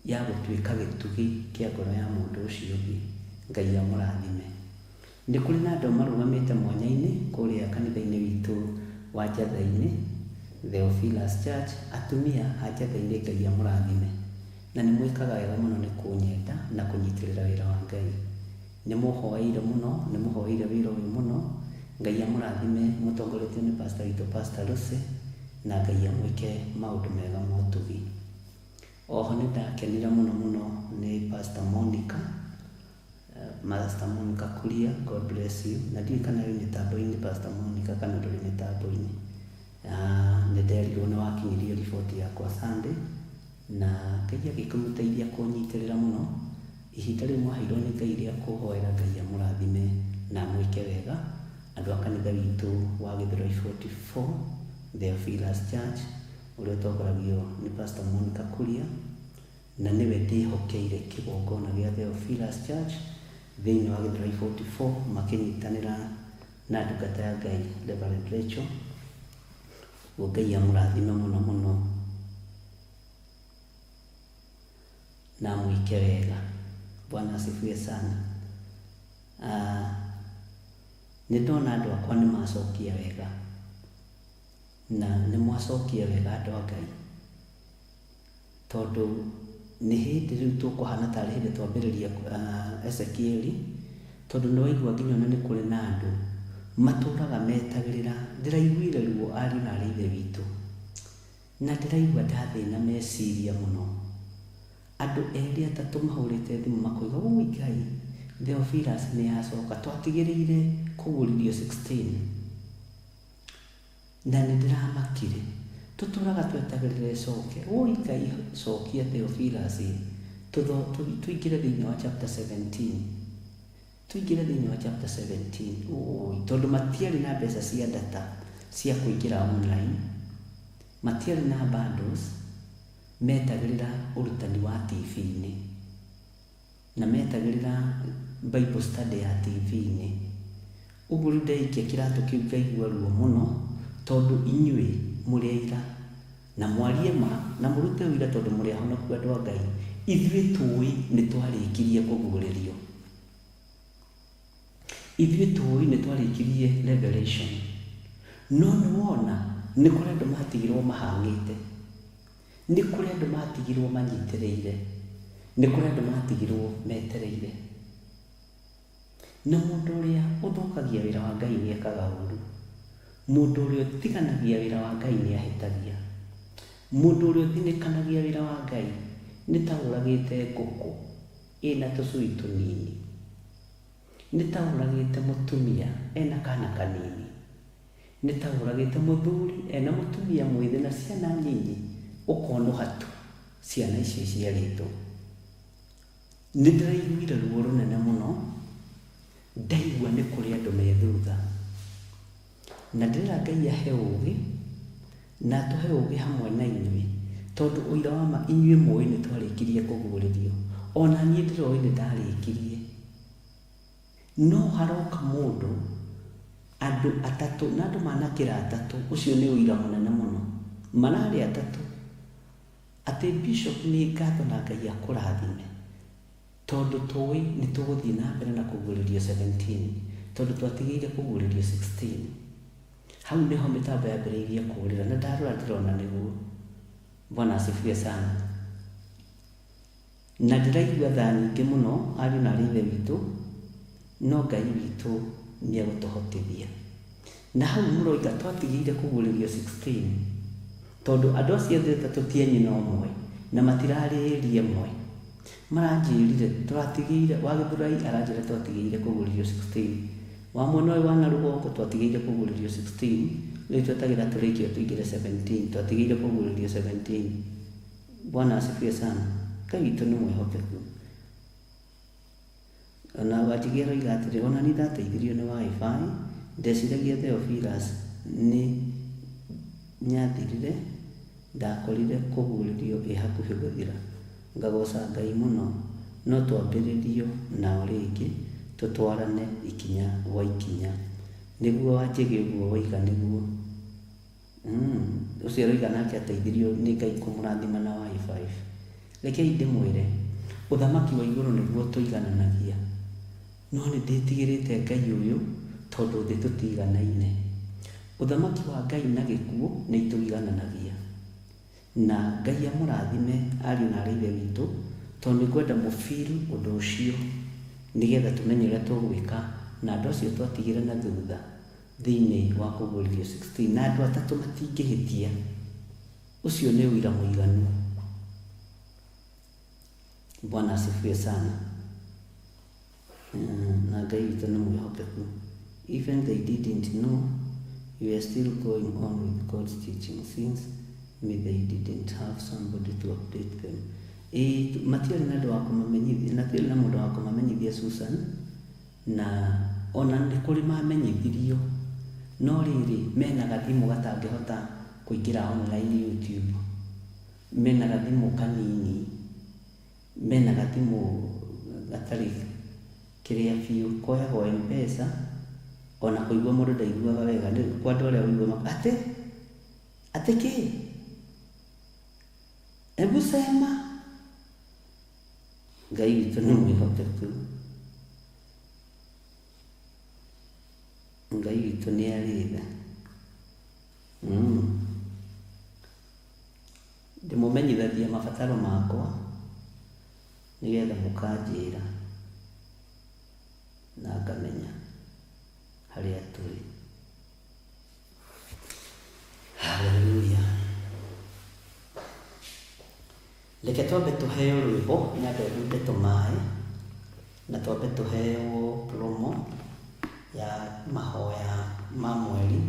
ya gũtuĩka gĩtugĩ kĩa ngoro ya mũndũ ũcio ũngĩ. Ngai amũrathime. Nĩ kũrĩ na andũ marũgamĩte mwanya-inĩ kũrĩa kanitha-inĩ witũ wa Njatha-inĩ, Theophilus Church, atumia a Njatha-inĩ Ngai amũrathime. Na nĩ mwĩkaga wega mũno nĩ kũnyenda na kũnyitĩrĩra wĩra wa Ngai. Nĩ mũhoeire mũno, nĩ mũhoeire wĩra ũyũ mũno. Ngai amũrathime mũtongoretio nĩ pastor witũ Pastor Lucy, na Ngai amwĩke maũndũ mega ma ũtugi. Oho nĩ ndakenire mũno mũno nĩ Pastor Monica, Pastor Monica Kuria, God bless you. Na ndiũĩ kana wĩ mĩtambo-inĩ Pastor Monica kana ndũrĩ mĩtambo-inĩ. Nĩ nderirwo nĩ wakinyirie riboti yakwa Sunday, na Ngai agĩkĩmũteithia kũnyitĩrĩra mũno. Ihinda rĩu mwaheirwo nĩ Ngai rĩa kũhoera Ngai amũrathime na amwĩke wega. Andũ a kanitha witũ wa Gĩthũrai 44, Theophilus Church, ũrĩa ũtongoragio nĩ Pastor Monica Kuria, na nĩwe ndĩhokeire kĩgongona gĩa Theophilus Church thĩinĩ wa Gĩthũrai 44, makĩnyitanĩra na ndungata ya Ngai Reverend Rachel. Ũguo Ngai amũrathime mũno mũno na amwĩke wega. Bwana asifiwe sana. Nĩ ndona andũ akwa nĩ macokia wega, na nĩ mwacokia wega andũ a Ngai, tondũ nĩ hĩndĩ rĩu tũkũhana tarĩ hĩndĩ twambĩrĩria Ezekieli, tondũ nĩ waigua nginya ona nĩ kũrĩ na andũ matũraga metagĩrĩra. Ndĩraiguire ruo ariũ na arĩ ithe witũ, na ndĩraigua ndathĩna meciria mũno. Andũ erĩ atatũ mahũrĩte thimũ makoiga, ũi Ngai, Theophilus nĩ yacoka, twatigĩrĩire kũgũrithio 16 na nĩ ndĩramakire, tũtũraga twetagĩrĩra ĩcoke. Ũi Ngai, cokia Theophilus, tũingĩre thĩinĩ wa chapter 17, tũingĩre thĩinĩ wa chapter 17. Ũi, tondũ matiarĩ na mbeca cia data cia kũingĩra online, matiarĩ na bundles, metagĩrĩra ũrutani wa TV-inĩ na metagĩrĩra Bible study ya TV-inĩ. Ũguo rĩu ndaikia kĩratũ kĩu ngaigua ruo mũno, tondũ inyuĩ mũrĩ aira na mwarie ma na mũrute ũira, tondũ mũrĩ ahonoku andũ a Ngai. Ithuĩ tũĩ nĩ twarĩkirie kũguũrĩrio, ithuĩ tũĩ nĩ twarĩkirie revelation, no nĩ wona nĩ kũrĩ andũ matigirwo mahang'ĩte, nĩ kũrĩ andũ matigirwo manyitĩrĩire, nĩ kũrĩ andũ matigirwo metereire. Na mũndũ ũrĩa ũthũkagia wĩra wa Ngai nĩ ekaga ũru, mũndũ ũrĩa ũtiganagia wĩra wa Ngai nĩ ahĩtagia, mũndũ ũrĩa ũthinĩkanagia wĩra wa Ngai nĩ ta ũragĩte ngũkũ ĩna tũcui tũnini, nĩ ta ũragĩte mũtumia ena kana kanini, nĩ ta ũragĩte mũthuri ena mũtumia mwĩthĩ na ciana nyinyi, ũkonũha tu ciana icio iciarĩtwo. Nĩ ndĩraiguire ruo rũnene mũno, ndaigua nĩ kũrĩ andũ me thutha, na ndĩrera Ngai ahe ũgĩ na atũhe ũgĩ hamwe na inyuĩ, tondũ ũira wa ma inyuĩ mũĩ nĩ twarĩkirie kũguũrĩrio, ona niĩ ndĩroĩ nĩ ndarĩkirie. No haroka mũndũ, andũ atatũ, na andũ manakĩra atatũ, ũcio nĩ ũira mũnene mũno, mararĩ atatũ, atĩ Bishop nĩ ngatho na Ngai akũrathime, tondũ tũĩ nĩ tũgũthiĩ na mbere na kũguũrĩrio 17, tondũ twatigĩire kũguũrĩrio 16. Hau nĩho mĩtambo yambĩrĩirie kũũrĩra, na ndarora ndĩrona nĩguo. Bwana asifiwe sana. Na ndĩraigua tha nyingĩ mũno ariũ na arĩ ithe witũ, no Ngai witũ nĩ egũtũhotithia. Na hau mũroiga twatigĩire kũguũrĩrio 16, tondũ andũ acio othe atatũ ti a nyina ũmwe na matirarĩ ĩria ĩmwe. Maranjĩrire tũratigĩire, wa Gĩthũrai aranjĩra twatigĩire kũguũrĩrio 16, wa mwena ũyũ wa na rũgongo twatigĩire kũguũrĩrio 16, rĩu twetagĩra tũrĩkie tũingĩre 17, twatigĩire kũguũrĩrio 17. Bwana asifiwe sana. Ngai witũ nĩ mwĩhokeku. Ona Wanjigi aroiga atĩrĩ, ona niĩ ndateithirio nĩ wifi, ndeciragia Theophilus nĩ nyathirire, ndakorire kũguũrĩrio ĩ hakuhĩ gũthira. Ngagoca Ngai mũno, no twambĩrĩrio nao rĩngĩ, tũtwarane ikinya gwa ikinya. Nĩguo Wanjigi ũguo woiga nĩguo. Ũcio aroiga nake ateithirio nĩ Ngai kũmũrathima na wifi. Rekei ndĩmwĩre, ũthamaki wa igũrũ nĩguo tũigananagia. No nĩ ndĩtigĩrĩte Ngai ũyũ tondũ thĩ tũtiganaine. Ũthamaki wa Ngai na gĩkuũ nĩ itũigananagia. Na Ngai amũrathime ariũ na aarĩ a Ithe witũ, tondũ nĩ ngwenda mũ feel ũndũ ũcio nĩgetha tũmenye ũrĩa tũgwĩka na andũ acio twatigire na thutha thĩinĩ wa Kũguũrĩrio 16. Na andũ atatũ matingĩhĩtia. Ũcio nĩ ũira mũiganu. Bwana asifiwe sana. Na Ngai witũ nĩ mwĩhokeku. Even they didn't know you are still going on with God's teaching since me they didn't have somebody to update them. Ĩĩ matiarĩ na andũ wa kũmamenyithia, matiarĩ na mũndũ wa kũmamenyithia Susan, na ona nĩ kũrĩ mamenyithirio, no rĩrĩ mena gathimũ gatangĩhota kũingĩra online YouTube, mena gathimũ kanini. Mena gathimũ gatarĩ kĩrĩa biũ, koyagwo Mpesa, ona kũigua mũndũ ndaiguaga wega, rĩu kwa andũ arĩa ũiguaga atĩ, atĩ kĩ? Hebu sema. Ngai witũ nĩ mwĩhokeku. Ngai witũ nĩ arĩ tha. Ndĩmũmenyithagia mabataro makwa nĩgetha mũkanjĩra na ngamenya harĩa tũrĩ. Hallelujah. Reke twambe tũheo rwĩmbo nyambe hunde tũmaĩ na twambe tũheo promo ya mahoya ma mweri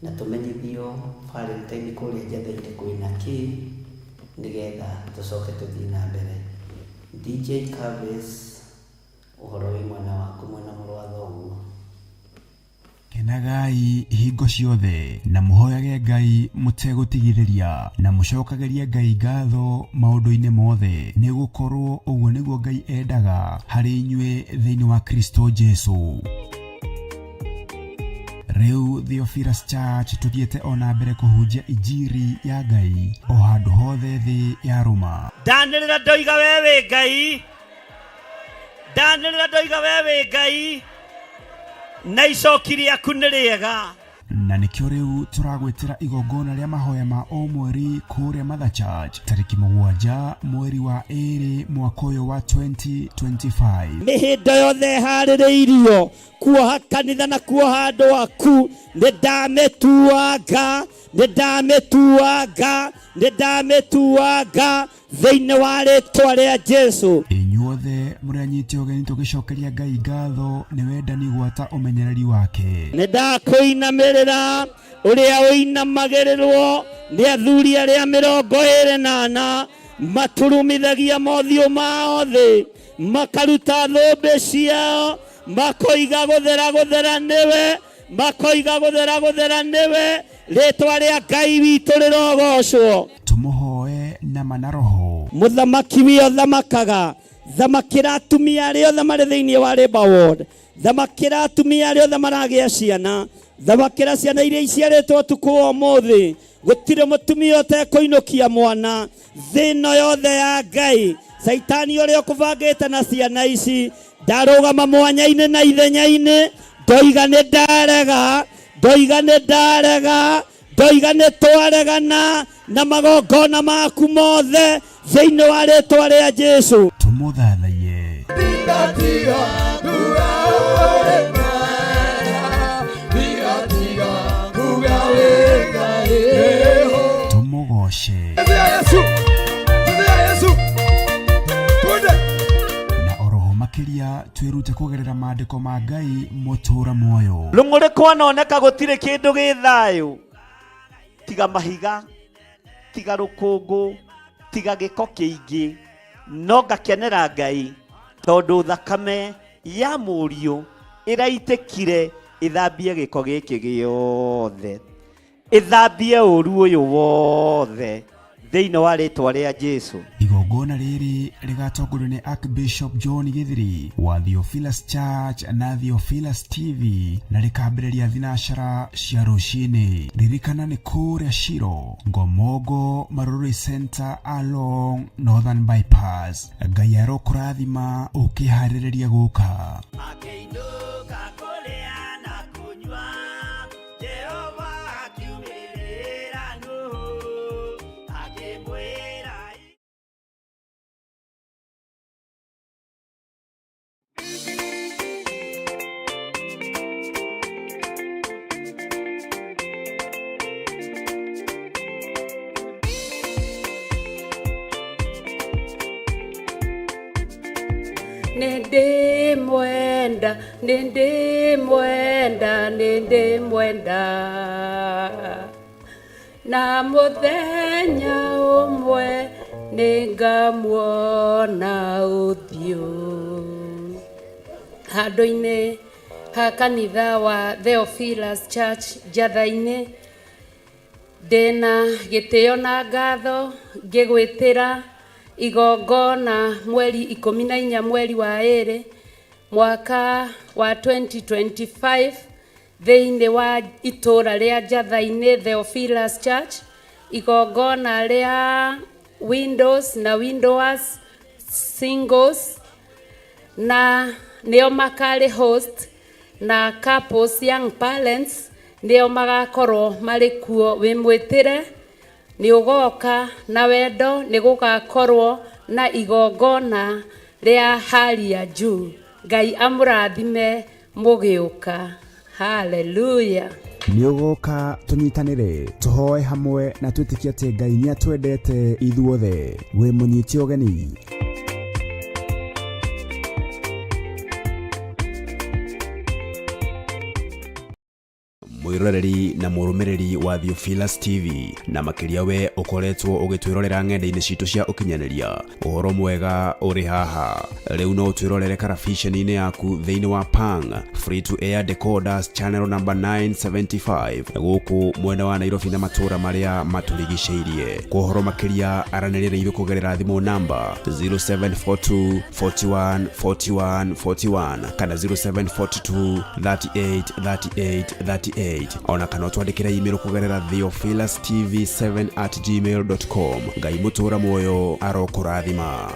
na tũmenyithio Valentine kũrĩa Njathĩinĩ kwĩna kĩ nĩgetha tũcoke tũthiĩ na mbere. DJ Kavis ũhoro wĩ mwena waku mwena mũrũ wa thoguo. Kenagai hingo ciothe, na mũhoyage Ngai mũtegũtigithĩria, na mũcokagĩrie Ngai ngatho maũndũ-inĩ mothe, nĩ gũkorũo ũguo nĩguo Ngai endaga harĩ inyuĩ thĩinĩ wa Kristo Jesu. Rĩu Theophilus Church tũthiĩte o na mbere kũhunjia injiri ya Ngai o handũ hothe thĩ yarũma. Ndanĩrĩra ndoiga we wĩ Ngai. Ndanĩrĩra ndoiga we wĩ Ngai na icoki rĩaku nĩ rĩega. Na nĩkĩo rĩu tũragwĩtĩra igongona rĩa mahoya ma o mweri kũrĩa Mother Church tarĩki mũgwanja mweri wa ĩrĩ mwaka ũyũ wa 2025. Mĩhĩndo yothe ĩharĩrĩirio kuoha kanitha na kuoha andũ aku nĩ ndamĩtuanga, nĩ ndamĩtuanga, nĩ ndamĩtuanga thĩinĩ wa rĩtwa rĩa Jesu. Inyuothe mũrĩ anyite ũgeni tũgĩcokeria Ngai ngatho nĩ wendani gwata ũmenyereri wake. Nĩ ndakũinamĩrĩra ũrĩa ũinamagĩrĩrwo nĩ athuri arĩa 24 maturumithagia mothiũ mao thĩ makaruta thũmbĩ ciao makoiga gũthera gũthera nĩwe makoiga gũthera gũthera nĩwe rĩtwa rĩa Ngai witũ rĩrogocwo. Tũmũhoe na ma na roho. Mũthamaki wio thamakaga thamakĩra atumia arĩa othe marĩ thĩinĩ wa Labour Ward, thamakĩra atumia arĩa othe maragĩa ciana, thamakĩra ciana iria iciarĩtwo ũtukũ wa ũmũthĩ. Gũtirĩ mũtumia ũtekũinũkia mwana thĩ ĩno yothe ya Ngai. Caitani ũrĩa ũkũbangĩte na ciana ici ndarũgama mwanya-inĩ na ithenya-inĩ, ndoiga nĩ ndarega, ndoiga nĩ ndarega, ndoiga nĩ twaregana na magongona maku mothe thĩinĩ wa rĩtwa rĩa Jesu. Tũmũthathaiye. Tũmũgoce. Na oroho makĩria twĩrute kũgerera maandĩko ma Ngai mũtũra muoyo. Rũng'ũrĩ kwanoneka gũtirĩ kĩndũ gĩ thayũ tiga mahiga, tiga rũkũngũ, tiga gĩko kĩingĩ, no ngakenera Ngai tondũ thakame ya mũriũ ĩraitĩkire ĩthambie gĩko gĩkĩ gĩothe, ĩthambie ũru ũyũ wothe thĩinĩ wa rĩtwa rĩa Jesu. Igongona rĩrĩ rĩgatongorio nĩ Archbishop John Githiri wa Theophilus Church na Theophilus TV na rĩkambĩrĩria thinacara cia rũcinĩ. Ririkana nĩ kũrĩa Shiro, Ngomongo Marurui Center along Northern Bypass. Ngai arokũrathima ũkĩharĩrĩria gũka. Akĩinũka kũrĩa na kũnyua, Jehova akiumĩrĩra Nuhu, akĩmwĩra. Nĩndĩmwenda, nĩndĩmwenda, nĩndĩmwenda, na mũthenya ũmwe nĩngamuona ũthiũ. Handũ-inĩ ha kanitha wa Theophilus Church Njatha-inĩ, ndĩna gĩtĩo na ngatho ngĩgwĩtĩra igongona mweri 14 mweri wa 2 mwaka wa 2025 thĩinĩ wa itũũra rĩa Njatha-inĩ Theophilus Church, igongona rĩa windows na widowers, singles na nĩo makarĩ host, na couples, young parents nĩo magakorwo marĩ kuo. Wĩ mwĩtĩre, nĩ ũgoka na wendo, nĩ gũgakorwo na igongona rĩa hali ya juu. Ngai amũrathime mũgĩũka. Haleluya. Nĩ ũgoka tũnyitanĩre, tũhoe hamwe na twĩtĩkie atĩ Ngai nĩ atwendete ithuothe. Wĩ mũnyite ũgeni. Mwĩroreri na mũrũmĩrĩri wa Theophilus TV, na makĩria we ũkoretwo ũgĩtwĩrorera ng'enda-inĩ citũ cia ũkinyanĩria, ũhoro mwega ũrĩ haha. Rĩu no ũtwĩrorere karabiceni-inĩ yaku thĩinĩ wa Pang Free to Air Decoders channel number 975 gũkũ mwena wa Nairobi na matũũra marĩa matũrigicĩirie. Kwa ũhoro makĩria, aranĩria na ithuĩ kũgerera thimũ namba 0742 41 41 41 kana 0742 38 38 38, ona kana ũtwandĩkĩre email kũgerera theophilustv7@gmail.com. Ngai mũtũra muoyo arokũrathima.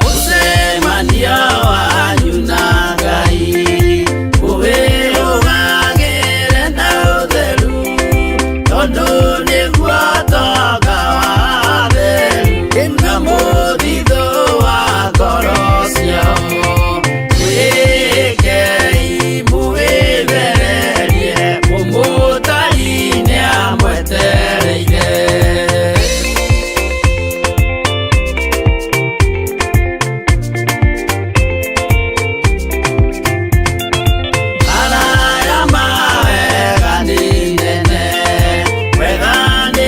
Mũcemanio wanyu na Ngai ũwĩrũgagĩre na ũtheru, tondũ nĩguo tonga wa atheru na mũthithũ wa ngoro ciao. Mwĩkei mũwĩthererie, mũmũtari nĩamwetereire. Araya mawega nĩ nene, wega nĩ.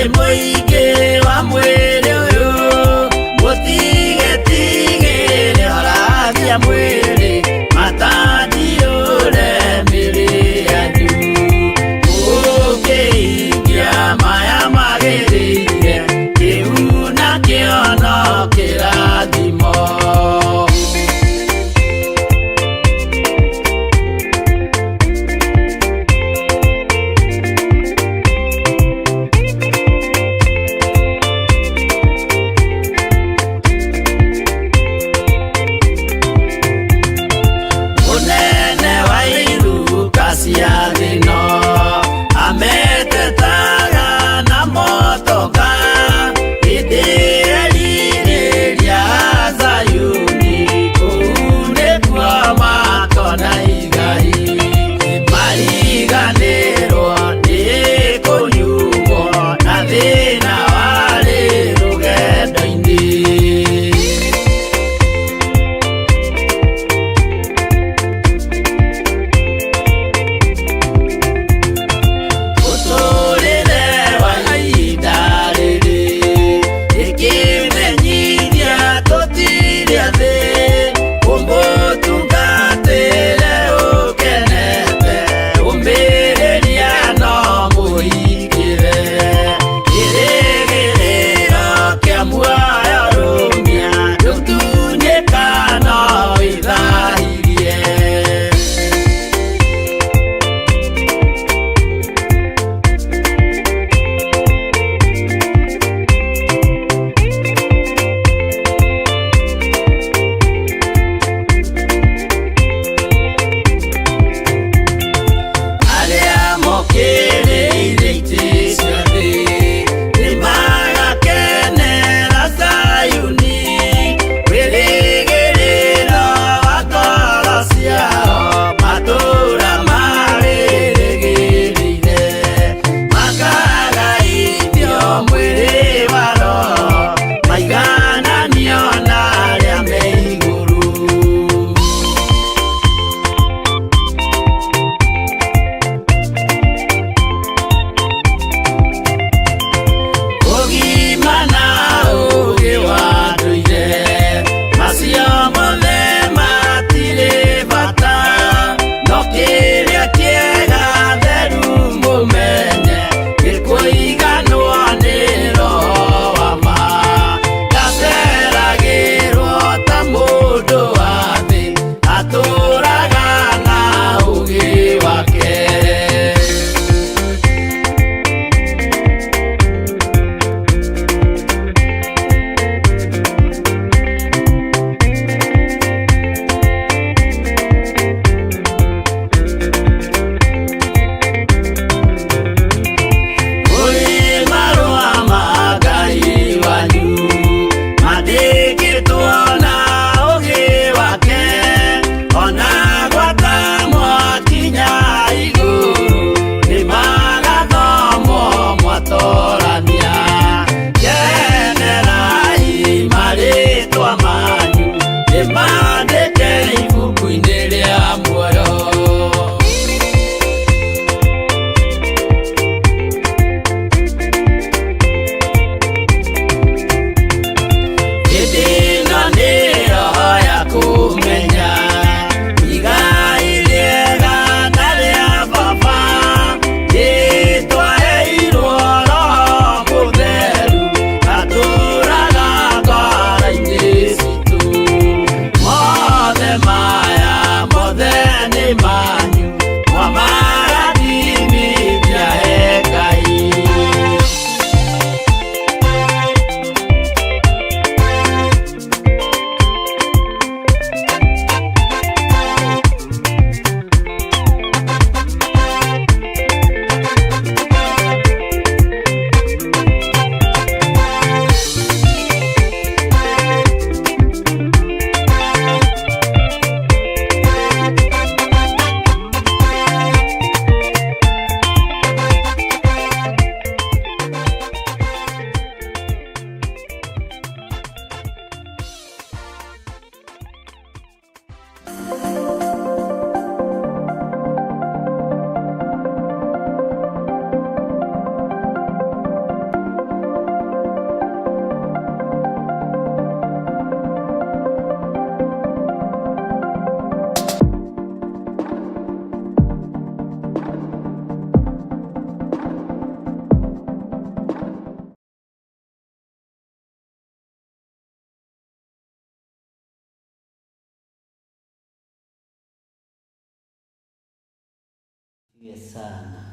Asifiwe sana.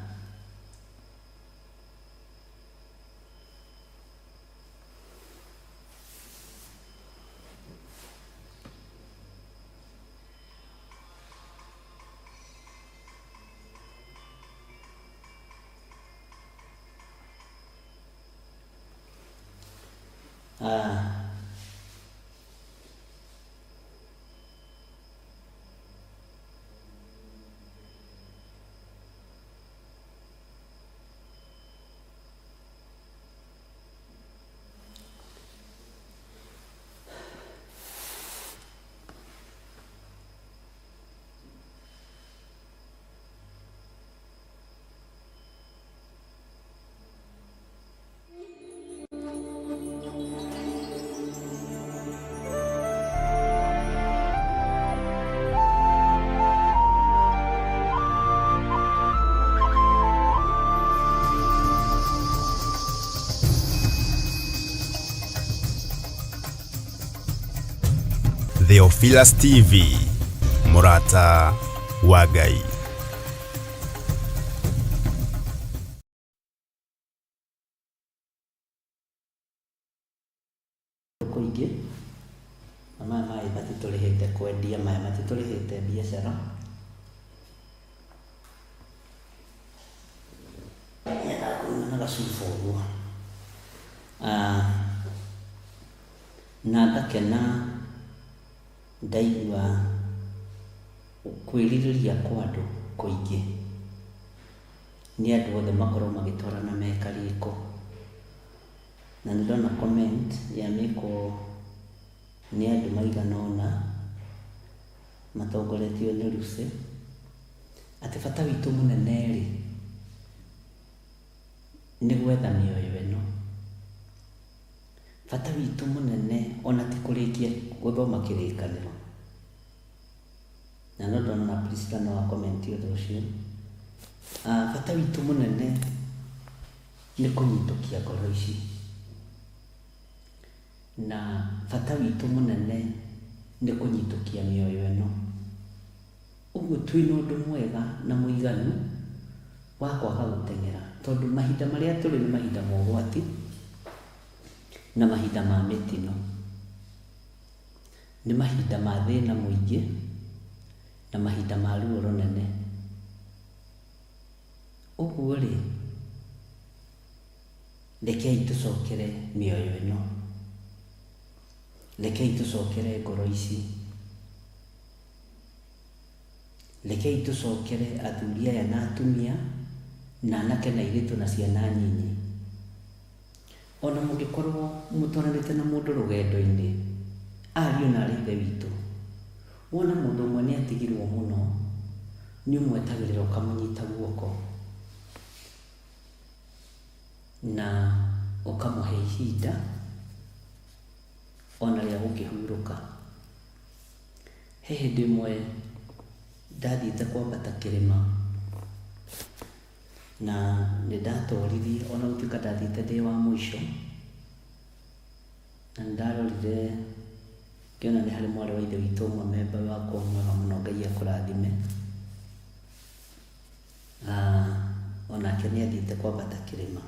Ah. Theophilus TV, mũrata wa Ngai. Kũingĩ na maya maĩ matitũrĩhĩte kwendia, maya matitũrĩhĩte biacara. Nyendaga kũnyua na gacuba ũguo. Ah, na ngakena ndaigua kwĩrirĩria kwa andũ kũingĩ nĩ andũ othe makorwo magĩtwarana me karĩko. Na nĩ ndona comment yamĩkwo nĩ andũ maigana ũna matongoretio nĩ Lucy atĩ bata witũ mũnene rĩ nĩ gwetha mĩoyo ĩno. Bata witũ mũnene ona ti kũrĩkia gũthoma kĩrĩkanĩro. Na no ndona na Priscilla no a comment ũndũ ũcio. Bata witũ mũnene nĩ kũnyitũkia ngoro ici. Na bata witũ mũnene nĩ kũnyitũkia mĩoyo ĩno. Ũguo twĩna ũndũ mwega na mũiganu wa kwaga gũteng'era, tondũ mahinda marĩa tũrĩ nĩ mahinda ma ũgwati na mahinda ma mĩtino. Nĩ mahinda ma thĩna mũingĩ na mahinda ma ruo rũnene. Ũguo rĩ, rekei tũcokere mĩoyo ĩno. Rekei tũcokere ngoro ici. Rekei tũcokere athuri aya na atumia na anake na airĩtu na ciana nyinyi. Ona mũngĩkorwo mũtwaranĩte na mũndũ rũgendo-inĩ, ariũ na arĩ ithe witũ, wona mũndũ ũmwe nĩ atigirwo mũno, nĩ ũmwetagĩrĩra ũkamũnyita guoko na ũkamũhe ihinda ona rĩa gũkĩhurũka. He hĩndĩ ĩmwe ndathiĩte kwambata kĩrĩma na nĩ ndatoririe ona gũtuĩka ndathiĩte ndĩ wa mũico, na nĩ ndarorire ngĩona nĩ harĩ mwarĩ wa ithe witũ ũmwe memba wakwa mwega mũno, Ngai akũrathime. Onake nĩ athiĩte kwambata kĩrĩma.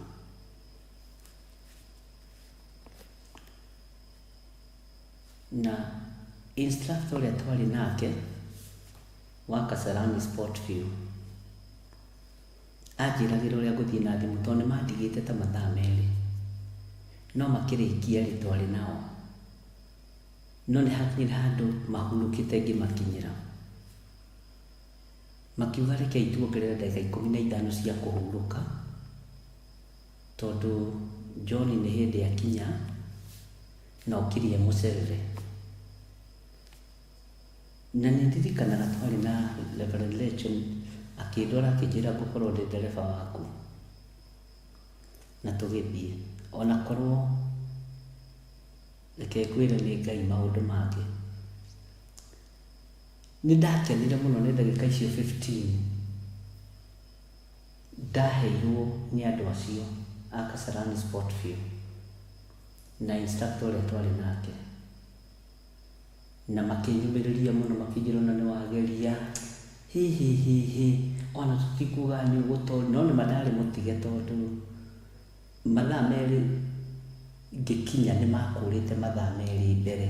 Na instructor ũrĩa twarĩ nake wa Kasarani Sport View anjĩragĩra ũrĩa ngũthiĩ na thimũ tondũ nĩ mandigĩte ta mathaa merĩ, no makĩrĩkia rĩ twarĩ nao, no nĩ hakinyire handũ mahurũkĩte ngĩmakinyĩra, makiuga rekei tuongerere ndagĩka 15 cia kũhurũka tondũ John nĩ hĩndĩ akinya na okirie mũcerere. Na nĩ ndirikanaga twarĩ na Reverend Rachel akĩndwara akĩnjĩra ngũkorwo ndĩ ndereba waku, na tũgĩthiĩ onakorwo reke ngwĩre nĩ Ngai maũndũ mangĩ. Nĩ ndakenire mũno nĩ ndagĩka icio 15 ndaheirwo nĩ andũ acio a Kasarani Sport View na instructor ũrĩa twarĩ nake, na makĩnyumĩrĩria mũno makĩnjĩra ona nĩ wageria hi hi hi hi. Ona tũtikuga nĩ ũgũtoria, no nĩ ma ndarĩ mũtige tondũ mathaa merĩ ngĩkinya nĩ makũrĩte mathaa merĩ mbere.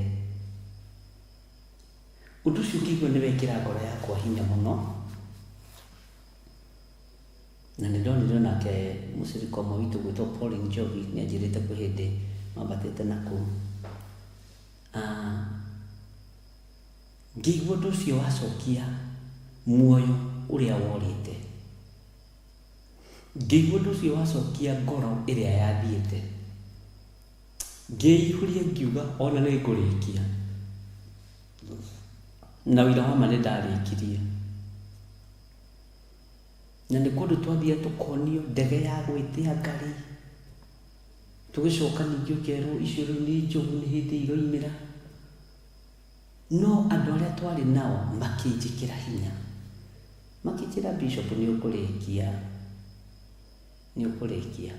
Ũndũ ũcio ngĩigua nĩ wekĩra ngoro yakwa hinya mũno, na nĩ ndonire onake mũcirika ũmwe witũ gwĩtwo Pauline Njohi nĩ anjĩrĩte kwĩ hĩndĩ mambatĩte na kũu. Ngĩigua ũndũ ũcio wacokia muoyo ũrĩa worĩte. Ngĩigua ũndũ ũcio wacokia ngoro ĩrĩa yathiĩte. Ngĩihũria ngiuga ona nĩ ngũrĩkia. Na ũira wa ma nĩ ndarĩkirie. Na nĩ kũndũ twathiaga tũkonio ndege ya gwĩtia ngari. Tũgĩcoka ningĩ ũkerwo icio rĩu nĩ njogu nĩ hĩndĩ iroimĩra. No andũ arĩa twarĩ nao makĩnjĩkĩra hinya. Makĩnjĩra Bishop nĩ ũkũrĩkia. Nĩ ũkũrĩkia.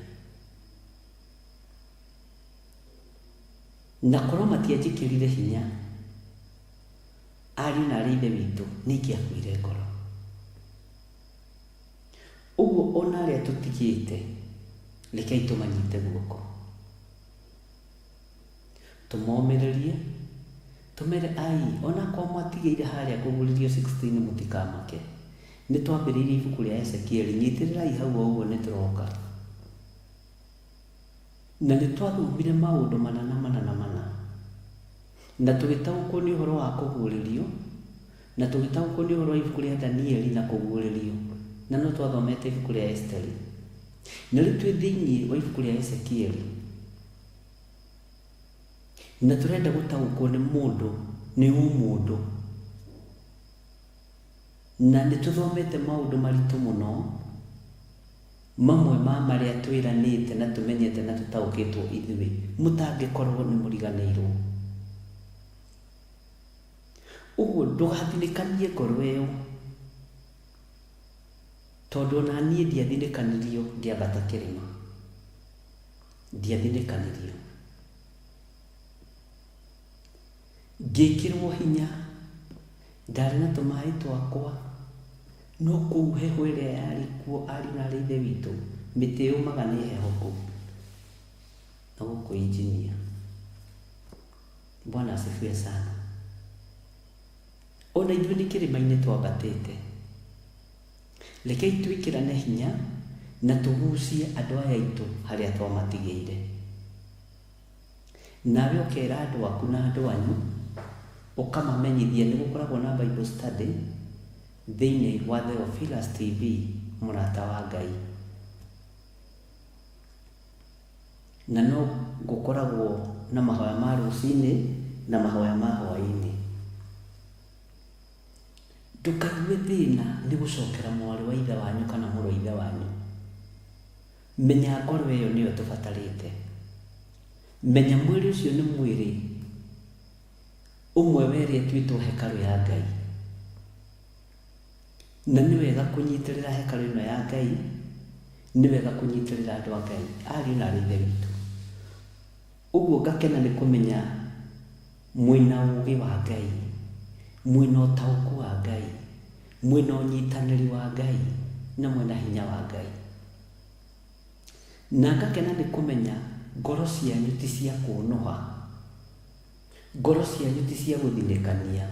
Na korwo matianjĩkĩrire hinya, ariũ na arĩ ithe witũ, nĩ ingĩakuire ngoro. Ũguo ona arĩa tũtigĩte, rekei tũmanyite guoko. Tũmomĩrĩrie, tũmere ai, ona kwa mwatigĩire harĩa kũgurĩrio 16 mũtikamake. Nĩ twambĩrĩirie ibuku rĩa Ezekieli, nyitĩrĩrai hau o ũguo nĩ tũroka. Na nĩ twathomire maũndũ mana na mana na mana. Na tũgĩtaũkwo nĩ ũhoro wa kũguũrĩrio, na tũgĩtaũkwo nĩ ũhoro wa ibuku rĩa Danieli na kũguũrĩrio. Na no twathomete ibuku rĩa Esteri. Na rĩu twĩ thĩinĩ wa ibuku rĩa Ezekieli. Na tũrenda gũtaũkwo nĩ mũndũ, nĩ ũmũndũ. Na nĩ tũthomete maũndũ maritũ mũno, mamwe ma marĩa twĩranĩte na tũmenyete na tũtaũkĩtwo ithuĩ, mũtangĩkorwo nĩ mũriganĩirwo. Ũguo ndũgathinĩkanie ngoro ĩyo, tondũ ona niĩ ndiathinĩkanirio ngĩambata kĩrĩma. Ndiathinĩkanirio. Ngĩkĩrwo hinya, ndarĩ na tũmaĩ twakwa, no kũu heho ĩrĩa yarĩ kuo ariũ na arĩ ithe witũ, mĩtĩ yũmaga nĩ heho kũu. Na gũkũ injinia. Bwana asifiwe sana. Ona ithuĩ nĩ kĩrĩma-inĩ twambatĩte. Rekei twĩkĩrane hinya na tũgucie andũ aya aitũ harĩa twamatigĩire. Nawe ũkera andũ aku na andũ anyu, ũkamamenyithia nĩ gũkoragwo na Bible study thĩinĩ wa Theophilus TV, mũrata wa Ngai. Na no gũkoragwo na mahoya ma rũcinĩ na mahoya ma hwaĩ-inĩ. Ndũkaigue thĩna nĩ gũcokera mwarĩ wa ithe wanyu kana mũrũ wa ithe wanyu. Menya ngoro ĩyo nĩyo tũbatarĩte. Menya mwĩrĩ ũcio nĩ mwĩrĩ ũmwe werĩ ĩtuĩtwo hekarũ ya Ngai. Na nĩ wega kũnyitĩrĩra hekarũ ĩno ya Ngai, nĩ wega kũnyitĩrĩra andũ a Ngai, ariũ na arĩ ithe witũ. Ũguo ngakena nĩ kũmenya mwĩna ũũgĩ wa Ngai, mwĩna ũtaũku wa Ngai, mwĩna ũnyitanĩri wa Ngai, na mwĩna hinya wa Ngai. Na ngakena nĩ kũmenya ngoro cianyu ti cia kũũnũha, ngoro cianyu ti cia gũthinĩkania,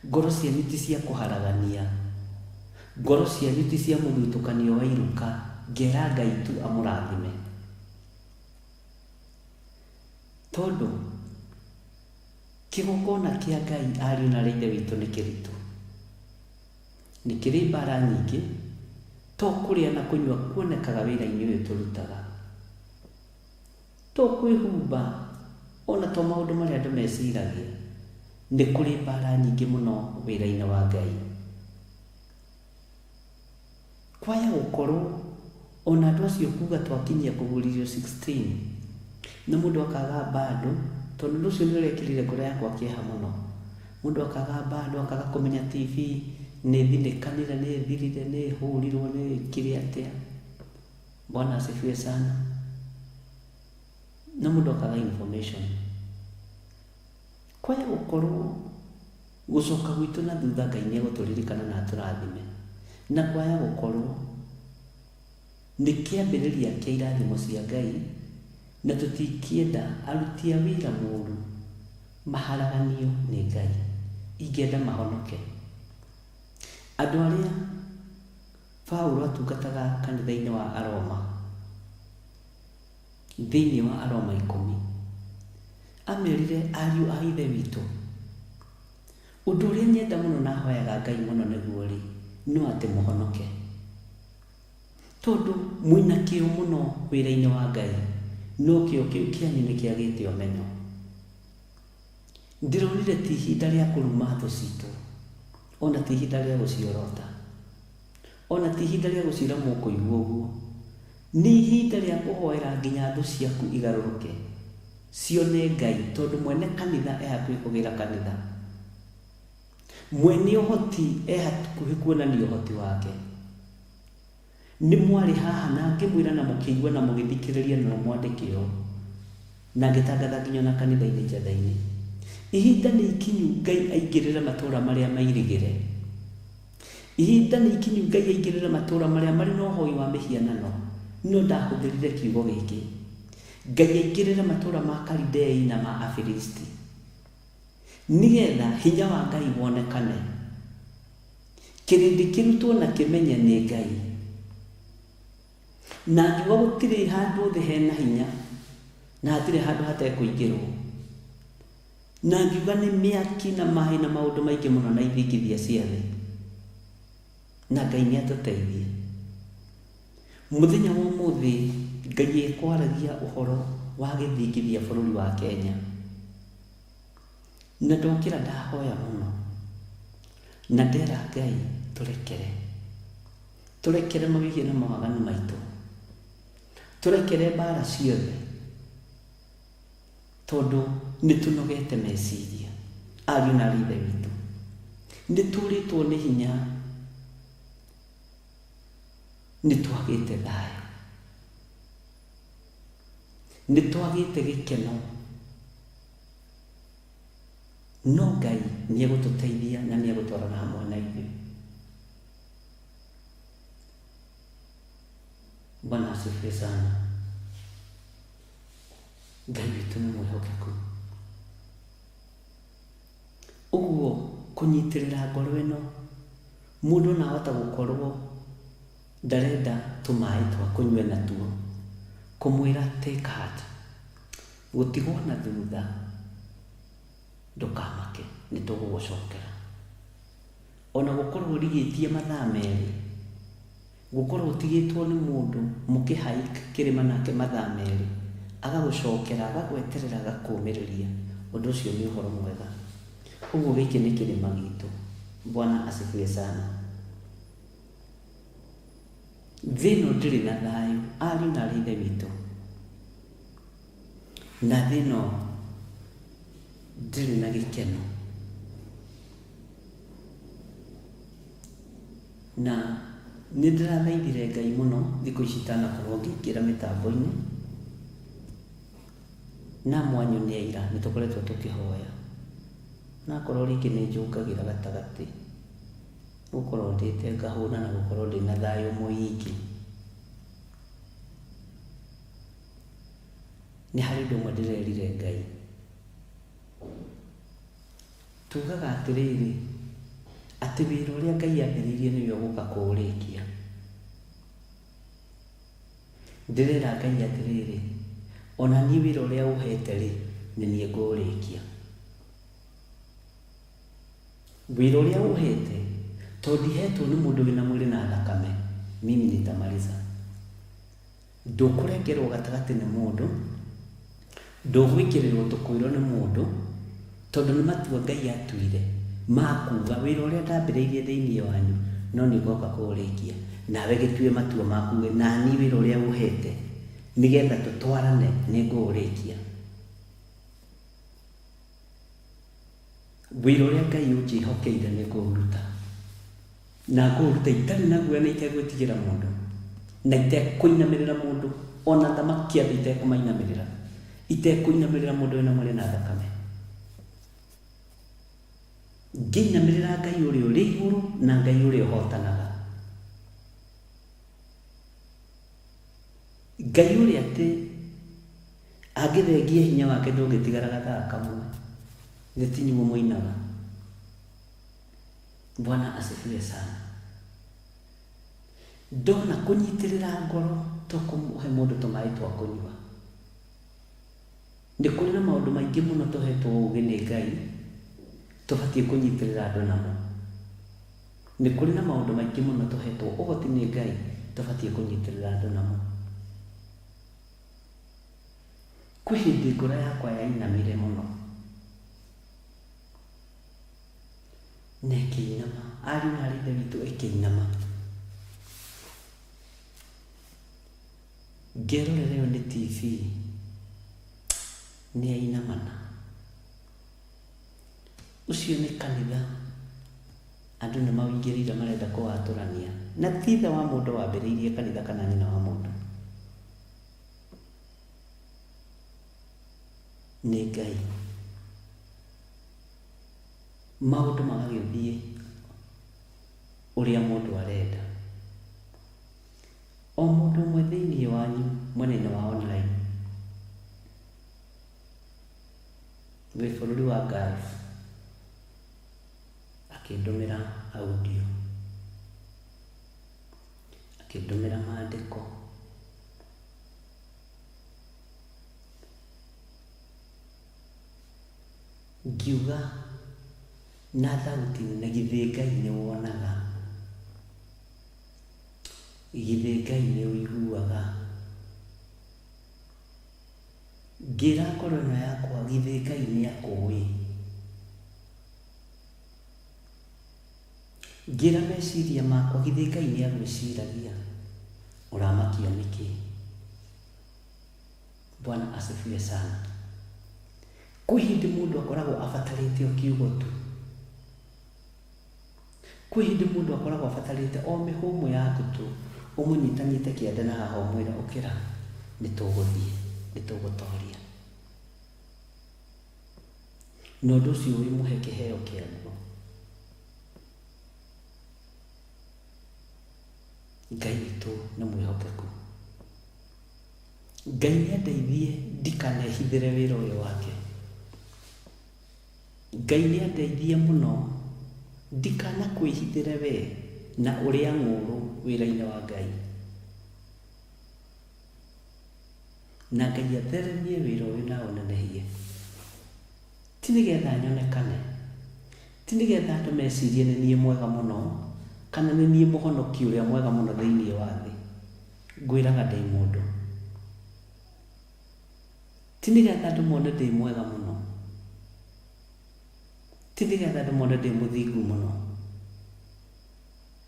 ngoro cianyu ti cia kũharagania, ngoro cianyu ti cia mũthutũkanio wa iruka, ngera Ngai tu amũrathime. Tondũ kĩgongona kĩa Ngai ariũ na arĩ ithe witũ nĩ kĩritũ. Nĩ kĩrĩ mbara nyingĩ, to kũrĩa na kũnyua kuonekaga wĩra-inĩ ũyũ tũrutaga. To kwĩhumba, ona to maũndũ marĩa andũ meciragia. Nĩ kũrĩ mbara nyingĩ mũno wĩra-inĩ wa Ngai. Kwaya gũkorwo ona andũ acio kuga twakinyia kũgũrithio 16 na mũndũ akaga bando, tondũ ũndũ ũcio nĩ ũrekĩrire ngoro yakwa kĩeha mũno. Mũndũ akaga bando, akaga kũmenya TV nĩ thinĩkanire, nĩ thirire, nĩ hũrirwo, nĩ ĩkire atĩa. Bwana asifiwe sana. Na mũndũ akaga information. Kwaya gũkorwo gũcoka gwitũ na thutha Ngai nĩ egũtũririkana na atũrathime. Na kwaya gũkorwo nĩ kĩambĩrĩria kĩa irathimo cia Ngai, na tũtingĩenda aruti a wĩra mũru maharaganio nĩ Ngai. Ingĩenda mahonoke. Andũ arĩa Paulo atungataga kanitha-inĩ wa Aroma, thĩinĩ wa Aroma 10, amerire ariũ a Ithe witũ, ũndũ ũrĩa nyenda mũno na hoyaga Ngai mũno nĩguo rĩ, no atĩ mũhonoke. Tondũ mwĩna kĩo mũno wĩra-inĩ wa Ngai, no kĩo kĩu kĩanyu nĩ kĩagĩte ũmenyo. Ndĩronire ti ihinda rĩa kũruma thũ citũ, ona ti ihinda rĩa gũciorota, ona ti ihinda rĩa gũciĩra mũkũigua ũguo. Nĩ ihinda rĩa kũhoera nginya thũ ciaku igarũrũke, cione Ngai, tondũ mwene kanitha e hakuhĩ kũgĩra kanitha. Mwene ũhoti e hakuhĩ kuonania ũhoti wake. Nĩ mwarĩ haha na ngĩmwĩra na mũkĩigua na mũgĩthikĩrĩria na mwandĩke ũũ, na ngĩtangatha nginya ona kanitha-inĩ Njatha-inĩ. Ihinda nĩ ikinyu Ngai aingĩrĩre matũũra marĩa mairigĩre. Ihinda nĩ ikinyu Ngai aingĩrĩre matũũra marĩa marĩ na ũhoi wa mĩhianano, no ndahũthĩrire kiugo gĩkĩ. Ngai aingĩrĩre matũũra ma Kalidei na ma Afilisti, nĩgetha hinya wa Ngai wonekane. Kĩrĩndĩ kĩrutwo na kĩmenye nĩ Ngai. Na ngiuga gũtirĩ handũ thĩ hena hinya, na hatirĩ handũ hatekũingĩrwo. Na ngiuga nĩ mĩaki na maĩ na maũndũ maingĩ mũno na ithingithia cia thĩ. Na Ngai nĩ atũteithie. Mũthenya wa ũmũthĩ Ngai ekwaragia ũhoro wa gĩthingithia bũrũri wa Kenya. Na ndokĩra ndahoya mũno. Na ndera Ngai tũrekere. Tũrekere mawĩhia na mawaganu maitũ. Tũrekere mbara ciothe. Tondũ nĩ tũnogete meciria. Ariũ na aarĩ a Ithe witũ. Nĩ tũrĩtwo nĩ hinya. Nĩ twagĩte thayũ. Nĩ twagĩte gĩkeno. No Ngai nĩ egũtũteithia na nĩ egũtwarana hamwe na ithuĩ. Bwana asifiwe sana. Ngai witũ nĩ mwĩhokeku. Ũguo kũnyitĩrĩra ngoro ĩno, mũndũ ona ahota gũkorwo ndarenda tũmaĩ twa kũnyua natuo, kũmwĩra take heart, gũtigwo na thutha ndũkamake, nĩ tũgũgũcokera. Ona gũkorwo ũrigĩtie mathaa merĩ, gũkorwo ũtigĩtwo nĩ mũndũ mũkĩ hike kĩrĩma nake mathaa merĩ, agagũcokera, agagweterera, agakũmĩrĩria, ũndũ ũcio nĩ ũhoro mwega. Ũguo gĩkĩ nĩ kĩrĩma gitũ. Bwana asifiwe sana. Thĩ ĩno ndĩrĩ na thayũ, ariũ na aarĩ a Ithe witũ. Na thĩ ĩno ndĩrĩ na gĩkeno. Na nĩ ndĩrathaithire Ngai mũno thikũ ici itanakorwo ngĩingĩra mĩtambo-inĩ, na mwanyonia ira nĩ tũkoretwo tũkĩhoya. Na akorwo rĩngĩ nĩ njũngagĩra gatagatĩ, gũkorwo ndĩte ngahũna na gũkorwo ndĩna thayũ mũingĩ. Nĩ harĩ ũndũ ũmwe ndĩrerire Ngai. Tugaga atĩrĩrĩ, atĩ wĩra ũrĩa Ngai ambĩrĩirie nĩwe ũgũka kũũrĩkia. Ndĩrera Ngai atĩrĩrĩ, ona niĩ wĩra ũrĩa ũhete-rĩ, nĩ niĩ ngũũrĩkia. Wĩra ũrĩa ũhete, tondũ ndihetwo nĩ mũndũ wĩna mwĩrĩ na thakame, mimi nitamaliza. Ndũkũrengerwo gatagatĩ nĩ mũndũ, ndũgwĩkĩrĩrwo tũkũirwo nĩ mũndũ, tondũ nĩ matua Ngai atuire ma kuga wĩra ũrĩa ndambĩrĩirie thĩinĩ wanyu no niĩ ngoka kũũrĩkia. Nawe gĩtue matua maku uge naniĩ wĩra ũrĩa ũhete nĩgetha tũtwarane nĩ ngũũrĩkia. Wĩra ũrĩa Ngai ũnjĩhokeire nĩ ngũũruta. Na ngũũruta itarĩ na guoya na itegwĩtigĩra mũndũ, na itekũinamĩrĩra mũndũ, o na athamaki a thĩ itekũmainamĩrĩra, itekũinamĩrĩra mũndũ wĩ na mwĩrĩ na thakame. Ngĩinamĩrĩra Ngai ũrĩa ũrĩ igũrũ na Ngai ũrĩa ũhotanaga. Ngai ũrĩa atĩ angĩthengia hinya wake ndũngĩtigara gathaa kamwe. Githĩ ti inyuĩ mũinaga? Bwana asifiwe sana. Ndona kũnyitĩrĩra ngoro to kũhe mũndũ tũmaĩ twa kũnyua. Nĩ kũrĩ na maũndũ maingĩ mũno tũhetwo ũũgĩ nĩ Ngai tũbatiĩ kũnyitĩrĩra andũ namo. Nĩ kũrĩ na maũndũ maingĩ mũno tũhetwo ũhoti nĩ Ngai tũbatiĩ kũnyitĩrĩra andũ namo. Kwĩ hĩndĩ ngoro yakwa yainamire mũno na ĩkĩinama, ariũ na aarĩ a Ithe witũ ĩkĩinama. Ngerorera ĩyo nĩ TV nĩ yainamana. Ũcio nĩ kanitha andũ nĩ mawĩingĩrĩire marenda kũwatũrania. Na ti ithe wa mũndũ wambĩrĩirie kanitha kana nyina wa mũndũ. Nĩ Ngai. Maũndũ magagĩthiĩ ũrĩa mũndũ arenda. O mũndũ ũmwe thĩinĩ wanyu mwena-inĩ wa online wĩ bũrũri wa Gulf akĩndũmĩra audio, akĩndũmĩra mandĩko. Ngiuga na thauti nene, githĩ Ngai nĩ wonaga? Githĩ Ngai nĩ ũiguaga? Ngĩra ngoro ĩno yakwa, githĩ Ngai nĩ akũĩ? Ngĩra meciria makwa, githĩ Ngai nĩ agwĩciragia? Ũramakio nĩkĩ? Bwana asifiwe sana. Kwĩ hĩndĩ mũndũ akoragwo abatarĩte o kiugo tu. Kwĩ hĩndĩ mũndũ akoragwo abatarĩte o mĩhũmũ yaku tu, ũmũnyitanyite kĩande na haha ũmwĩre ũkĩra, nĩ tũgũthiĩ, nĩ tũgũtoria. Na ũndũ ũcio wĩmũhe kĩheo kĩaguo. Ngai witũ nĩ mwĩhokeku. Ngai nĩ andeithie ndikanehithĩre wĩra ũyũ wake. Ngai nĩ andeithie mũno ndikanakwĩhithĩre we na ũrĩa ng'ũũrũ wĩra-inĩ wa Ngai. Na Ngai atheremie wĩra ũyũ na aũnenehie. Ti nĩgetha nyonekane, ti nĩgetha andũ mecirie nĩ niĩ mwega mũno kana nĩ niĩ mũhonoki ũrĩa mwega mũno thĩinĩ wa thĩ. Ngwĩraga ndĩ mũndũ. Ti nĩgetha andũ mone ndĩ mwega mũno. Ti nĩgetha andũ mone ndĩ mũthingu mũno.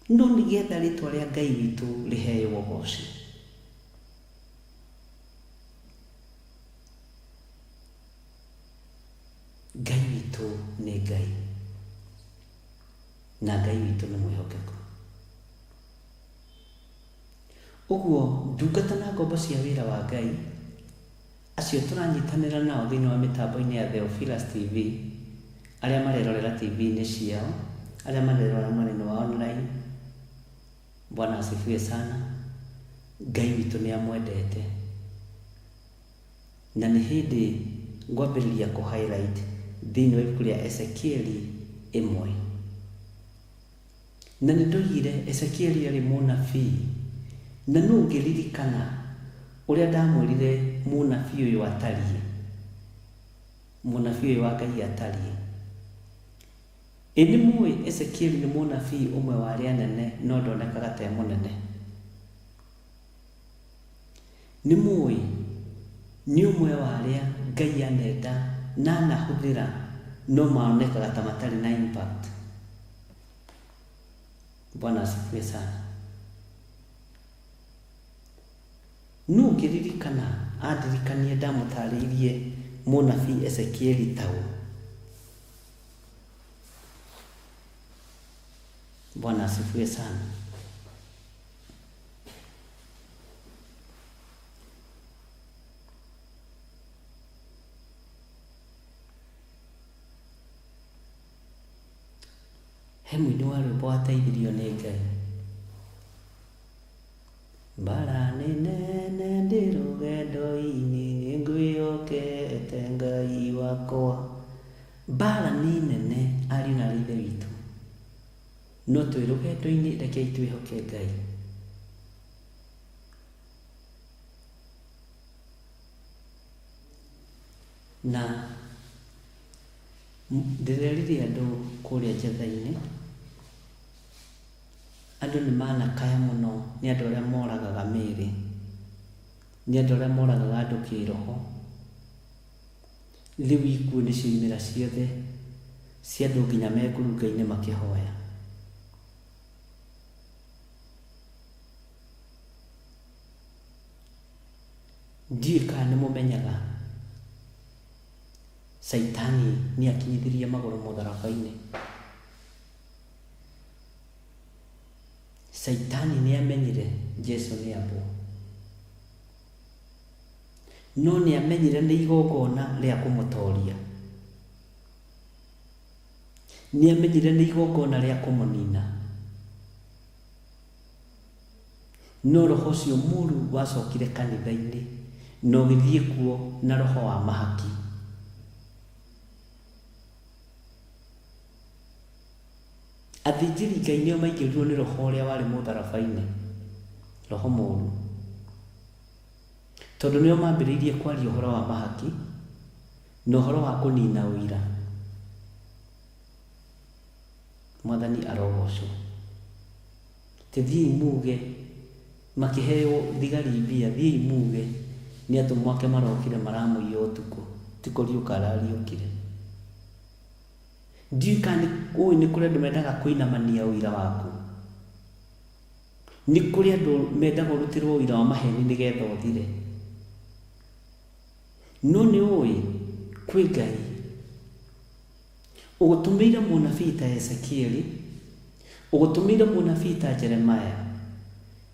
No nĩgetha rĩtwa rĩa Ngai witũ rĩheo ũgoci. Ngai witũ nĩ Ngai. Na Ngai witũ nĩ mwĩhokeku. Ũguo ndungata na ngombo cia wĩra wa Ngai, acio tũranyitanĩra nao thĩinĩ wa mĩtambo-inĩ ya Theophilus TV, arĩa marerorera TV-inĩ ciao, arĩa marerorera mwena-inĩ wa online, Bwana asifiwe sana, Ngai witũ nĩ amwendete. Na nĩ hĩndĩ ngwambĩrĩria kũ highlight thĩinĩ wa ibuku rĩa Ezekieli ĩmwe. Na nĩ ndoigire Ezekieli aarĩ mũnabii, na nũ ũngĩririkana ũrĩa ndamwĩrire mũnabii ũyũ atariĩ? Mũnabii ũyũ wa Ngai atariĩ. Ĩ nĩ mũĩ Ezekieli nĩ mũnabii ũmwe wa arĩa anene no ndonekaga ta e mũnene? Nĩ mũĩ nĩ ũmwe wa arĩa Ngai anenda na anahũthĩra no monekaga ta matarĩ na impact? Bwana asifiwe sana. Nũ ũngĩririkana andirikanie ndamũtarĩirie mũnabii Ezekieli ta ũ? Bwana asifiwe sana. He mũini wa rwĩmbo wateithirio nĩ Ngai. Mbara nĩ nene ndĩ rũgendo-inĩ nĩngwĩhokete Ngai wakwa. Mbara nĩ nene ariũ na aarĩ a Ithe witũ, no twĩ rũgendo-inĩ rekei twĩhoke Ngai. Na ndĩrerire andũ kũrĩa Njetha-inĩ, andũ nĩ manakaya mũno nĩ andũ arĩa moragaga mĩĩrĩ, nĩ andũ arĩa moragaga andũ kĩroho. Rĩu ikuũ nĩcio imera ciothe cia andũ nginya me ngurunga-inĩ makĩhoya. Ndiũĩ kana nĩ mũmenyaga Caitani nĩ akinyithirie magũrũ mũtharaba-inĩ. Caitani nĩ amenyire Jesu nĩ ambwo. No nĩ amenyire nĩ igongona rĩa kũmũtoria. Nĩ amenyire nĩ igongona rĩa kũmũnina. No roho ũcio mũru wacokire kanitha-inĩ na ũgĩthiĩ kuo na roho wa mahaki. Athĩnjĩri Ngai nĩo maingĩrirwo nĩ roho ũrĩa warĩ mũtharaba-inĩ, roho mũru. Tondũ nĩo mambĩrĩirie kwaria ũhoro wa mahaki na ũhoro wa kũnina ũira. Mwathani arogocwo. Atĩ thiĩi muuge, makĩheo thigari mbia, thiĩi muuge nĩ atũmwo ake marokire maramũiya ũtukũ, ti kũriũka arariũkire. Ndiũĩ kana ũĩ nĩ kũrĩ andũ mendaga kũinamania ũira waku. Nĩ kũrĩ andũ mendaga ũrutĩrwo ũira wa maheni nĩgetha ũthire. No nĩ ũĩ kwĩ Ngai ũgũtũmĩire mũnabii ta Ezekieli, ũgũtũmĩire mũnabii ta Jeremiah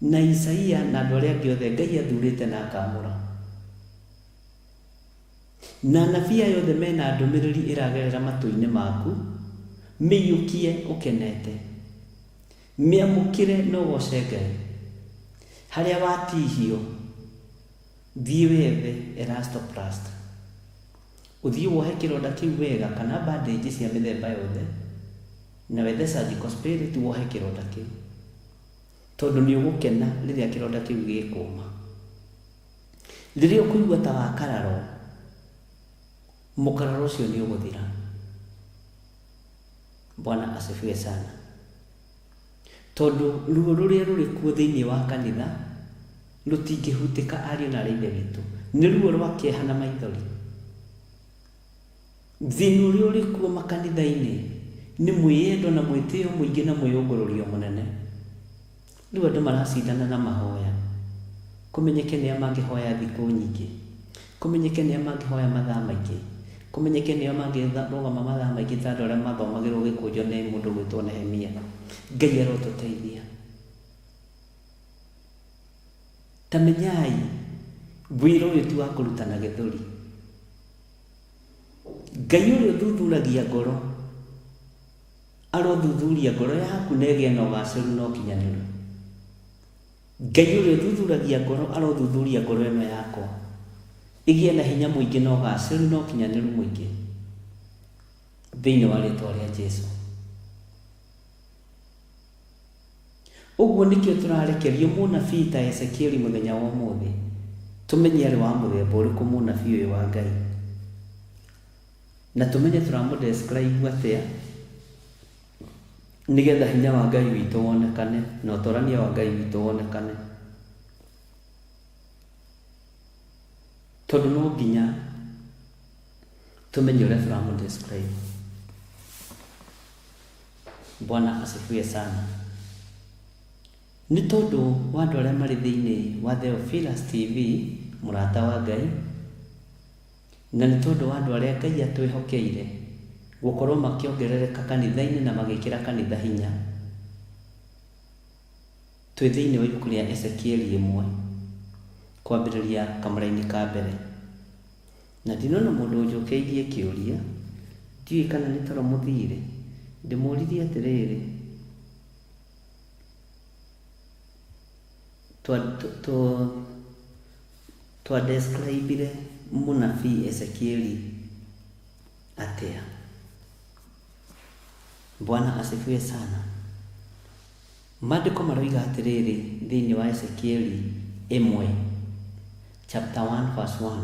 na Isaia na andũ arĩa angĩ othe Ngai athurĩte na akamũra. Na anabii aya othe mena ndũmĩrĩri ĩragerera matũ-inĩ maku, mĩiyũkie ũkenete. Mĩamũkĩre na ũgoce Ngai. Harĩa watihio, thiĩ wethe elastoplast. Ũthiĩ wohe kĩronda kĩu wega kana bandage cia mĩthemba yothe, na wethe surgical spirit wohe kĩronda kĩu. Tondũ nĩ ũgũkena rĩrĩa kĩronda kĩu gĩkũma. Rĩrĩa ũkũigua ta wakararwo, mũkararo ũcio nĩ ũgũthira. Bwana asifiwe sana. Tondũ ruo rũrĩa rũrĩ kuo thĩinĩ wa kanitha rũtingĩhutĩka ariũ na aarĩ a Ithe witũ. Nĩ ruo rwa kĩeha na maithori. Thĩna ũrĩa ũrĩ kuo makanitha-inĩ nĩ mwĩyendo na mwĩtĩo mũingĩ na mwĩyũngũrũrio mũnene. Rĩu andũ maracindana na mahoya, kũmenyeke nĩa mangĩhoya thikũ nyingĩ, kũmenyeke nĩa mangĩhoya mathaa maingĩ, kũmenyeke nĩa mangĩrũgama mathaa maingĩ ta andũ arĩa mathomagĩrwo gĩkũnjo nĩ mũndũ ũgwĩtwo Nehemia. Ngai arotũteithia. Ta menyai, wĩra ũyũ ti wa kũruta na gĩthũri. Ngai ũrĩa ũthuthuragia ngoro arothuthuria ngoro yaku na ĩgĩe na ũgacĩru na ũkinyanĩru. Ngai ũrĩa ũthuthuragia ngoro arothuthuria ngoro ĩno yakwa ĩgĩe na hinya mũingĩ na ũgacĩru na ũkinyanĩru mũingĩ thĩinĩ wa rĩtwa rĩa Jesu. Ũguo nĩkĩo tũrarekerio mũnabii ta Ezekieli mũthenya wa ũmũthĩ, tũmenye arĩ wa mũthemba ũrĩkũ mũnabii ũyũ wa Ngai, na tũmenye tũramũ describe atĩa, nĩgetha hinya wa Ngai witũ wonekane na ũtorania wa Ngai witũ wonekane. Tondũ no nginya tũmenye ũrĩa tũramũ describe. Bwana asifiwe sana. Nĩ tondũ wa andũ arĩa marĩ thĩinĩ wa Theophilus TV, mũrata wa Ngai, na nĩ tondũ wa andũ arĩa Ngai atwĩhokeire gũkorwo makĩongerereka kanitha-inĩ na magĩkĩra kanitha hinya, twĩ thĩinĩ wa ibuku rĩa Ezekieli ĩmwe, kwambĩrĩria kamũraini ka mbere. Na ndinona mũndũ ũnjũkeirie kĩũria, ndiũĩ kana nĩ toro mũthiire. Ndĩmũũririe atĩrĩrĩ, Twa describire mũnabii Ezekieli atĩa? Bwana asifiwe sana. Maandĩko maroiga atĩrĩrĩ thĩinĩ wa Ezekieli 1 chapter 1 verse 1,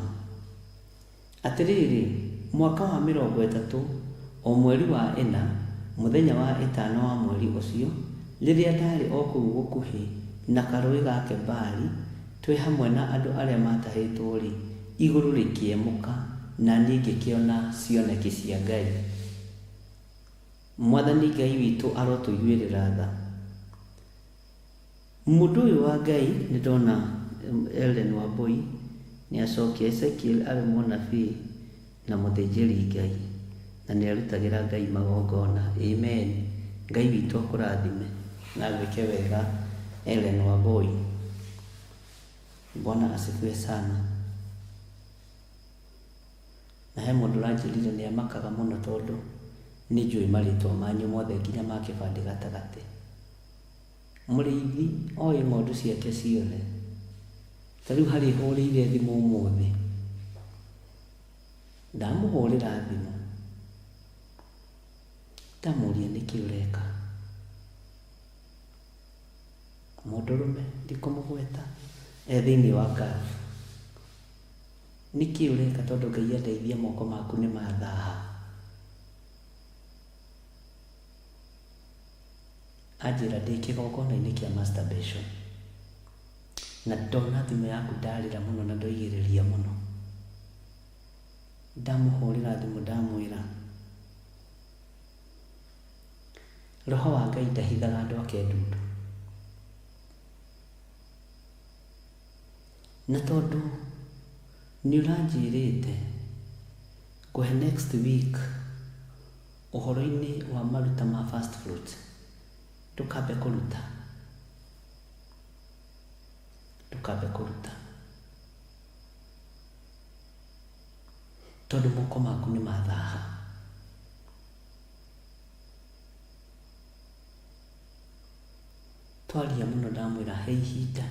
atĩrĩrĩ, mwaka wa 30, o mweri wa 4, mũthenya wa 5 wa mweri ũcio, rĩrĩa ndarĩ o kũu gũkuhĩ na karũũĩ ga Kebari, twĩ hamwe na andũ arĩa maatahĩtwo-rĩ, igũrũ rĩkĩemũka, na niĩ ngĩkĩona cioneki cia Ngai. Mwathani Ngai witũ arotũiguĩrĩra tha. Mũndũ ũyũ wa Ngai, nĩ ndona Ellen Wambui nĩ acokia, Ezekiel arĩ mũnabii na mũthĩnjĩri Ngai, na nĩ arutagĩra Ngai magongona. Amen. Ngai witũ akũrathime na agwĩke wega, Ellen Wambui. Bwana asifiwe sana. Na he mũndũ ũranjĩrire nĩ amakaga mũno tondũ nĩ njũĩ marĩtwa manyu mothe nginya ma kĩbandĩ gatagatĩ. Mũrĩithi oĩ ng'ondu ciake ciothe. Ta rĩu harĩ hũrĩire thimũ ũmũthĩ, ndamũhũrĩra thimũ ndamũria nĩkĩ ũreka. Mũndũrũme ndikũmũgweta e thĩinĩ wa Gulf. Nĩkĩ ũreka tondũ Ngai andeithia moko maku nĩ mathaha. Anjĩra ndĩ kĩgongona-inĩ kĩa masturbation. Na ndona thimũ yaku ndarĩra mũno na ndoigĩrĩria mũno. Ndamũhũrĩra thimũ ndamwĩra Roho wa Ngai ndahithaga andũ ake ndundu. Na tondũ nĩ ũranjĩrĩte ngũhe next week ũhoro-inĩ wa maruta ma first fruit, ndũkambe kũruta. Ndũkambe kũruta. Tondũ moko maku nĩ mathaha. Twaria mũno ndamwĩra he ihinda.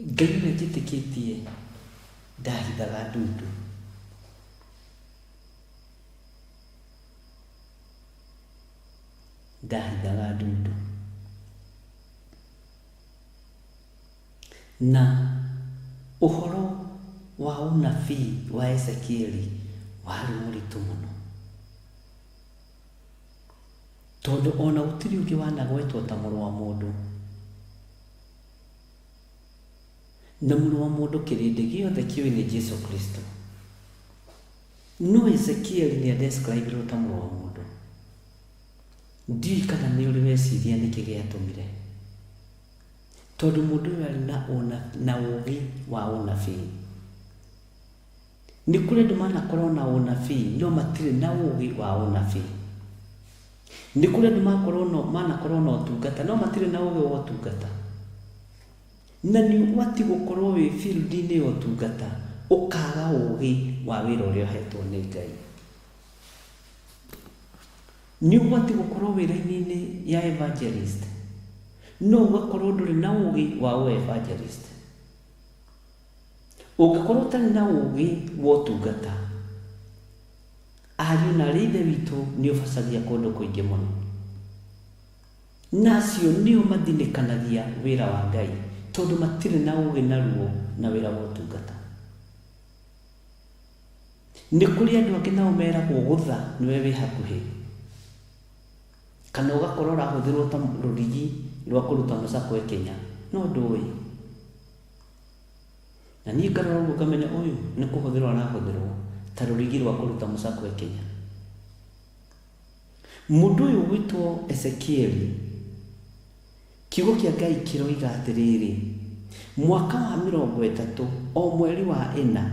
Ngai ũrĩa njĩtĩkĩtie ndahithaga ndundu. Ndahithaga ndundu. Na ũhoro wa ũnabii wa Ezekieli warĩ mũritũ mũno. Tondũ ona gũtirĩ ũngĩ wanagwetwo ta mũrũ wa mũndũ. Na mũrũ wa mũndũ kĩrĩndĩ gĩothe kĩũĩ nĩ Jesu Kristo. No Ezekieli nĩ adescribirwo ta mũrũ wa mũndũ. Ndiũĩ kana nĩ ũrĩ weciria nĩkĩ gĩatũmire. Tondũ mũndũ ũyũ arĩ na ũũgĩ wa ũnabii. Nĩ kũrĩ andũ manakorwo na ũnabii no matirĩ na ũũgĩ wa ũnabii. Nĩ kũrĩ andũ manakorwo na ũtungata no matirĩ na ũũgĩ wa ũtungata. Na nĩ ũgwati gũkorwo wĩ field-inĩ ya ũtungata ũkaga ũũgĩ wa wĩra ũrĩa ũhetwo nĩ Ngai. Nĩ ũgwati gũkorwo wĩra-inĩ ya evangelist no ũgakorwo ndũrĩ na ũũgĩ wa ũ evangelist. Ũngĩkorwo ũtarĩ na ũũgĩ wa ũtungata, ariũ na arĩ ithe witũ nĩ ũbacagia kũndũ kũingĩ mũno. Na acio nĩo mathinĩkanagia wĩra wa Ngai tondũ matirĩ na ũũgĩ na ruo na wĩra wa ũtungata. Nĩ kũrĩ andũ angĩ nao meragwo gũtha nĩwe wĩ hakuhĩ. Kana ũgakorwo ũrahũthĩrwo ta rũrigi rwa kũruta mũcakwe Kenya, no ndũĩ. Na niĩ ngarora ũguo ngamenya ũyũ nĩ kũhũthĩrwo arahũthĩrwo ta rũrigi rwa kũruta mũcakwe Kenya. Mũndũ ũyũ ũgwĩtwo Ezekieli, kiugo kĩa Ngai kĩroiga atĩrĩrĩ, mwaka wa 30, o mweri wa 4,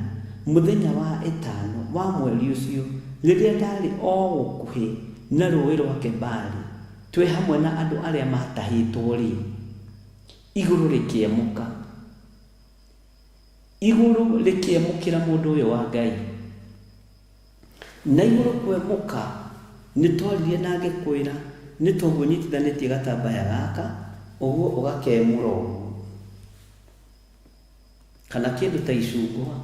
mũthenya wa 5 wa mweri ũcio, rĩrĩa ndarĩ o gũkuhĩ na rũũĩ rwa Kebari, twĩ hamwe na andũ arĩa matahĩtwo-rĩ, igũrũ rĩkĩemũka. Igũrũ rĩkĩemũkĩra mũndũ ũyũ wa Ngai. Na igũrũ kwemũka, nĩ twaririe na ngĩkwĩra, Nĩ ta ũguo ũnyitithanĩtie gatambaya gaka, ũguo ũgakemũra ũguo. Kana kĩndũ ta icungwa,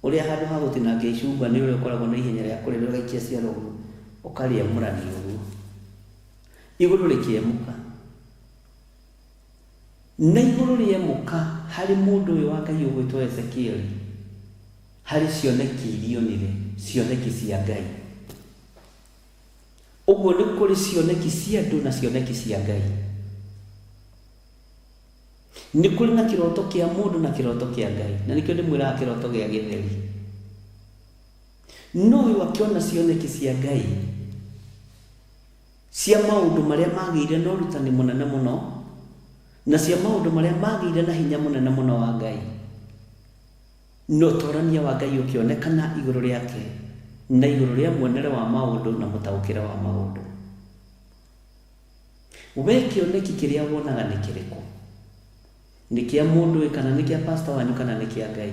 ũrĩa handũ ha gũtinangia icungwa nĩ ũrĩa ũkoragwo na ihenya rĩa kũrĩrĩa ũgaikia ciara ũguo, ũkarĩemũrania ũguo. Igũrũ rĩkĩemũka. Na igũrũ rĩemũka harĩ mũndũ ũyũ wa Ngai ũgwĩtwo Ezekieli, harĩ cioneki iria onire, cioneki cia Ngai. Ũguo nĩ kũrĩ cioneki cia andũ na cioneki cia Ngai. Nĩ kũrĩ na kĩroto kĩa mũndũ na kĩroto kĩa Ngai. Na nĩkĩo ndĩmwĩraga kĩroto gĩa gĩtheri. No ũyũ akĩona cioneki cia Ngai cia maũndũ marĩa magĩire na ũrutani mũnene mũno na cia maũndũ marĩa magĩire na hinya mũnene mũno wa Ngai. Na ũtorania wa Ngai ũkĩonekana igũrũ rĩake na igũrũ rĩa muonere wa maũndũ na mũtaũkĩre wa maũndũ. We kĩoneki kĩrĩa wonaga nĩ kĩrĩkũ? Nĩ kĩa mũndũ ĩ kana nĩ kĩa pastor wanyu kana nĩ kĩa Ngai?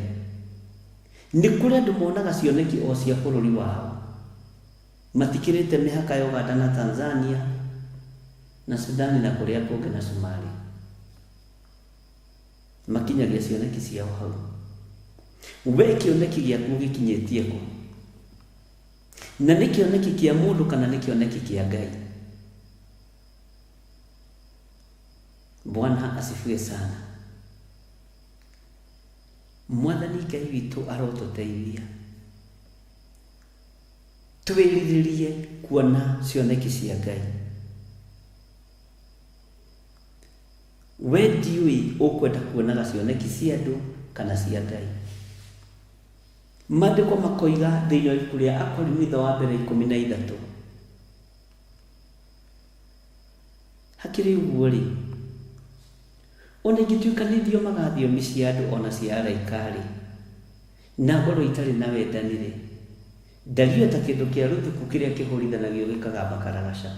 Nĩ kũrĩ andũ monaga cioneki o cia bũrũri wao. Matikĩrĩte mĩhaka ya Ũganda na Tanzania na Sudani na kũrĩa kũngĩ na Somalia. Makinyagia cioneki ciao hau. We kĩoneki gĩaku ũgĩkinyĩtie kũ? Na nĩ kĩoneki kĩa mũndũ kana nĩ kĩoneki kĩa Ngai? Bwana asifiwe sana. Mwathani Ngai witũ arotũteithia twĩrirĩrie kuona cioneki cia Ngai. We ndiũĩ ũkwenda kuonaga cioneki cia andũ kana cia Ngai. Maandĩko makoiga thĩinĩ wa ibuku rĩa Akorinitho wa mbere 13. Hakĩrĩ ũguo-rĩ, o na ingĩtuĩka nĩ thiomaga thiomi cia andũ o na cia araika-rĩ, na ngorũo itarĩ na wendani-rĩ, ndariĩ o ta kĩndũ kĩa rũthuku kĩrĩa kĩhũrithanagio gĩkagamba karagaca.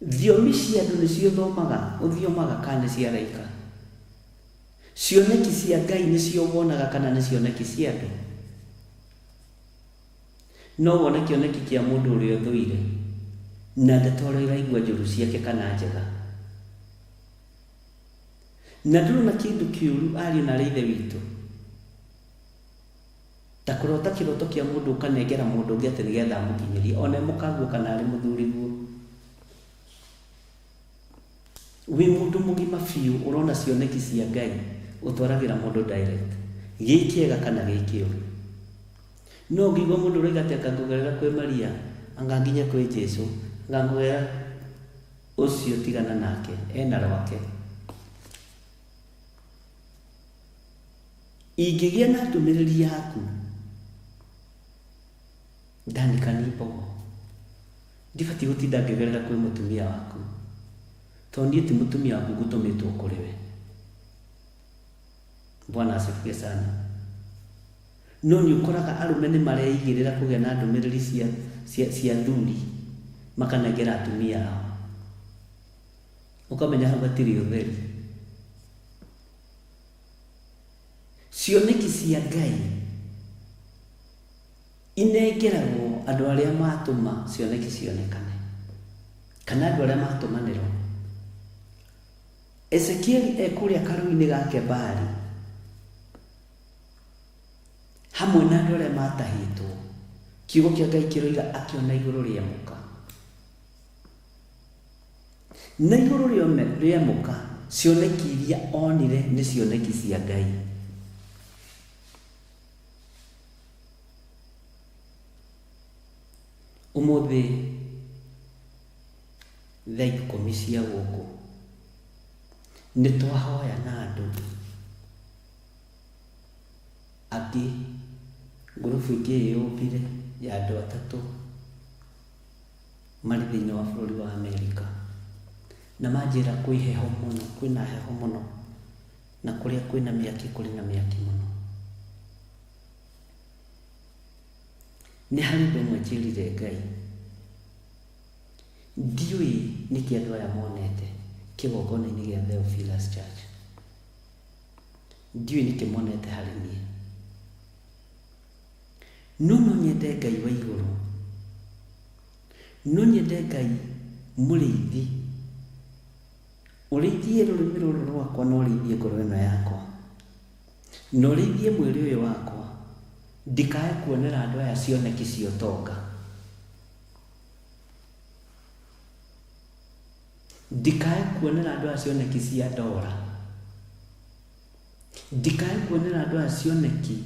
Thiomi cia andũ nĩcio ũthomaga, ũthiomaga kana nĩ cia araika? Cioneki cia Ngai nĩcio wonaga kana nĩ cioneki cia andũ? No wone kĩoneki kĩa mũndũ ũrĩa ũthũire na ndeto ũrĩa ũraigua njũru ciake kana njega. Na ndũrona kĩndũ kĩũru ariũ na aarĩ a Ithe witũ ta kũrota kĩroto kĩa mũndũ ũkanengera mũndũ ũngĩ atĩ nĩgetha amũkinyĩrie ona e mũkaguo kana arĩ mũthuriguo. Wĩ mũndũ mũgima biũ ũrona cioneki cia Ngai ũtwaragĩra mũndũ direct gĩ kĩega kana gĩ kĩũru. No ũngĩigua mũndũ ũroiga atĩ anga ngũgerera kwĩ Maria, anga nginye kwĩ Jesu, anga ngũgerera ũcio tigana nake ena rwake. Ingĩgĩa na ndũmĩrĩri yaku Danica nĩ mbogo. Ndibatiĩ gũtinda ngĩgerera kwĩ mũtumia waku. Tondũ niĩ ti mũtumia waku ngũtũmĩtwo kũrĩ we. Bwana asifiwe sana. No nĩ ũkoraga arũme nĩ mareigĩrĩra kũgĩa na ndũmĩrĩri cia, cia, cia athuri makanengera atumia ao. Ũkamenya hau hatirĩ ũtheri. Cioneki cia Ngai inengeragwo andũ arĩa matũma cioneki cionekane, kana andũ arĩa matũmanĩrwo. Ezekieli e kũrĩa karũĩ-inĩ ga Kebari hamwe na andũ arĩa matahĩtwo, kiugo kĩa Ngai kĩroiga akĩona igũrũ rĩemũka. Na igũrũ rĩemũka, cioneki iria onire nĩ cioneki cia Ngai. Ũmũthĩ thaa 10 cia gũkũ nĩ twahoya na andũ angĩ ngurubu ĩngĩ ĩyũmbire ya andũ atatũ marĩ thĩinĩ wa bũrũri wa Amerika. Na manjĩra kwĩ heho mũno, kwĩna heho mũno, na kũrĩa kwĩna mĩaki kũrĩ na mĩaki mũno. Nĩ harĩ ũndũ ũmwe njĩrire Ngai, ndiũĩ nĩkĩ andũ aya monete kĩgongona-inĩ gĩa Theophilus Church. Ndiũĩ nĩkĩ monete harĩ niĩ. No no nyende Ngai wa igũrũ. No nyende Ngai mũrĩithi ũrĩithie rũrĩmĩ rũrũ rwakwa na ũrĩithie ngoro ĩno yakwa na ũrĩithie mwĩrĩ ũyũ wakwa, ndikae kuonera andũ aya cioneki cia ũtonga, ndikae kuonera andũ aya cioneki cia ndora, ndikae kuonera andũ aya cioneki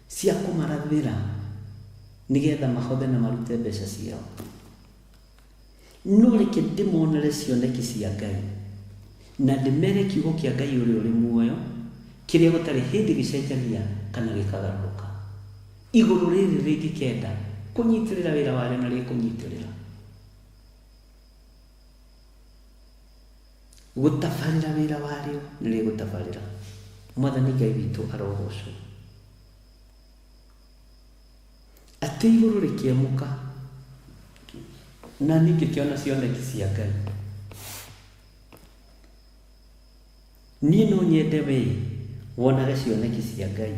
cia kũmarathĩra nĩgetha mahothe na marute mbeca ciao. No reke ndĩmonere cioneki cia Ngai na ndĩmere kiugo kĩa Ngai ũrĩa ũrĩ muoyo, kĩrĩa gũtarĩ hĩndĩ gĩcenjagia kana gĩkagarũrũka. Igũrũ rĩrĩ rĩngĩkenda kũnyitĩrĩra wĩra warĩo na rĩkũnyitĩrĩra. Gũtabarĩra wĩra warĩo nĩ rĩgũtabarĩra. Mwathani Ngai witũ arogocwo. Atĩ igũrũ rĩkĩemũka na niĩ ngĩkĩona cioneki cia Ngai. Niĩ no nyende wee wonage cioneki cia Ngai.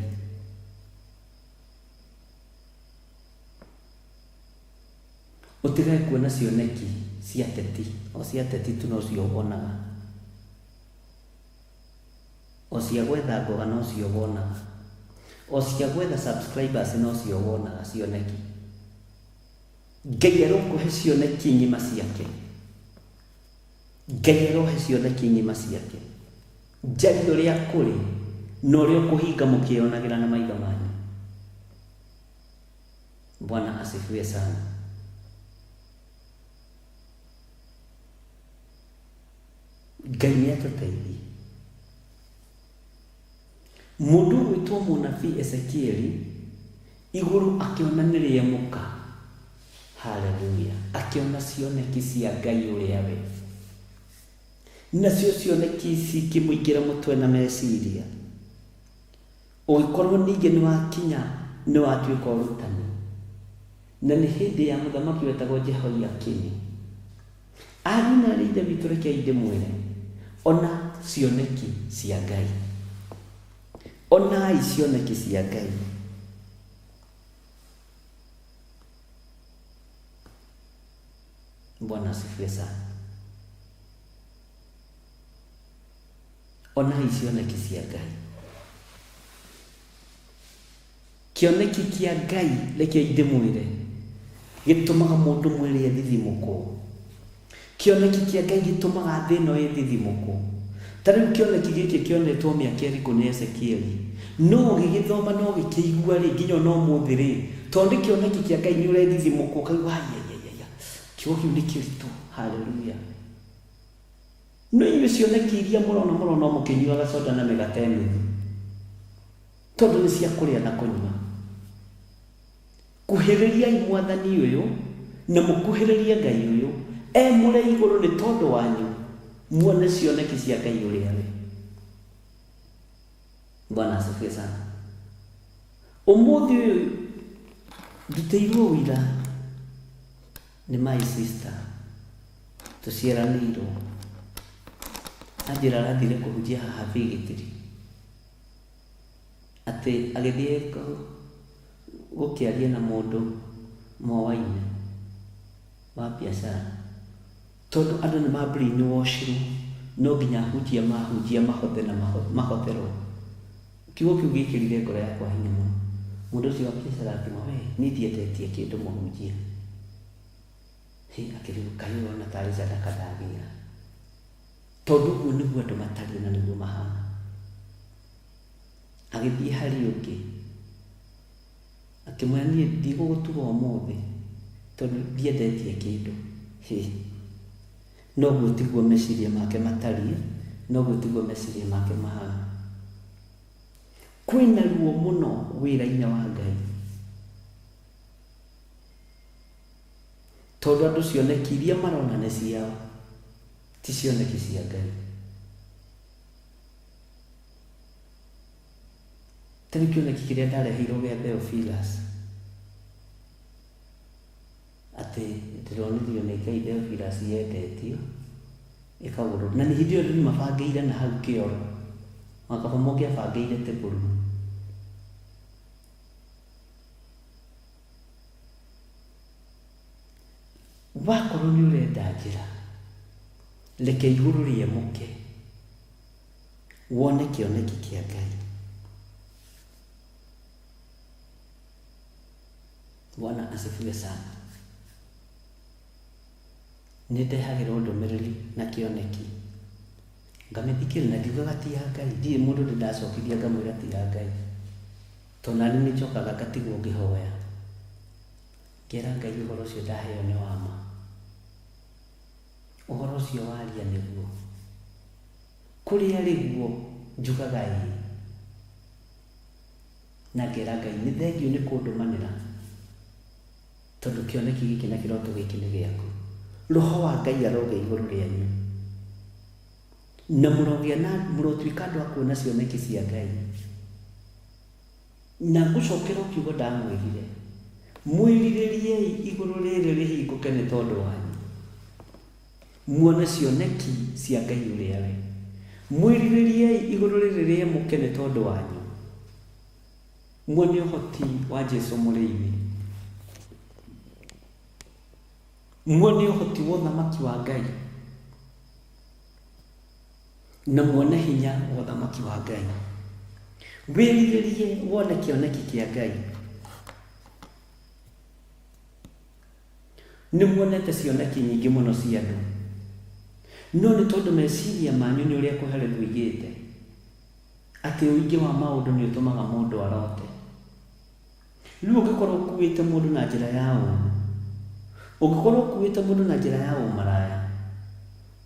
Ũtigage kuona cioneki cia ateti, o cia ateti tu nocio wonaga. O cia gwetha ngoga nocio wonaga. O cia gwetha subscribers nocio wonaga cioneki. Ngai arokũhe cioneki ng'ima ciake. Ngai arohe cioneki ng'ima ciake. Njarie ũrĩa kũrĩ na ũrĩa ũkũhinga mũkĩyonagĩra na maitho manyu. Bwana asifiwe sana. Ngai nĩ atũteithie. Mũndũ ũgwĩtwo mũnabii Ezekieli igũrũ akĩona nĩ rĩemũka. Haleluya. Akĩona cioneki cia Ngai ũrĩa we. Nacio cioneki ici ikĩmũingĩra mũtwe na meciria. Ũgĩkorwo ningĩ nĩ wakinya nĩ watuĩka ũrutani. Na nĩ hĩndĩ ya mũthamaki wetagwo Jehoiakini. Ariũ na aarĩ a Ithe witũ rekei ndĩmwĩre, ona cioneki cia Ngai. Onai cioneki cia Ngai. Bwana asifiwe sana. Onai cioneki cia Ngai. Kĩoneki kĩa Ngai, rekei ndĩmwĩre, gĩtũmaga mũndũ mwĩrĩ ethithimũkwo. Kĩoneki kĩa Ngai gĩtũmaga thĩ ĩno ĩthithimũkwo. Ta rĩu kĩoneki gĩkĩ kĩonetwo mĩaka ĩrĩkũ nĩ Ezekieli? No ũgĩgĩthoma na ũgĩkĩigua rĩ, nginya ona ũmũthĩ rĩ, tondũ nĩ kĩoneki kĩa Ngai nĩ ũrethithimũkwo ũkaigua aiaiaiaia, kiugo kĩu nĩ kĩritũ. Haleluya. No inyuĩ cioneki iria mũrona mũrona o mũkĩnyuaga soda na mĩgate nuthu. Tondũ nĩ cia kũrĩa na kũnyua. Kuhĩrĩriai Mwathani ũyũ, na mũkuhĩrĩrie Ngai ũyũ, emũre igũrũ nĩ tondũ wanyu, muone cioneki cia Ngai ũrĩa we. Bwana asifiwe sana. Ũmũthĩ ũyũ ndutĩirwo ũira nĩ my sister tũciaranĩirwo, anjĩra arathire kũhunjia haha Bigitiri. Atĩ agĩthiĩ gũkĩaria na mũndũ moaine wa biacara, tondũ andũ nĩ ma brainwashirwo, no nginya ahunjia mahunjia mahothe na mahotherwo. Kiugo kĩu gĩkĩrire ngoro yakwa hinya mũno. Mũndũ ũcio wa biacara akĩmwĩra, we niĩ ndiendetie kĩndũ mũhunjia. Hĩ, akĩrigwo kaĩ ũyũ ona tarĩ sadaka ndagĩra. Tondũ ũguo nĩguo andũ matariĩ na nĩguo mahana. Agĩthiĩ harĩ ũngĩ, akĩmwĩra niĩ ndigũgũtuga ũmũthĩ tondũ ndiendetie kĩndũ. Hĩ! No ũguo tiguo meciria make matariĩ, na ũguo tiguo meciria make mahana. Kwĩna ruo mũno wĩra-inĩ wa Ngai. Tondũ andũ cioneki iria marona nĩ ciao, ti cioneki cia Ngai. Ta rĩu kĩoneki kĩrĩa ndareheirwo gĩa Theophilus, atĩ ndĩronirio nĩ Ngai Theophilus yendetio, ĩkagũrwo. Na nĩ hĩndĩ ĩyo andũ nĩ mabangĩire na hau kĩoro. Makaba mũngĩabangĩire table room. Wakorwo nĩ ũrenda njĩra, reke igũrũ rĩemũke, wone kĩoneki kĩa Ngai. Bwana asifiwe sana. Nĩ ndehagĩrwo ndũmĩrĩri na kĩoneki ngamĩthikĩrĩria na ndiugaga ti ya Ngai. Ndirĩ mũndũ ndĩ ndacokithia ngamwĩra ti ya Ngai, tondũ nani nĩ njokaga ngatigwo ngĩhoya, ngera Ngai ũhoro ũcio ndaheo nĩ wa ma, ũhoro ũcio waria nĩguo, kũrĩa rĩguo njugaga ĩĩ, na ngera Ngai nĩ thengiũ nĩ kũndũmanĩra, tondũ kĩoneki gĩkĩ na kĩroto gĩkĩ nĩ gĩaku. Roho wa Ngai arogĩa igũrũ rĩanyu, na mũrogĩa na mũrotuĩka andũ a kuona cioneki cia Ngai. Na ngũcokera o kiugo ndamwĩrire, mwĩrirĩriei igũrũ rĩrĩ rĩhingũke nĩ tondũ wanyu, muone cioneki cia Ngai ũrĩa we. Mwĩrirĩriei igũrũ rĩrĩ rĩemũke nĩ tondũ wanyu, muone ũhoti wa Jesu mũrĩithi, muone ũhoti wa ũthamaki wa Ngai, na muone hinya wa ũthamaki wa Ngai. Wĩrirĩrie wone kĩoneki kĩa Ngai. Nĩ muonete cioneki nyingĩ mũno cia andũ, no nĩ tondũ meciria manyu nĩ ũrĩa Kohelethu oigĩte, atĩ ũingĩ wa maũndũ nĩ ũtũmaga mũndũ arote. Rĩu ũngĩkorwo ũkuĩte mũndũ na njĩra ya ũũru, ũngĩkorwo ũkuĩte mũndũ na njĩra ya ũmaraya,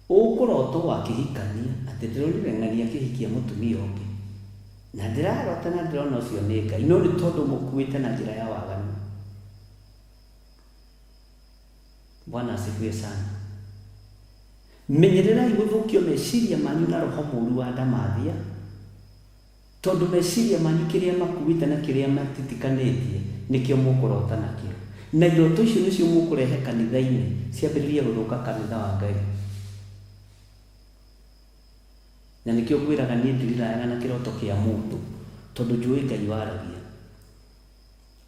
ũkũrota o akĩhikania, atĩ ndĩronire ng'ania akĩhikia mũtumia ũngĩ, na ndĩrarota na ndĩrona ũcio nĩ Ngai, no nĩ tondũ ũmũkuĩte na njĩra ya waganu. Bwana asifiwe sana. Menyererai gũthũkio meciria manyu na roho mũũru wa ndamathia, tondũ meciria manyu kĩrĩa makuĩte na kĩrĩa matitikanĩtie nĩkĩo mũkũrota nakĩo, na iroto icio nĩcio mũkũrehe kanitha-inĩ ciambĩrĩrie gũthũka kanitha wa Ngai. Na nĩkĩo ngwĩraga niĩ ndirirayaga na kĩroto kĩa mũndũ, tondũ njũĩ Ngai waragia.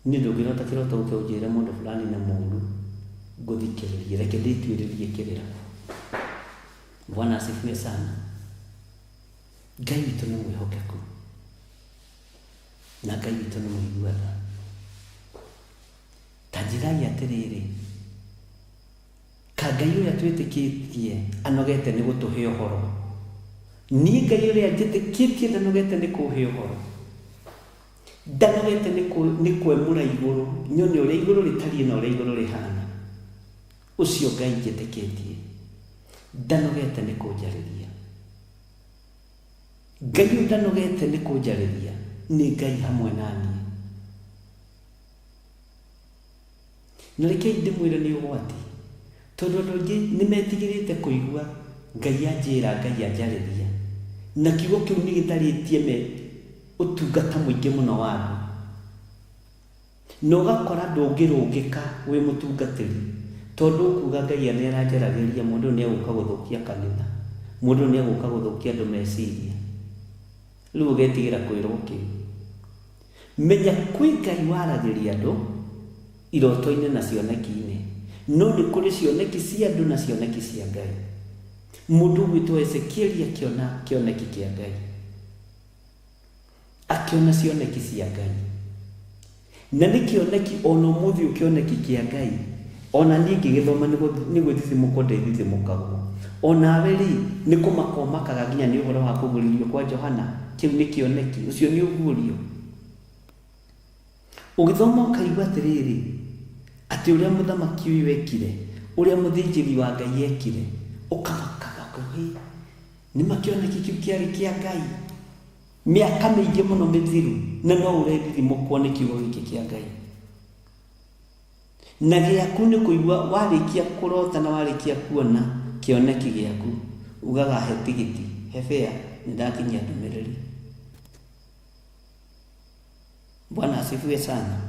Niĩ ndũngĩrota kĩroto ũke ũnjĩre mũndũ fulani nĩ mũũru, ngũthikĩrĩrie, reke ndĩtuĩrĩrie kĩrĩra. Bwana asifiwe sana. Ngai witũ nĩ mwĩhokeku, na Ngai witũ nĩ mũigua tha. Ta njĩrai atĩrĩrĩ, ka Ngai ũrĩa twĩtĩkĩtie anogete nĩ gũtũhe ũhoro? Niĩ Ngai ũrĩa njĩtĩkĩtie ndanogete nĩ kũhe ũhoro, ndanogete nĩ kwemũra igũrũ, nyone ũrĩa igũrũ rĩtariĩ na ũrĩa igũrũ rĩhana. Ũcio Ngai njĩtĩkĩtie ndanogete nĩ kũnjarĩria. Ngai ũyũ ndanogete nĩ kũnjarĩria, nĩ Ngai hamwe na niĩ. Na rekei ndĩmwĩre nĩ ũgwati, tondũ andũ aingĩ nĩ metigĩrĩte kũigua Ngai anjĩra, Ngai anjarĩria. Na kiugo kĩu nĩ gĩtharĩtie me ũtungata mũingĩ mũno wa andũ. Na ũgakora ndũngĩrũngĩka wĩ mũtungatĩri, tondũ ũkuga Ngai nĩ aranjaragĩria, mũndũ ũyũ nĩ egũka gũthũkia kanitha, mũndũ ũyũ nĩ egũka gũthũkia andũ meciria. Rĩu ũgetigĩra kwĩrwo kĩu. Menya kwĩ Ngai waragĩria andũ iroto-inĩ na cioneki-inĩ, no nĩ kũrĩ cioneki cia andũ na cioneki cia Ngai. Mũndũ ũgwĩtwo Ezekieli akĩona kĩoneki kĩa Ngai, akĩona cioneki cia Ngai, na nĩ kĩoneki ona ũmũthĩ ũyũ kĩoneki kĩa Ngai, ona niĩ ngĩgĩthoma nĩ gwĩthithimũkwo ndĩthithimũkagwo. Onawe rĩ, nĩ kũmaka ũmakaga nginya nĩ ũhoro wa kũgũrĩrio kwa Johana, kĩu nĩ kĩoneki, ũcio nĩ ũguũrio. Ũgĩthoma ũkaigua atĩrĩrĩ, atĩ ũrĩa mũthamaki ũyũ ekire, ũrĩa mũthĩnjĩri wa Ngai ekire, ũkamakaga ũkauga, hĩ, nĩ ma kĩoneki kĩu kĩarĩ kĩa Ngai. Mĩaka mĩingĩ mũno mĩthiru, na no ũrethithimũkwo nĩ kiugo gĩkĩ kĩa Ngai. Na gĩaku nĩ kũigua warĩkia kũrota na warĩkia kuona kĩoneki gĩaku, ugaga he tigiti, he fare, nĩ ndakinyia ndũmĩrĩri. Bwana asifiwe sana.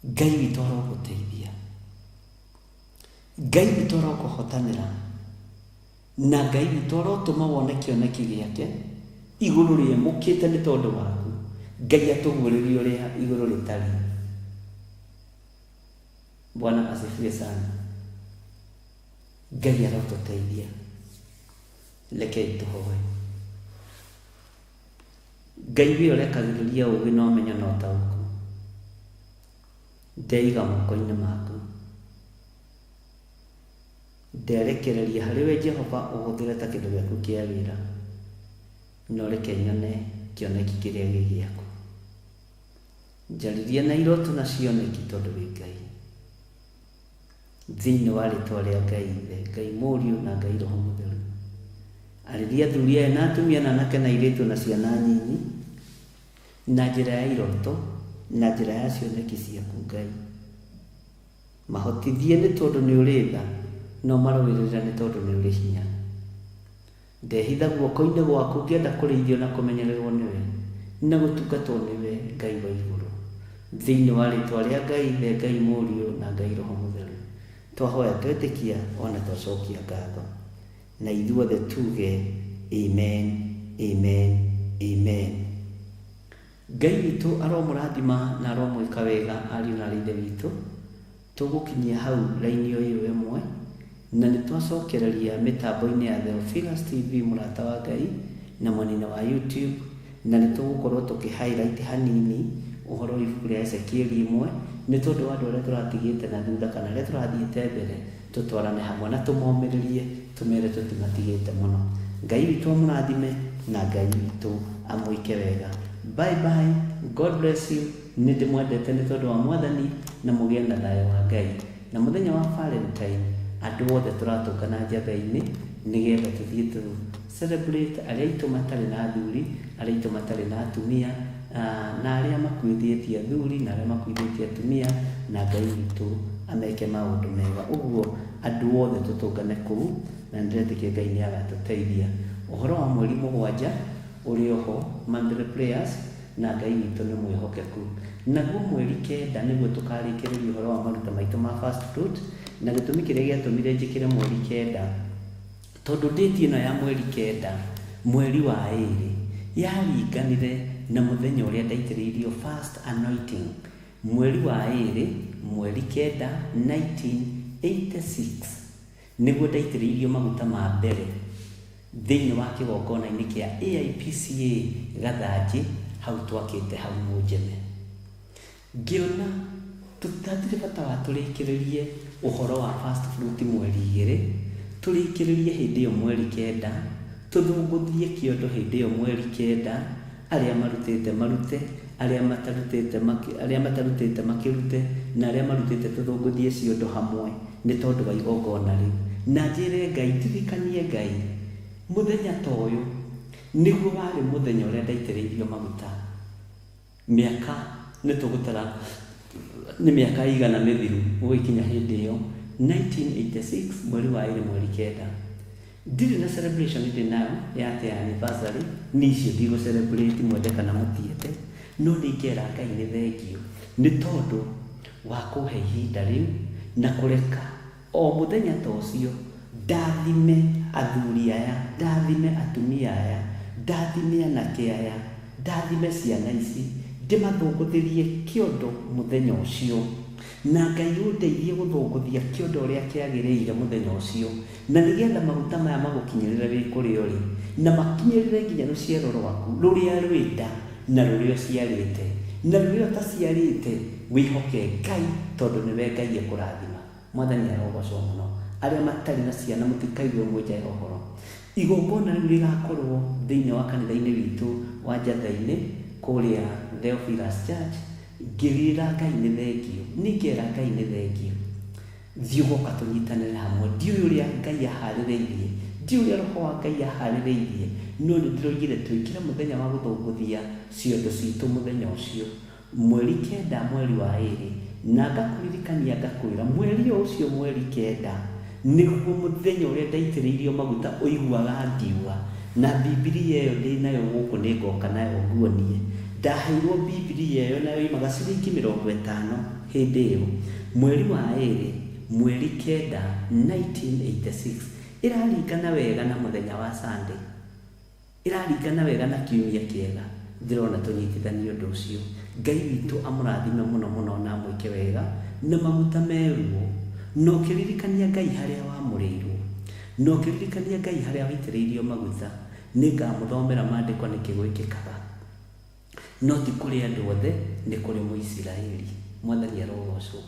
Ngai witũ arogũteithia, Ngai witũ arokũhotanĩra, na Ngai witũ arotũma wone kĩoneki gĩake igũrũ rĩemũkĩte nĩ tondũ waku. Ngai atũguũrĩrie ũrĩa igũrũ rĩtariĩ. Bwana asifiwe sana. Ngai arotũteithia. Rekei tũhoe. Ngai we ũrekagĩrĩria ũũgĩ na ũmenyo na ũtaũku, ndeiga moko-inĩ maku. Nderekereria harĩ we Jehova ũhũthĩre ta kĩndũ gĩaku kĩa wĩra, na ũreke nyone kĩoneki kĩrĩa gĩ gĩaku. Njarĩria na iroto na cioneki tondũ wĩ Ngai. Thĩinĩ wa rĩtwa rĩa Ngai Ithe, Ngai Mũriũ na Ngai Roho Mũtheru. Arĩria athuri aya na atumia na anake na airĩtu na ciana nyinyi na njĩra ya iroto na njĩra ya cioneki ciaku Ngai. Mahotithie nĩ tondũ nĩ ũrĩ tha na ũmarũĩrĩre nĩ tondũ nĩ ũrĩ hinya. Ndehitha guoko-inĩ gwaku ngĩenda kũrĩithio na kũmenyererwo nĩwe, na gũtungatwo nĩwe, Ngai wa igũrũ. Thĩinĩ wa rĩtwa rĩa Ngai Ithe, Ngai Mũriũ, na Ngai Roho Mũtheru, twahoya twetĩkia o na twacokia ngatho. Na ithuothe tuge, Amen, Amen, Amen. Ngai witũ aromũrathima na aromwĩka wega ariũ na aarĩ a Ithe witũ. Tũgũkinyia hau raini o ĩyo ĩmwe, na nĩ twacokereria mĩtambo-inĩ ya Theophilus TV Mũrata wa Ngai na mwena-inĩ wa YouTube, na nĩ tũgũkorwo tũkĩ highlight hanini ũhoro wa ibuku rĩa Ezekieli ĩmwe, nĩ tondũ wa andũ arĩa tũratigĩte na thutha kana arĩa tũrathiĩte mbere, tũtwarane hamwe na tũmomĩrĩrie, tũmere tũtimatigĩte mũno. Ngai witũ amũrathime na Ngai witũ amwĩke wega. Bye bye, God bless you. Nĩ ndĩmwendete nĩ tondũ wa Mwathani na mũgĩe na thayũ wa Ngai. Na mũthenya wa Valentine andũ othe tũratũngana njatha-inĩ nĩgetha tũthiĩ tũ celebrate arĩa aitũ matarĩ na athuri, arĩa aitũ matarĩ na atumia, na arĩa makuithĩtie athuri na arĩa makuithĩtie atumia, na Ngai witũ ameke maũndũ mega. Ũguo andũ othe tũtũngane kũu na nĩndĩretĩkia Ngai nĩ agatũteithia. Ũhoro wa mweri mũgwanja ũrĩ oho, monthly prayers, Na Ngai witũ nĩ mwĩhokeku. Naguo mweri kenda nĩguo tũkarĩkĩrĩria ũhoro wa maruta maitũ ma first fruit, na gĩtũmi kĩrĩa gĩatũmire njĩkĩre mweri kenda, tondũ date ĩno ya mweri kenda, mweri wa ĩrĩ, yaringanire na mũthenya ũrĩa ndaitĩrĩirio first anointing, mweri wa ĩrĩ, mweri kenda, 1986, nĩguo ndaitĩrĩirio maguta ma mbere. Thĩinĩ wa kĩgongona-inĩ kĩa AIPCA Gathanjĩ hau twakĩte hau Mũnjeme. Ngĩona hatirĩ bata wa tũrĩkĩrĩrie ũhoro wa first fruit mweri igĩrĩ, tũrĩkĩrĩrie hĩndĩ ĩyo mweri kenda, tũthũngũthie kĩondo hĩndĩ ĩyo mweri kenda, arĩa marutĩte marute, arĩa matarutĩte arĩa matarutĩte makĩrute, na arĩa marutĩte tũthũngũthie ciondo hamwe nĩ tondũ wa igongona rĩu. Na njĩre Ngai, ndirikanie Ngai, mũthenya ta ũyũ nĩguo warĩ mũthenya ũrĩa ndaitĩrĩirio maguta. Mĩaka nĩ tũgũtara nĩ mĩaka ĩigana mĩthiru gũgĩkinya hĩndĩ ĩyo, 1986 mweri wa ĩrĩ mweri kenda. Ndirĩ na celebration ndĩ nayo ya atĩ ya anniversary, niĩ icio ndigũ celebrate mwende kana mũtiende, no nĩ ngera Ngai nĩ thengiũ nĩ tondũ wa kũhe ihinda rĩu na kũreka o mũthenya ta ũcio ndathime athuri aya, ndathime atumia aya, ndathime anake aya, ndathime ciana ici, ndĩmathũngũthĩrie kĩondo mũthenya ũcio. Na Ngai ũndeithie gũthũngũthia kĩondo ũrĩa kĩagĩrĩire mũthenya ũcio, na nĩ getha maguta maya magũkinyĩrĩre wĩ kũrĩa ũrĩ, na makinyĩrĩre nginya rũciaro rwaku rũrĩa rwĩ nda na rũrĩa ũciarĩte, na rũrĩa ũtaciarĩte, wĩhoke Ngai tondũ nĩwe Ngai ekũrathima. Mwathani arogocwo mũno. Arĩa matarĩ na ciana mũtikaigue mwĩ nja ya ũhoro. Igongona rĩu rĩgakorwo thĩinĩ wa kanitha-inĩ witũ wa Njatha-inĩ kũrĩa Theophilus Church. Ngĩrĩra Ngai nĩ thengiũ. Niĩ ngera Ngai nĩ thengiũ. Thiũgũka tũnyitanĩre hamwe. Ndiũĩ ũrĩa Ngai aharĩrĩirie. Ndiũĩ ũrĩa Roho wa Ngai aharĩrĩirie. No nĩ ndĩroigire twĩkĩre mũthenya wa gũthũngũthia ciondo citũ mũthenya ũcio. Mweri kenda mweri wa ĩrĩ. Na ngakũririkania ngakwĩra mweri o ũcio mweri kenda nĩguo mũthenya ũrĩa ndaitĩrĩirio maguta ũiguaga ngiuga. Na Bibilia ĩyo ndĩ nayo gũkũ nĩngoka nayo nguonie. Ndaheirwo Bibilia ĩyo nayo yumaga ciringi mĩrongo ĩtano hĩndĩ ĩyo. Mweri wa ĩrĩ, mweri kenda, 1986. Ĩraringana wega na mũthenya wa Sunday. Ĩraringana wega na kiumia kĩega. Ndĩrona tũnyitithanie ũndũ ũcio. Ngai witũ amũrathime mũno mũno na amwĩke wega. Na maguta meruo, na ũkĩririkania Ngai harĩa wamũrĩirwo, na ũkĩririkania Ngai harĩa waitĩrĩirio maguta, nĩngamũthomera maandĩko nĩkĩ gwĩkĩkaga. No ti kũrĩ andũ othe, nĩ kũrĩ Mũisiraeli. Mwathani arogocwo.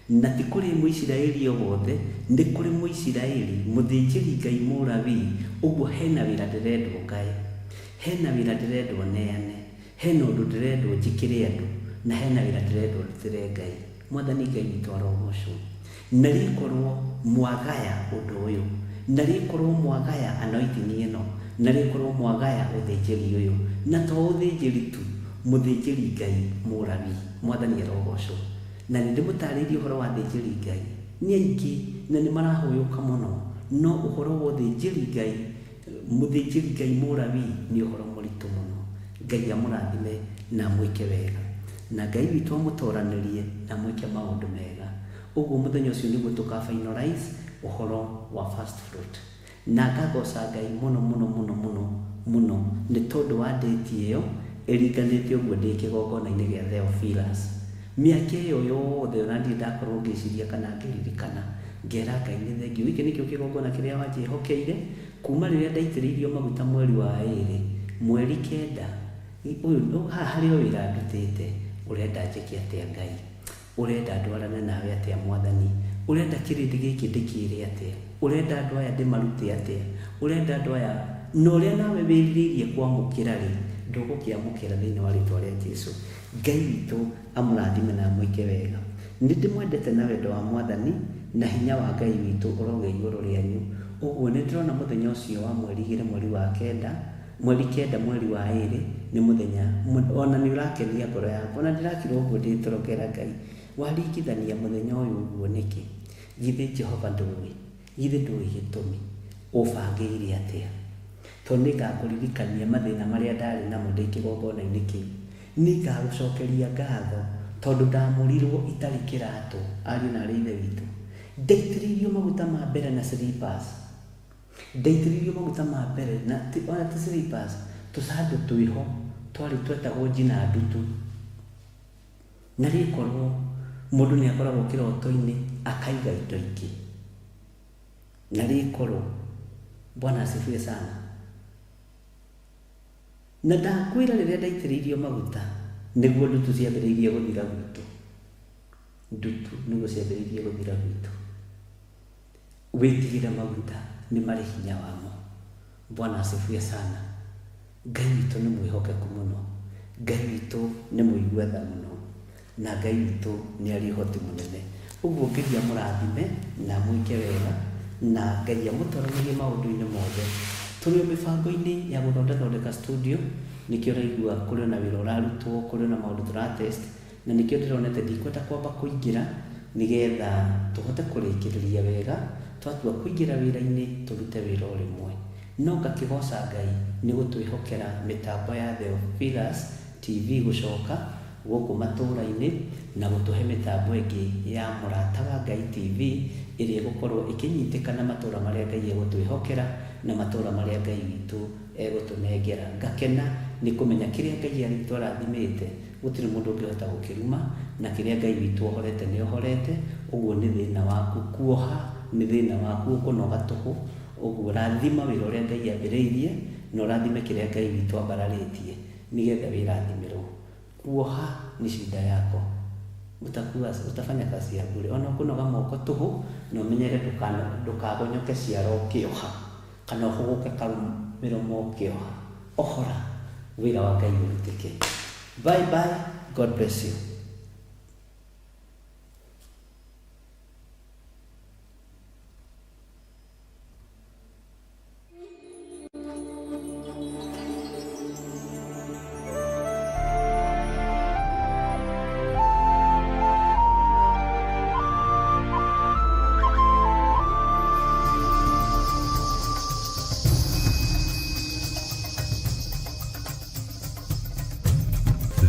Na ti kũrĩ Mũisiraeli o wothe, nĩ kũrĩ Mũisiraeli, mũthĩnjĩri-Ngai Mũlawii, ũguo hena wĩra ndĩrendwo ngae, hena wĩra ndĩrendwo neane, hena ũndũ ndĩrendwo njĩkĩre andũ, na hena wĩra ndĩrendwo ndutĩre Ngai. Mwathani Ngai witũ arogocwo. Na rĩkorwo mwagaya ũndũ ũyũ, na rĩkorwo mwagaya anointing ĩno, na rĩkorwo mwagaya ũthĩnjĩri ũyũ, na to ũthĩnjĩri tu, mũthĩnjĩri Ngai Mũlawii. Mwathani arogocwo. Na nĩ ndĩmũtarĩirie ũhoro wa athĩnjĩri Ngai. Nĩ aingĩ na nĩ marahũyũka mũno, no ũhoro wa ũthĩnjĩri Ngai, mũthĩnjĩri Ngai Mũlawii nĩ ũhoro mũritũ mũno. Ngai amũrathime na amwĩke wega. Na Ngai witũ amũtoranĩrie na amwĩke maũndũ mega. Ũguo mũthenya ũcio nĩguo tũka finalize ũhoro wa first fruit. Na ngagoca Ngai mũno mũno mũno mũno mũno nĩ tondũ wa date ĩyo ĩringanĩte ũguo ndĩ kĩgongona-inĩ gĩa Theophilus. Mĩaka ĩyo yothe ona ndirĩ ndakorwo ngĩciria kana ngĩririkana, ngera Ngai nĩ thengiũ. Gĩkĩ nĩkĩo kĩgongona kĩrĩa wanjĩhokeire kuma rĩrĩa ndaitĩrĩirio maguta mweri wa ĩrĩ, mweri kenda, ũyũ haha harĩ o wĩra ndutĩte, ũrenda njĩke atĩa Ngai? Ũrenda ndwarane nawe atĩa Mwathani? Ũrenda kĩrĩndĩ gĩkĩ ndĩkĩre atĩa? Ũrenda andũ aya ndĩmarute atĩa? Ũrenda andũ aya na ũrĩa nawe wĩrirĩirie kwamũkĩra-rĩ, ndũgũkĩamũkĩra thĩinĩ wa rĩtwa rĩa Jesu. Ngai witũ amũrathime na amwĩke wega. Nĩ ndĩmwendete na wendo wa Mwathani, na hinya wa Ngai witũ ũrogĩa igũrũ rĩanyu. Ũguo nĩ ndĩrona mũthenya ũcio wa mweri igĩrĩ mweri wa kenda, Mweri kenda mweri wa ĩrĩ nĩ mũthenya ona nĩ ũrakenia ngoro yakwa ona ndĩrakira ũguo ndĩ toro ngera Ngai waringithania mũthenya ũyũ ũguo nĩkĩ? Githĩ Jehova ndũĩ? Githĩ ndũĩ gĩtũmi? Ũbangĩire atĩa? Tondũ nĩngakũririkania mathĩna marĩa ndarĩ namo ndĩ kĩgongona-inĩ kĩu. Nĩngagũcokeria ngatho tondũ ndamũrirwo itarĩ kĩratũ, ariũ na aarĩ a Ithe witũ. Ndaitĩrĩirio maguta ma mbere na slippers. Ndaitĩrĩirio maguta ma mbere na ti, ona ti slippers, tũcandũ twĩho twarĩ twetagwo njina ndutu. Na rĩkorwo mũndũ nĩ akoragwo kĩroto-inĩ akaiga indo ingĩ. Na rĩkorwo, Bwana asifiwe sana. Na ndakwĩra rĩrĩa ndaitĩrĩirio maguta nĩguo ndutu ciambĩrĩirie gũthira gwitũ. Ndutu nĩguo ciambĩrĩirie gũthira gwitũ. Wĩtigĩre maguta nĩ marĩ hinya wamo. Bwana asifiwe sana. Ngai witũ nĩ mwĩhokeku mũno. Ngai witũ nĩ mũigua tha mũno. Na Ngai witũ nĩ arĩ ũhoti mũnene. Ũguo Ngai amũrathime na amwĩke wega na Ngai amũtoranĩrie maũndũ-inĩ mothe. Tũrĩ o mĩbango-inĩ ya gũthondathondeka studio, nĩkĩo ũraigua kũrĩ o na wĩra ũrarutwo, kũrĩ o na maũndũ tũra test. Na nĩkĩo ndĩronete ndikwenda kwamba kũingĩra nĩgetha tũhote kũrĩkĩrĩria wega, twatua kũingĩra wĩra-inĩ tũrute wĩra o rĩmwe. No ngakĩgoca Ngai nĩ gũtwĩhokera mĩtambo ya Theophilus TV gũcoka gũkũ matũũra-inĩ na gũtũhe mĩtambo ĩngĩ ya Mũrata wa Ngai TV ĩrĩa ĩgũkorwo ĩkĩnyitĩkana matũũra marĩa Ngai egũtwĩhokera na matũũra marĩa Ngai witũ egũtũnengera. Ngakena nĩ kũmenya kĩrĩa Ngai witũ arathimĩte Gũtirĩ mũndũ ũngĩhota gũkĩruma, na kĩrĩa Ngai witũ ohorete nĩohorete, ũguo nĩ thĩna waku, kuoha nĩ thĩna waku, ũkũnoga tũhũ, ũguo rathima wĩra ũrĩa Ngai ambĩrĩirie, na ũrathime kĩrĩa Ngai witũ ambararĩtie, nĩgetha wĩrathimĩrwo. Kuoha ni shida yako. Utakuwa, utafanya kazi ya bure. Ona ũkũnoga moko tũhũ, na ũmenyere ndũkagonyoke ciara ũkĩoha. Kana ũhũgũke mĩromo ũkĩoha. Ohora wĩra wa Ngai ũrutĩke. Bye bye, God bless you.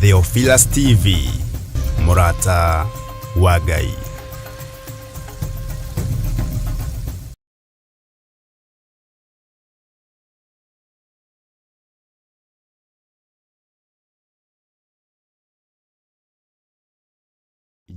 Theophilus TV, mũrata wa Ngai.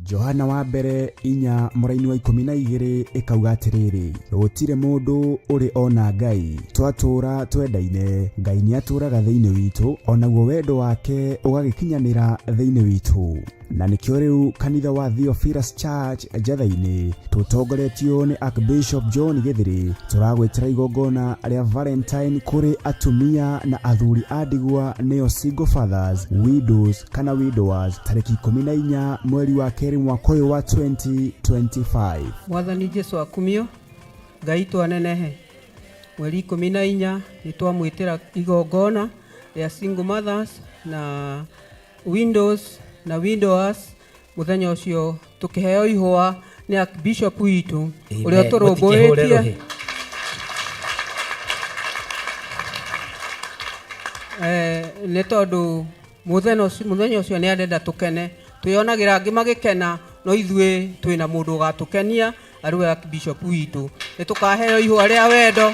Johana wa mbere inya mũraini wa 12 ĩkauga atĩrĩrĩ, gũtirĩ mũndũ ũrĩ ona Ngai, twatũũra twendaine, Ngai nĩatũũraga thĩinĩ witũ, onaguo wendo wake ũgagĩkinyanĩra thĩinĩ witũ. Na nĩkĩo rĩu kanitha wa Theophilus Church Njatha-inĩ tũtongoretio nĩ Archbishop John Gĩthĩrĩ tũragwĩtĩra igongona rĩa Valentine kũrĩ atumia na athuri a ndigwa nĩo single fathers, widows kana widowers tarĩki 14 mweri wa kerĩ mwaka ũyũ wa 2025. Mwathani Jesu akumio, Ngai twanenehe. Mweri 14 nĩ twamwĩtĩra igongona rĩa single mothers na widows na widowers. Mũthenya ũcio tũkĩheo ihũa nĩ Archbishop witũ ũrĩa Amen. Mũtikĩhũre ũtũrũmbũĩtie. Rũhĩ. Nĩ tondũ mũthenya ũcio nĩ arenda tũkene, twĩonagĩra angĩ magĩkena, no ithuĩ twĩna mũndũ ũgatũkenia arĩ we Archbishop witũ. Nĩ tũkaheo ihũa rĩa wendo.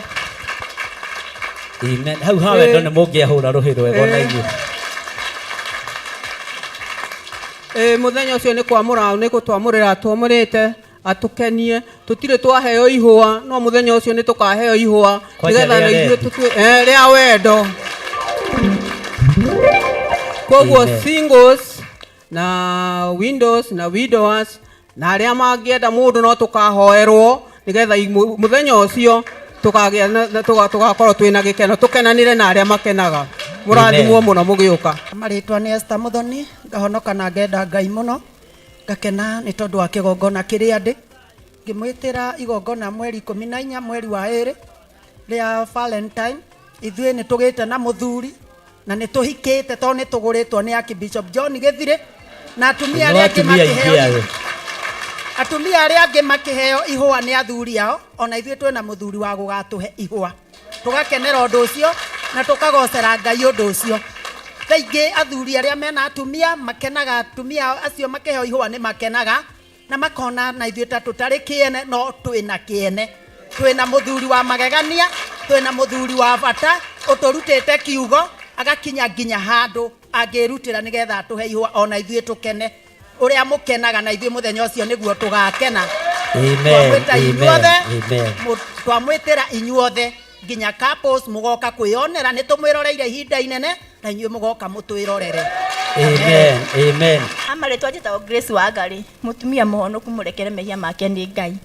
Amen. Hau ha wendo nĩ mũngĩahũra rũhĩ rwega ona inyuĩ. Mũthenya ũcio nĩ kwamũra, nĩ gũtwamũrĩra twamũrĩte atũkenie. Tũtirĩ twaheo ihũa, no mũthenya ũcio nĩ tũkaheo ihũa Kwanja nĩgetha rĩa na ithuĩ rendi. Rĩa wendo. Koguo Amen. singles na widows na widowers na arĩa mangĩenda mũndũ no tũkahoerwo nĩgetha mũthenya ũcio tũkagĩa na tũgakorwo twĩna gĩkeno, tũkenanĩre na arĩa makenaga. Mũrathimwo Amen. mũno mũgĩũka. Marĩtwa nĩ Esther Muthoni, ngahonoka na ngenda Ngai mũno, ngakena nĩ tondũ wa kĩgongona kĩrĩa ndĩ. Ngĩmwĩtĩra igongona mweri 14 mweri wa ĩrĩ rĩa Valentine. Ithuĩ nĩ tũgĩte na mũthuri na nĩ tũhikĩte tondũ nĩ tũgũrĩtwo nĩ Archbishop John Gĩthirĩ na atumia No arĩa angĩ atumia aingĩ makĩheo ayo. Atumia arĩa angĩ makĩheo ihũa nĩ athuri ao, ona ithuĩ twĩna mũthuri wa gũgatũhe ihũa, tũgakenera ũndũ ũcio na tũkagocera Ngai ũndũ ũcio. Thaa ingĩ athuri arĩa mena atumia makenaga, atumia acio makĩheo ihũa nĩ makenaga na makona na ithuĩ ta tũtarĩ kĩene, no twĩna kĩene, twĩna mũthuri wa magegania, twĩna mũthuri wa bata ũtũrutĩte kiugo agakinya nginya handũ angĩrutĩra nĩgetha atũhe ihũa ona ithuĩ tũkene. Ũrĩa mũkenaga na ithuĩ mũthenya ũcio nĩguo tũgakena. Amen. Twamwĩta Amen. inyuothe, Amen. twamwĩtĩra inyuothe nginya couples mũgoka kwĩyonera, nĩ tũmwĩroreire ihinda inene na inyuĩ mũgoka mũtwĩrorere. Amen. Amen. Amarĩtwa njĩtagwo Grace Wangari, mũtumia mũhonoku mũrekere mehia make nĩ Ngai.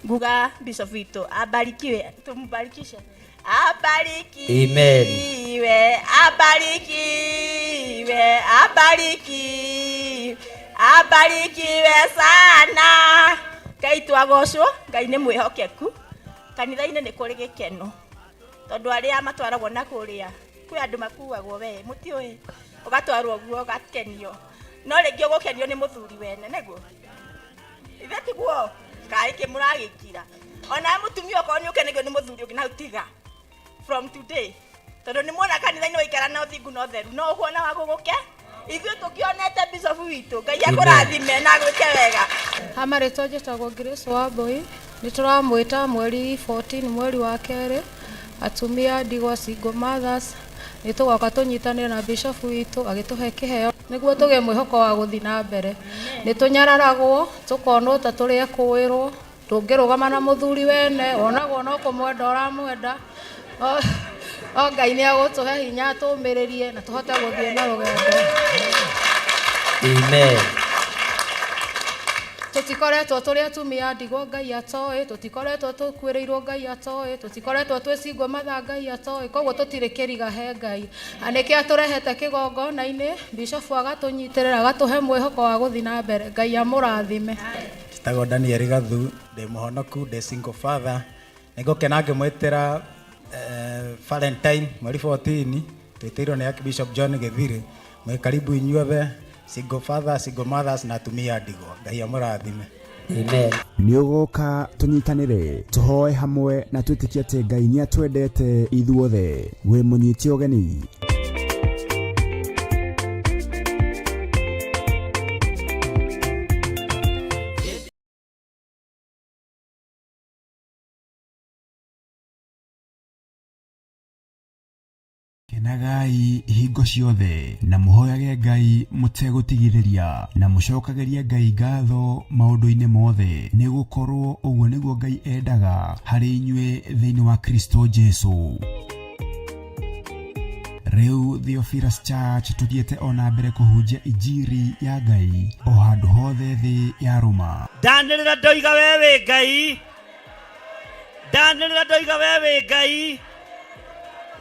Nguga bishop witũ abarikiwe, tũmbarikishe. Amen. Abarikiwe, abarikiwe, abarikiwe, abarikiwe sana. Ngai twagocwo, Ngai nĩ mwĩhokeku. Kanitha-inĩ nĩ kũrĩ gĩkeno tondũ arĩa matwaragwo na kũrĩa kwĩ andũ makuagwo we mũtiũĩ, ũgatwarwo guo ũgakenio, no rĩngĩ ũgũkenio nĩ mũthuri wene nĩguo ithe tiguo kaĩ kĩ mũragĩkira ona mũtumia okorwo nĩ ũkenagio nĩ mũthuri ũngĩ na tiga from today tondũ nĩ muona kanitha-inĩ waikara na ũthingu na ũtheru no ũkuona wa gũgũke. Ithuĩ tũkĩonete bishop witũ, Ngai akũrathime na agwĩke wega. Amarĩtwa njĩtagwo Grace Wambui, nĩ tũramwĩta mweri 14 mweri wa kerĩ, atumia ndigwa single mothers, nĩ tũgoka tũnyitanĩre na bishop witũ agĩtũhe kĩheo nĩguo tũgĩe mwĩhoko wa gũthiĩ na mbere. Nĩ tũnyararagwo tũkonwo ta tũrĩ ekũĩrwo, ndũngĩrũgama na mũthuri wene, wonagwo no kũmwenda ũramwenda. O Ngai nĩ agũtũhe hinya atũmĩrĩrie na tũhote gũthiĩ na rũgendo. Amen. Tũtikoretwo tũrĩ atumia ndigwa Ngai atoĩ, tũtikoretwo tũkuĩrĩirwo Ngai atoĩ, tũtikoretwo twĩ single mother Ngai atoĩ, koguo tũtirĩ kĩriga he Ngai. Na nĩkĩo atũrehete kĩgongona-inĩ, bishop agatũnyitĩrĩra agatũhe mwĩhoko wa gũthiĩ na mbere. Ngai amũrathime. Njĩtagwo Daniel Gathu, ndĩ mũhonoku, ndĩ single father. Nĩngũkena ngĩmwĩtĩra Valentine mweri 14, twĩtĩirwo nĩ Archbishop John Gĩthirĩ. Mwĩ karibu inyuothe, single father, single mothers na atumia ndigwa. Ngai amũrathime. Amen. Nĩ ũgoka tũnyitanĩre, tũhoe hamwe na twĩtĩkie atĩ Ngai nĩ atwendete ithuothe. Wĩ mũnyite ũgeni. Kenagai hingo ciothe na mũhoyage Ngai mũtegũtigithĩria na mũcokagĩrie Ngai ngatho maũndũ-inĩ mothe, nĩ gũkorwo ũguo nĩguo Ngai endaga harĩ inyuĩ thĩinĩ wa Kristo Jesu. Rĩu Theophilus Church tũthiĩte o na mbere kũhunjia injiri ya Ngai o handũ hothe thĩ yarũma. Ndanĩrĩra ndoiga we wĩ Ngai, ndanĩrĩra ndoiga we wĩ Ngai,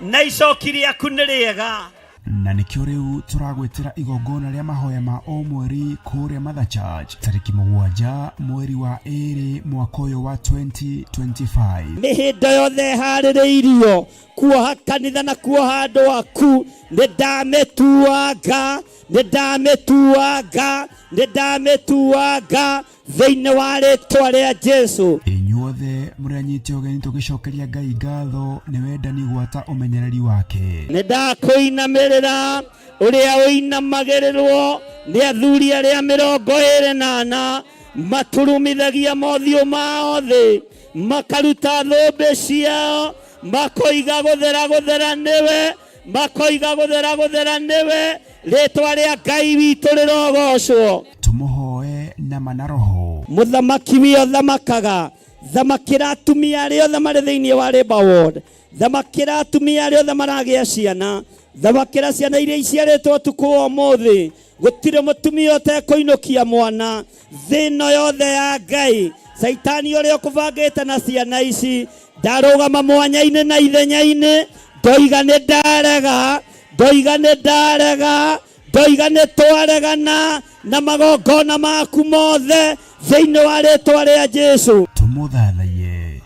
na icoki rĩaku nĩ rĩega. Na nĩkĩo rĩu tũragwĩtĩra igongona rĩa mahoya ma o mweri kũrĩa Mother Church tarĩki 7 mweri wa 2 mwaka ũyũ wa 2025. Mĩhĩndo yothe ĩharĩrĩirio kuoha kanitha na kuoha andũ aku, nĩ ndamĩtuanga, nĩ ndamĩtuanga, nĩ ndamĩtuanga thĩinĩ wa rĩtwa rĩa Jesu. Inyuothe mũrĩ anyite ũgeni tũgĩcokeria Ngai ngatho nĩ wendani gwata ũmenyereri wake. Nĩ ndakũinamĩrĩra ũrĩa ũinamagĩrĩrwo nĩ athuri arĩa 24 maturumithagia mothiũ mao thĩ, makaruta thũmbĩ ciao, makoiga gũthera gũthera nĩwe, makoiga gũthera gũthera nĩwe, rĩtwa rĩa Ngai witũ rĩrogocwo. Tũmũhoe na ma na roho. Mũthamaki wio thamakaga, thamakĩra atumia arĩa othe marĩ thĩinĩ wa Labour Ward, thamakĩra atumia arĩa othe maragĩa ciana, thamakĩra ciana iria iciarĩtwo ũtukũ wa ũmũthĩ. Gũtirĩ mũtumia ũtekũinũkia mwana thĩ ĩno yothe ya Ngai. Caitani ũrĩa ũkũbangĩte na ciana ici ndarũgama mwanya-inĩ na ithenya-inĩ, ndoiga nĩ ndarega, ndoiga nĩ ndarega, ndoiga nĩ twaregana na magongona maku mothe thĩinĩ wa rĩtwa rĩa Jesu. Tũmũthathaiye.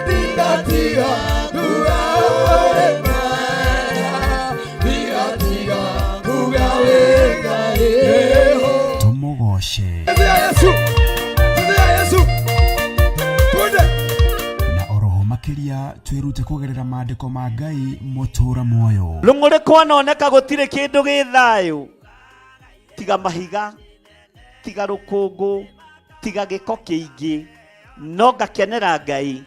Tũmũgoce. Na oroho makĩria twĩrute kũgerera maandĩko ma Ngai mũtũra muoyo. Rũng'ũrĩ kwanoneka gũtirĩ kĩndũ gĩ thayũ, tiga mahiga, tiga rũkũngũ, tiga gĩko kĩingĩ, no ngakenera Ngai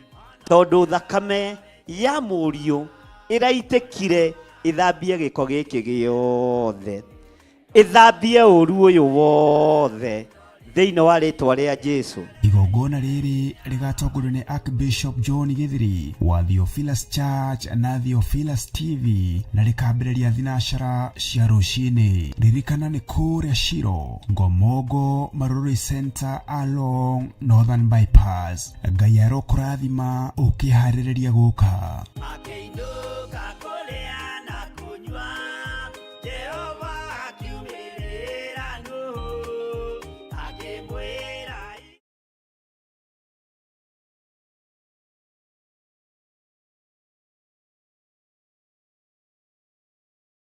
tondũ thakame ya mũriũ ĩraitĩkire ĩthambie gĩko gĩkĩ gĩothe, ĩthambie ũru ũyũ wothe thĩinĩ wa rĩtwa rĩa Jesu. Igongona rĩrĩ rĩgatongorio nĩ Archbishop John Githiri wa Theophilus Church na Theophilus TV na rĩkambĩrĩria thinacara cia rũcinĩ. Ririkana nĩ kũrĩa Shiro, Ngomongo, Marurui Center along Northern Bypass. Ngai arokũrathima ũkĩharĩrĩria gũka. Akĩinũka.